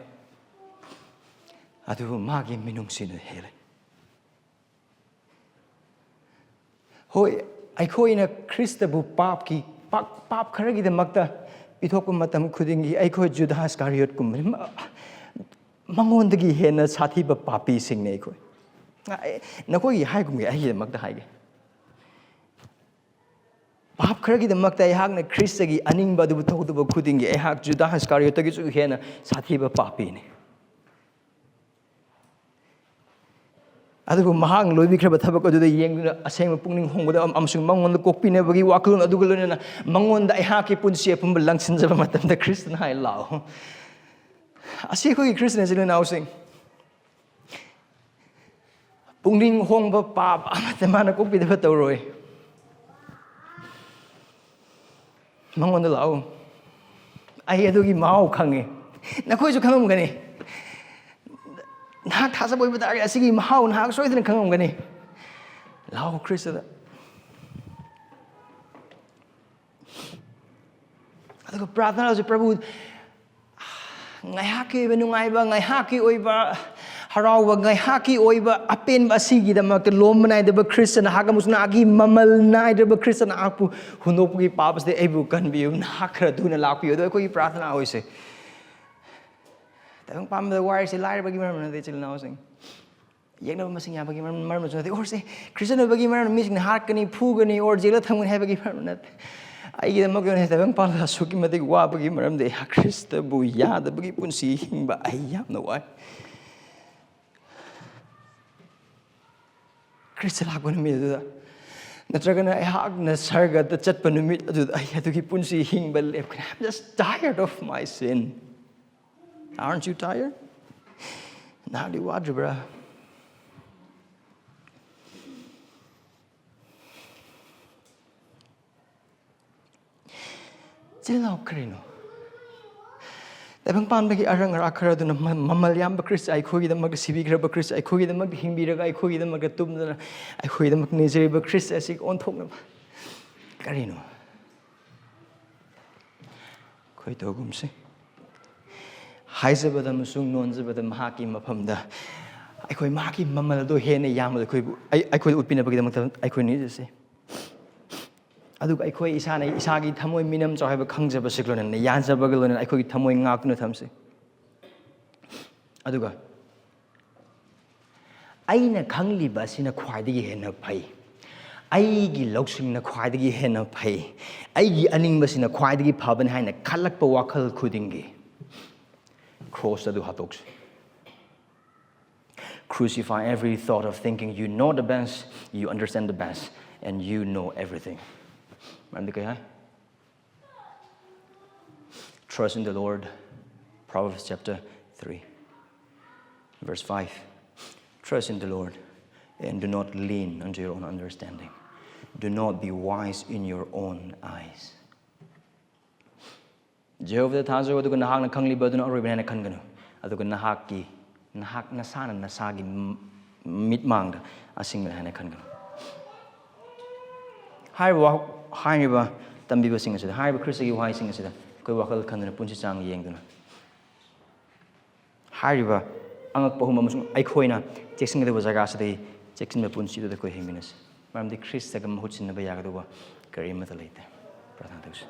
ꯑꯗꯨꯕꯨ ꯃꯥꯒꯤ ꯃꯤꯅꯨꯡꯁꯤꯅ ꯍꯦꯜꯂꯦ꯫ ꯍꯣꯏ, ꯑꯩꯈꯣꯏꯅ ꯈ꯭ꯔꯤꯁꯇꯕꯨ ꯄꯥꯞꯀꯤ, ꯄꯥꯞ, ꯄꯥꯞ ꯈꯔꯒꯤꯗꯃꯛꯇ ꯄꯤꯊꯣꯛꯄ ꯃꯇꯝ ꯈꯨꯗꯤꯡꯒꯤ ꯑꯩꯈꯣꯏ ꯖꯨꯗꯥ ꯏꯁꯀꯥꯔꯤꯌꯣꯠꯀꯨꯝꯕꯅꯤ꯫ ꯃ-, ꯃꯉꯣꯟꯗꯒꯤ ꯍꯦꯟꯅ ꯁꯥꯊꯤꯕ ꯄꯥꯄꯤꯁꯤꯡꯅꯤ ꯑꯩꯈꯣꯏ꯫ ꯑꯩ, ꯅꯈꯣꯏꯒꯤ ꯍꯥꯏꯒꯨꯝꯒꯦ, ꯑꯩꯒꯤꯗꯃꯛꯇ ꯍꯥꯏꯒꯦ꯫ ꯄꯥꯞ ꯈꯔꯒꯤꯗꯃꯛꯇ ꯑꯩꯍꯥꯛꯅ ꯈ꯭ꯔꯤꯁꯇꯒꯤ ꯑꯅꯤꯡꯕ ꯑꯗꯨꯕꯨ ꯇꯧꯗꯕ ꯈꯨꯗꯤꯡꯒꯤ ꯑꯩꯍꯥꯛ ꯖꯨꯗꯥ ꯏꯁꯀꯥꯔꯤꯌꯣꯠꯇꯒꯤꯁꯨ ꯍꯦꯟꯅ ꯁꯥꯊꯤꯕ ꯄꯥꯄꯤꯅꯤ꯫ ꯑꯗꯨꯕꯨ ꯃꯍꯥꯛꯅ ꯂꯣꯏꯕꯤꯈ꯭ꯔꯕ ꯊꯕꯛ ꯑꯗꯨꯗ ꯌꯦꯡꯗꯨꯅ ꯑꯁꯦꯡꯕ ꯄꯨꯛꯅꯤꯡ ꯍꯣꯡꯕꯗ ꯑꯃ-, ꯑꯃꯁꯨꯡ ꯃꯉꯣꯟꯗ ꯀꯣꯛꯄꯤꯅꯕꯒꯤ ꯋꯥꯈꯜꯂꯣꯟ ꯑꯗꯨꯒ ꯂꯣꯏꯅꯅ ꯃꯉꯣꯟꯗ ꯑꯩꯍꯥꯛꯀꯤ ꯄꯨꯟꯁꯤ ꯑꯄꯨꯟꯕ ꯂꯪꯁꯤꯟꯖꯕ ꯃꯇꯝꯗ ꯈ꯭ꯔꯤꯁꯇꯅ ꯍꯥꯏ, "ꯂꯥꯛꯑꯣ, ꯑꯁꯤ ꯑꯩꯈꯣꯏꯒꯤ ꯈ꯭ꯔꯤꯁꯇꯅ ꯏꯆꯤꯜ ꯏꯅꯥꯎꯁꯤꯡ꯫ ꯄꯨꯛꯅꯤꯡ ꯍꯣꯡꯕ ꯄꯥꯞ ꯑꯃꯠꯇ ꯃꯥꯅ ꯀꯣꯛꯄꯤꯗꯕ ꯇꯧꯔꯣꯏ꯫ ꯃꯉꯣꯟꯗ ꯂꯥꯛꯎ꯫ ꯑꯩ ꯑꯗꯨꯒꯤ ꯃꯍꯥꯎ ꯈꯪꯉꯤ꯫ ꯅꯈꯣꯏꯁꯨ ꯈꯪꯉꯝꯒꯅꯤ꯫ ꯅꯍꯥꯛ ꯊꯥꯖꯕ ꯑꯣꯏꯕ ꯇꯥꯔꯒꯗꯤ ꯑꯁꯤꯒꯤ ꯃꯍꯥꯎ ꯅꯍꯥꯛ ꯁꯣꯏꯗꯅ ꯈꯪꯉꯝꯒꯅꯤ꯫ ꯂꯥꯛꯑꯣ ꯈ꯭ꯔꯤꯁꯇꯗ꯫ ꯑꯗꯨꯒ ꯄ꯭ꯔꯥꯊꯅꯥꯁꯨ ꯄ꯭ꯔꯚꯨ, ꯉꯥꯏꯍꯥꯛꯀꯤ ꯑꯣꯏꯕ ꯅꯨꯡꯉꯥꯏꯕ, ꯉꯥꯏꯍꯥꯛꯀꯤ ꯑꯣꯏꯕ ꯍꯔꯥꯎꯕ, ꯉꯥꯏꯍꯥꯛꯀꯤ ꯑꯣꯏꯕ ꯑꯄꯦꯟꯕ ꯑꯁꯤꯒꯤꯗꯃꯛꯇ ꯂꯣꯝꯕ ꯅꯥꯏꯗꯕ ꯈ꯭ꯔꯤꯁꯇ ꯅꯍꯥꯛ ꯑꯃꯁꯨꯡ ꯅꯍꯥꯛꯀꯤ ꯃꯃꯜ ꯅꯥꯏꯗ꯭ꯔꯕ ꯈ꯭ꯔꯤꯁꯇ ꯅꯍꯥꯛꯄꯨ ꯍꯨꯟꯗꯣꯛꯄꯒꯤ ꯄꯥꯞ ꯑꯁꯤꯗ ꯑꯩꯕꯨ ꯀꯟꯕꯤꯌꯨ, ꯅꯍꯥꯛ ꯈꯔ ꯊꯨꯅ ꯂꯥꯛꯄꯤꯌꯨ꯫ ꯑꯗꯣ ꯑꯩꯈꯣꯏꯒꯤ ꯄ꯭ꯔꯥꯊꯅꯥ ꯑꯣꯏꯁꯦ꯫ ꯇꯥꯏꯕꯪ ꯄꯥꯟꯕꯗ ꯋꯥꯔꯤꯁꯦ ꯂꯥꯏꯔꯕꯒꯤ ꯃꯔꯝ ꯅꯠꯇꯦ, ꯏꯆꯤꯜ ꯏꯅꯥꯎꯁꯤꯡ꯫ ꯌꯦꯛꯅꯕ ꯃꯁꯤꯡ ꯌꯥꯝꯕꯒꯤ ꯃꯔꯝ, ꯃꯔꯝꯁꯨ ꯅꯠꯇꯦ꯫ ꯑꯣꯔꯁꯦ ꯈ꯭ꯔꯤꯁꯇꯟ ꯑꯣꯏꯕꯒꯤ ꯃꯔꯝ ꯃꯤꯁꯤꯡꯅ ꯍꯥꯠꯀꯅꯤ, ꯐꯨꯒꯅꯤ, ꯑꯣꯔ ꯖꯦꯜꯗ ꯊꯝꯒꯅꯤ ꯍꯥꯏꯕꯒꯤ ꯃꯔꯝ ꯅꯠꯇꯦ꯫ ꯑꯩꯒꯤꯗꯃꯛ ꯑꯣꯏꯅ ꯇꯥꯏꯕꯪ ꯄꯥꯟꯕꯗ ꯑꯁꯨꯛꯀꯤ ꯃꯇꯤꯛ ꯋꯥꯕꯒꯤ ꯃꯔꯝꯗꯤ ꯑꯩꯍꯥꯛ ꯈ꯭ꯔꯤꯁꯇꯕꯨ ꯌꯥꯗꯕꯒꯤ ꯄꯨꯟꯁꯤ ꯍꯤꯡꯕ ꯑꯩ ꯌꯥꯝꯅ ꯋꯥꯏ꯫ ꯈ꯭ꯔꯤꯁꯇ ꯂꯥꯛꯄ ꯅꯨꯃꯤꯠ ꯑꯗꯨꯗ ꯅꯠꯇ꯭ꯔꯒꯅ ꯑꯩꯍꯥꯛꯅ ꯁꯔꯒꯗ ꯆꯠꯄ ꯅꯨꯃꯤꯠ ꯑꯗꯨꯗ ꯑꯩ ꯑꯗꯨꯒꯤ ꯄꯨꯟꯁꯤ ꯍꯤꯡꯕ ꯂꯦꯞꯀꯅꯤ꯫ I'm just tired of my sin. Aren't you tired? ꯅꯍꯥꯛꯗꯤ ꯋꯥꯗ꯭ꯔꯤꯕ꯭ꯔꯥ? ꯏꯆꯤꯜ ꯏꯅꯥꯎ ꯀꯔꯤꯅꯣ? ꯇꯥꯏꯕꯪ ꯄꯥꯟꯕꯒꯤ ꯑꯔꯪ ꯑꯔꯥꯛ ꯈꯔ ꯑꯗꯨꯅ ꯃ-, ꯃꯃꯜ ꯌꯥꯝꯕ ꯈ꯭ꯔꯤꯁ, ꯑꯩꯈꯣꯏꯒꯤꯗꯃꯛꯇ ꯁꯤꯕꯤꯈ꯭ꯔꯕ ꯈ꯭ꯔꯤꯁ, ꯑꯩꯈꯣꯏꯒꯤꯗꯃꯛꯇ ꯍꯤꯡꯕꯤꯔꯒ ꯑꯩꯈꯣꯏꯒꯤꯗꯃꯛꯇ ꯇꯨꯝꯗꯅ ꯑꯩꯈꯣꯏꯒꯤꯗꯃꯛ ꯅꯤꯖꯔꯤꯕ ꯈ꯭ꯔꯤꯁ ꯑꯁꯤ ꯑꯣꯟꯊꯣꯛꯅꯕ ꯀꯔꯤꯅꯣ? ꯑꯩꯈꯣꯏ ꯇꯧꯒꯨꯝꯁꯤ꯫ ꯍꯥꯏꯖꯕꯗ ꯑꯃꯁꯨꯡ ꯅꯣꯟꯖꯕꯗ ꯃꯍꯥꯛꯀꯤ ꯃꯐꯝꯗ ꯑꯩꯈꯣꯏ ꯃꯍꯥꯛꯀꯤ ꯃꯃꯜ ꯑꯗꯨ ꯍꯦꯟꯅ ꯌꯥꯝꯕꯗ ꯑꯩꯈꯣꯏꯕꯨ, ꯑꯩ-, ꯑꯩꯈꯣꯏꯗ ꯎꯠꯄꯤꯅꯕꯒꯤꯗꯃꯛꯇ ꯑꯩꯈꯣꯏ ꯅꯤꯖꯁꯤ꯫ ꯑꯗꯨꯒ ꯑꯩꯈꯣꯏ ꯏꯁꯥꯅ ꯏꯁꯥꯒꯤ ꯊꯃꯣꯏ ꯃꯤꯅꯝ ꯆꯥꯎ ꯍꯥꯏꯕ ꯈꯪꯖꯕꯁꯤ ꯂꯣꯏꯅꯅ, ꯌꯥꯟꯖꯕꯒ ꯂꯣꯏꯅꯅ ꯑꯩꯈꯣꯏꯒꯤ ꯊꯃꯣꯏ ꯉꯥꯛꯇꯨꯅ ꯊꯝꯁꯤ꯫ ꯑꯗꯨꯒ ꯑꯩꯅ ꯈꯪꯂꯤꯕ ꯑꯁꯤꯅ ꯈ꯭ꯋꯥꯏꯗꯒꯤ ꯍꯦꯟꯅ ꯐꯩ, ꯑꯩꯒꯤ ꯂꯧꯁꯤꯡꯅ ꯈ꯭ꯋꯥꯏꯗꯒꯤ ꯍꯦꯟꯅ ꯐꯩ, ꯑꯩꯒꯤ ꯑꯅꯤꯡꯕꯁꯤꯅ ꯈ꯭ꯋꯥꯏꯗꯒꯤ ꯐꯕꯅꯤ ꯍꯥꯏꯅ ꯈꯜꯂꯛꯄ ꯋꯥꯈꯜ ꯈꯨꯗꯤꯡꯒꯤ ꯀ꯭ꯔꯣꯁ ꯑꯗꯨ ꯍꯥꯠꯇꯣꯛꯁꯤ꯫ Crucify every thought of thinking you know the best, you understand the best, and you know everything. ꯃꯔꯝꯗꯤ ꯀꯩ ꯍꯥꯏ? Trust in the Lord. Proverbs chapter three, verse five. Trust in the Lord and do not lean unto your own understanding. Do not be wise in your own eyes. ꯖꯦꯍꯣꯚꯥꯗ ꯊꯥꯖꯧ, ꯑꯗꯨꯒ ꯅꯍꯥꯛꯅ ꯈꯪꯂꯤꯕ ꯑꯗꯨꯅ ꯑꯔꯣꯏꯕꯅꯤ ꯍꯥꯏꯅ ꯈꯟꯒꯅꯨ, ꯑꯗꯨꯒ ꯅꯍꯥꯛꯀꯤ, ꯅꯍꯥꯛ ꯅꯁꯥꯅ ꯅꯁꯥꯒꯤ ꯃ-, ꯃꯤꯠꯃꯥꯡꯗ ꯑꯁꯤꯡꯕꯅꯤ ꯍꯥꯏꯅ ꯈꯟꯒꯅꯨ꯫ ꯍꯥꯏꯔꯤꯕ ꯋꯥꯍ-, ꯍꯥꯏꯔꯤꯕ ꯇꯝꯕꯤꯕꯁꯤꯡ ꯑꯁꯤꯗ, ꯍꯥꯏꯔꯤꯕ ꯈ꯭ꯔꯤꯁꯇꯒꯤ ꯋꯥꯍꯩꯁꯤꯡ ꯑꯁꯤꯗ ꯑꯩꯈꯣꯏ ꯋꯥꯈꯜ ꯈꯟꯗꯨꯅ, ꯄꯨꯟꯁꯤ ꯆꯥꯡ ꯌꯦꯡꯗꯨꯅ, ꯍꯥꯏꯔꯤꯕ ꯑꯉꯛꯄ ꯑꯍꯨꯝ ꯑꯃꯁꯨꯡ ꯑꯩꯈꯣꯏꯅ ꯆꯦꯛꯁꯤꯟꯒꯗꯧꯕ ꯖꯒꯥꯁꯤꯗꯒꯤ ꯆꯦꯛꯁꯤꯟꯕ ꯄꯨꯟꯁꯤꯗꯨꯗ ꯑꯩꯈꯣꯏ ꯍꯤꯡꯃꯤꯟꯅꯁꯤ꯫ ꯃꯔꯝꯗꯤ ꯈ꯭ꯔꯤꯁꯇꯒ ꯃꯍꯨꯠ ꯁꯤꯟꯅꯕ ꯌꯥꯒꯗꯧꯕ ꯀꯔꯤ ꯑꯃꯠꯇ ꯂꯩꯇꯦ꯫ ꯄ꯭ꯔꯥꯊꯅꯥ ꯇꯧꯁꯤ꯫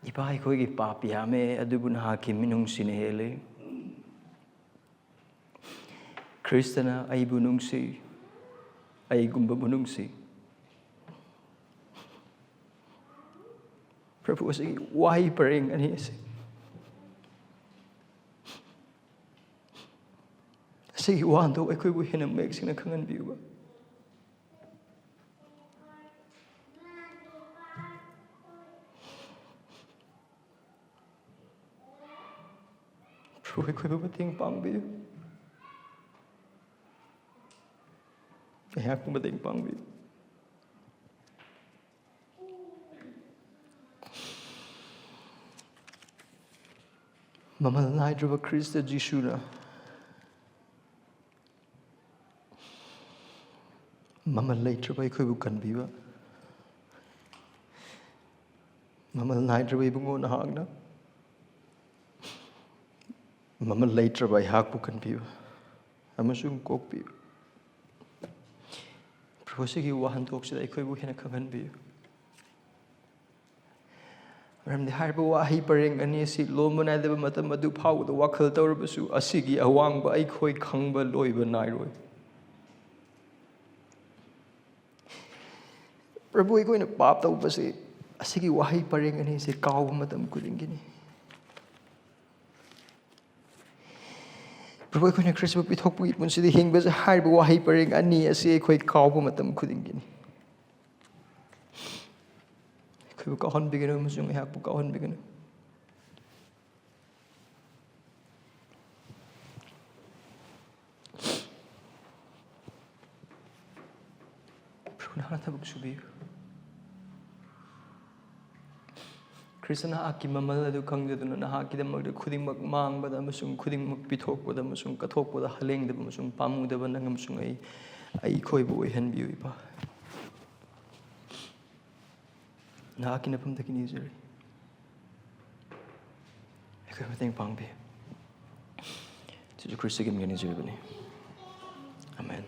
ꯏꯄꯥ, ꯑꯩꯈꯣꯏꯒꯤ ꯄꯥꯞ ꯌꯥꯝꯃꯦ, ꯑꯗꯨꯕꯨ ꯅꯍꯥꯛꯀꯤ ꯃꯤꯅꯨꯡꯁꯤꯅ ꯍꯦꯜꯂꯤ꯫ ꯈ꯭ꯔꯤꯁꯇꯅ ꯑꯩꯕꯨ ꯅꯨꯡꯁꯤ, ꯑꯩꯒꯨꯝꯕꯕꯨ ꯅꯨꯡꯁꯤ꯫ ꯄ꯭ꯔꯚꯨ, ꯑꯁꯤꯒꯤ ꯋꯥꯍꯩ ꯄꯔꯦꯡ ꯑꯅꯤ ꯑꯁꯤ, ꯑꯁꯤꯒꯤ ꯋꯥꯍꯟꯊꯣꯛ ꯑꯩꯈꯣꯏꯕꯨ ꯍꯦꯟꯅ ꯃꯌꯦꯛ ꯁꯦꯡꯅ ꯈꯪꯍꯟꯕꯤꯌꯨꯕ꯫ ꯄ꯭ꯔꯚꯨ, ꯑꯩꯈꯣꯏꯕꯨ ꯃꯇꯦꯡ ꯄꯥꯡꯕꯤꯌꯨ꯫ ꯑꯩꯍꯥꯛꯄꯨ ꯃꯇꯦꯡ ꯄꯥꯡꯕꯤꯌꯨ꯫ ꯃꯃꯜ ꯅꯥꯏꯗ꯭ꯔꯕ ꯈ꯭ꯔꯤꯁꯇ ꯖꯤꯁꯨꯅ ꯃꯃꯜ ꯂꯩꯇ꯭ꯔꯕ ꯑꯩꯈꯣꯏꯕꯨ ꯀꯟꯕꯤꯕ, ꯃꯃꯜ ꯅꯥꯏꯗ꯭ꯔꯕ ꯏꯕꯨꯡꯉꯣ ꯅꯍꯥꯛꯅ ꯃꯃꯜ ꯂꯩꯇ꯭ꯔꯕ ꯑꯩꯍꯥꯛꯄꯨ ꯀꯟꯕꯤꯕ ꯑꯃꯁꯨꯡ ꯀꯣꯛꯄꯤꯕ꯫ ꯄ꯭ꯔꯚꯨ, ꯁꯤꯒꯤ ꯋꯥꯍꯟꯊꯣꯛꯁꯤꯗ ꯑꯩꯈꯣꯏꯕꯨ ꯍꯦꯟꯅ ꯈꯪꯍꯟꯕꯤꯌꯨ꯫ ꯃꯔꯝꯗꯤ ꯍꯥꯏꯔꯤꯕ ꯋꯥꯍꯩ ꯄꯔꯦꯡ ꯑꯅꯤ ꯑꯁꯤ ꯂꯣꯝꯕ ꯅꯥꯏꯗꯕ ꯃꯇꯝ ꯑꯗꯨ ꯐꯥꯎꯕꯗ ꯋꯥꯈꯜ ꯇꯧꯔꯕꯁꯨ, ꯑꯁꯤꯒꯤ ꯑꯋꯥꯡꯕ ꯑꯩꯈꯣꯏ ꯈꯪꯕ ꯂꯣꯏꯕ ꯅꯥꯏꯔꯣꯏ꯫ ꯄ꯭ꯔꯚꯨ, ꯑꯩꯈꯣꯏꯅ ꯄꯥꯞ ꯇꯧꯕꯁꯦ ꯑꯁꯤꯒꯤ ꯋꯥꯍꯩ ꯄꯔꯦꯡ ꯑꯅꯤꯁꯦ ꯀꯥꯎꯕ ꯃꯇꯝ ꯈꯨꯗꯤꯡꯒꯤꯅꯤ꯫ ꯄ꯭ꯔꯚꯨ, ꯑꯩꯈꯣꯏꯅ ꯈ꯭ꯔꯤꯁꯇꯕꯨ ꯄꯤꯊꯣꯛꯄꯒꯤ ꯄꯨꯟꯁꯤꯗ ꯍꯤꯡꯕꯁꯦ ꯍꯥꯏꯔꯤꯕ ꯋꯥꯍꯩ ꯄꯔꯦꯡ ꯑꯅꯤ ꯑꯁꯤ ꯑꯩꯈꯣꯏ ꯀꯥꯎꯕ ꯃꯇꯝ ꯈꯨꯗꯤꯡꯒꯤꯅꯤ꯫ ꯑꯩꯈꯣꯏꯕꯨ ꯀꯥꯎꯍꯟꯕꯤꯒꯅꯨ ꯑꯃꯁꯨꯡ ꯑꯩꯍꯥꯛꯄꯨ ꯀꯥꯎꯍꯟꯕꯤꯒꯅꯨ꯫ ꯅꯍꯥꯛꯅ ꯊꯕꯛ ꯁꯨꯕꯤꯌꯨ꯫ ꯈ꯭ꯔꯤꯁꯇ ꯅꯍꯥꯛꯀꯤ ꯃꯃꯜ ꯑꯗꯨ ꯈꯪꯖꯗꯨꯅ ꯅꯍꯥꯛꯀꯤꯗꯃꯛꯇ ꯈꯨꯗꯤꯡꯃꯛ ꯃꯥꯡꯕꯗ ꯑꯃꯁꯨꯡ ꯈꯨꯗꯤꯡꯃꯛ ꯄꯤꯊꯣꯛꯄꯗ ꯑꯃꯁꯨꯡ ꯀꯠꯊꯣꯛꯄꯗ ꯍꯂꯦꯡꯗꯕ ꯑꯃꯁꯨꯡ ꯄꯥꯝꯃꯨꯗꯕ ꯅꯪ ꯑꯃꯁꯨꯡ ꯑꯩ, ꯑꯩꯈꯣꯏꯕꯨ ꯑꯣꯏꯍꯟꯕꯤꯌꯨ, ꯏꯄꯥ꯫ ꯅꯍꯥꯛꯀꯤ ꯅꯐꯝꯗꯒꯤ ꯅꯤꯖꯔꯤ꯫ ꯑꯩꯈꯣꯏ ꯃꯇꯦꯡ ꯄꯥꯡꯕꯤꯌꯨ꯫ ꯖꯤꯁꯨ ꯈ꯭ꯔꯤꯁꯇꯒꯤ ꯃꯤꯡꯗ ꯅꯤꯖꯔꯤꯕꯅꯤ꯫ ꯑꯃꯦꯟ꯫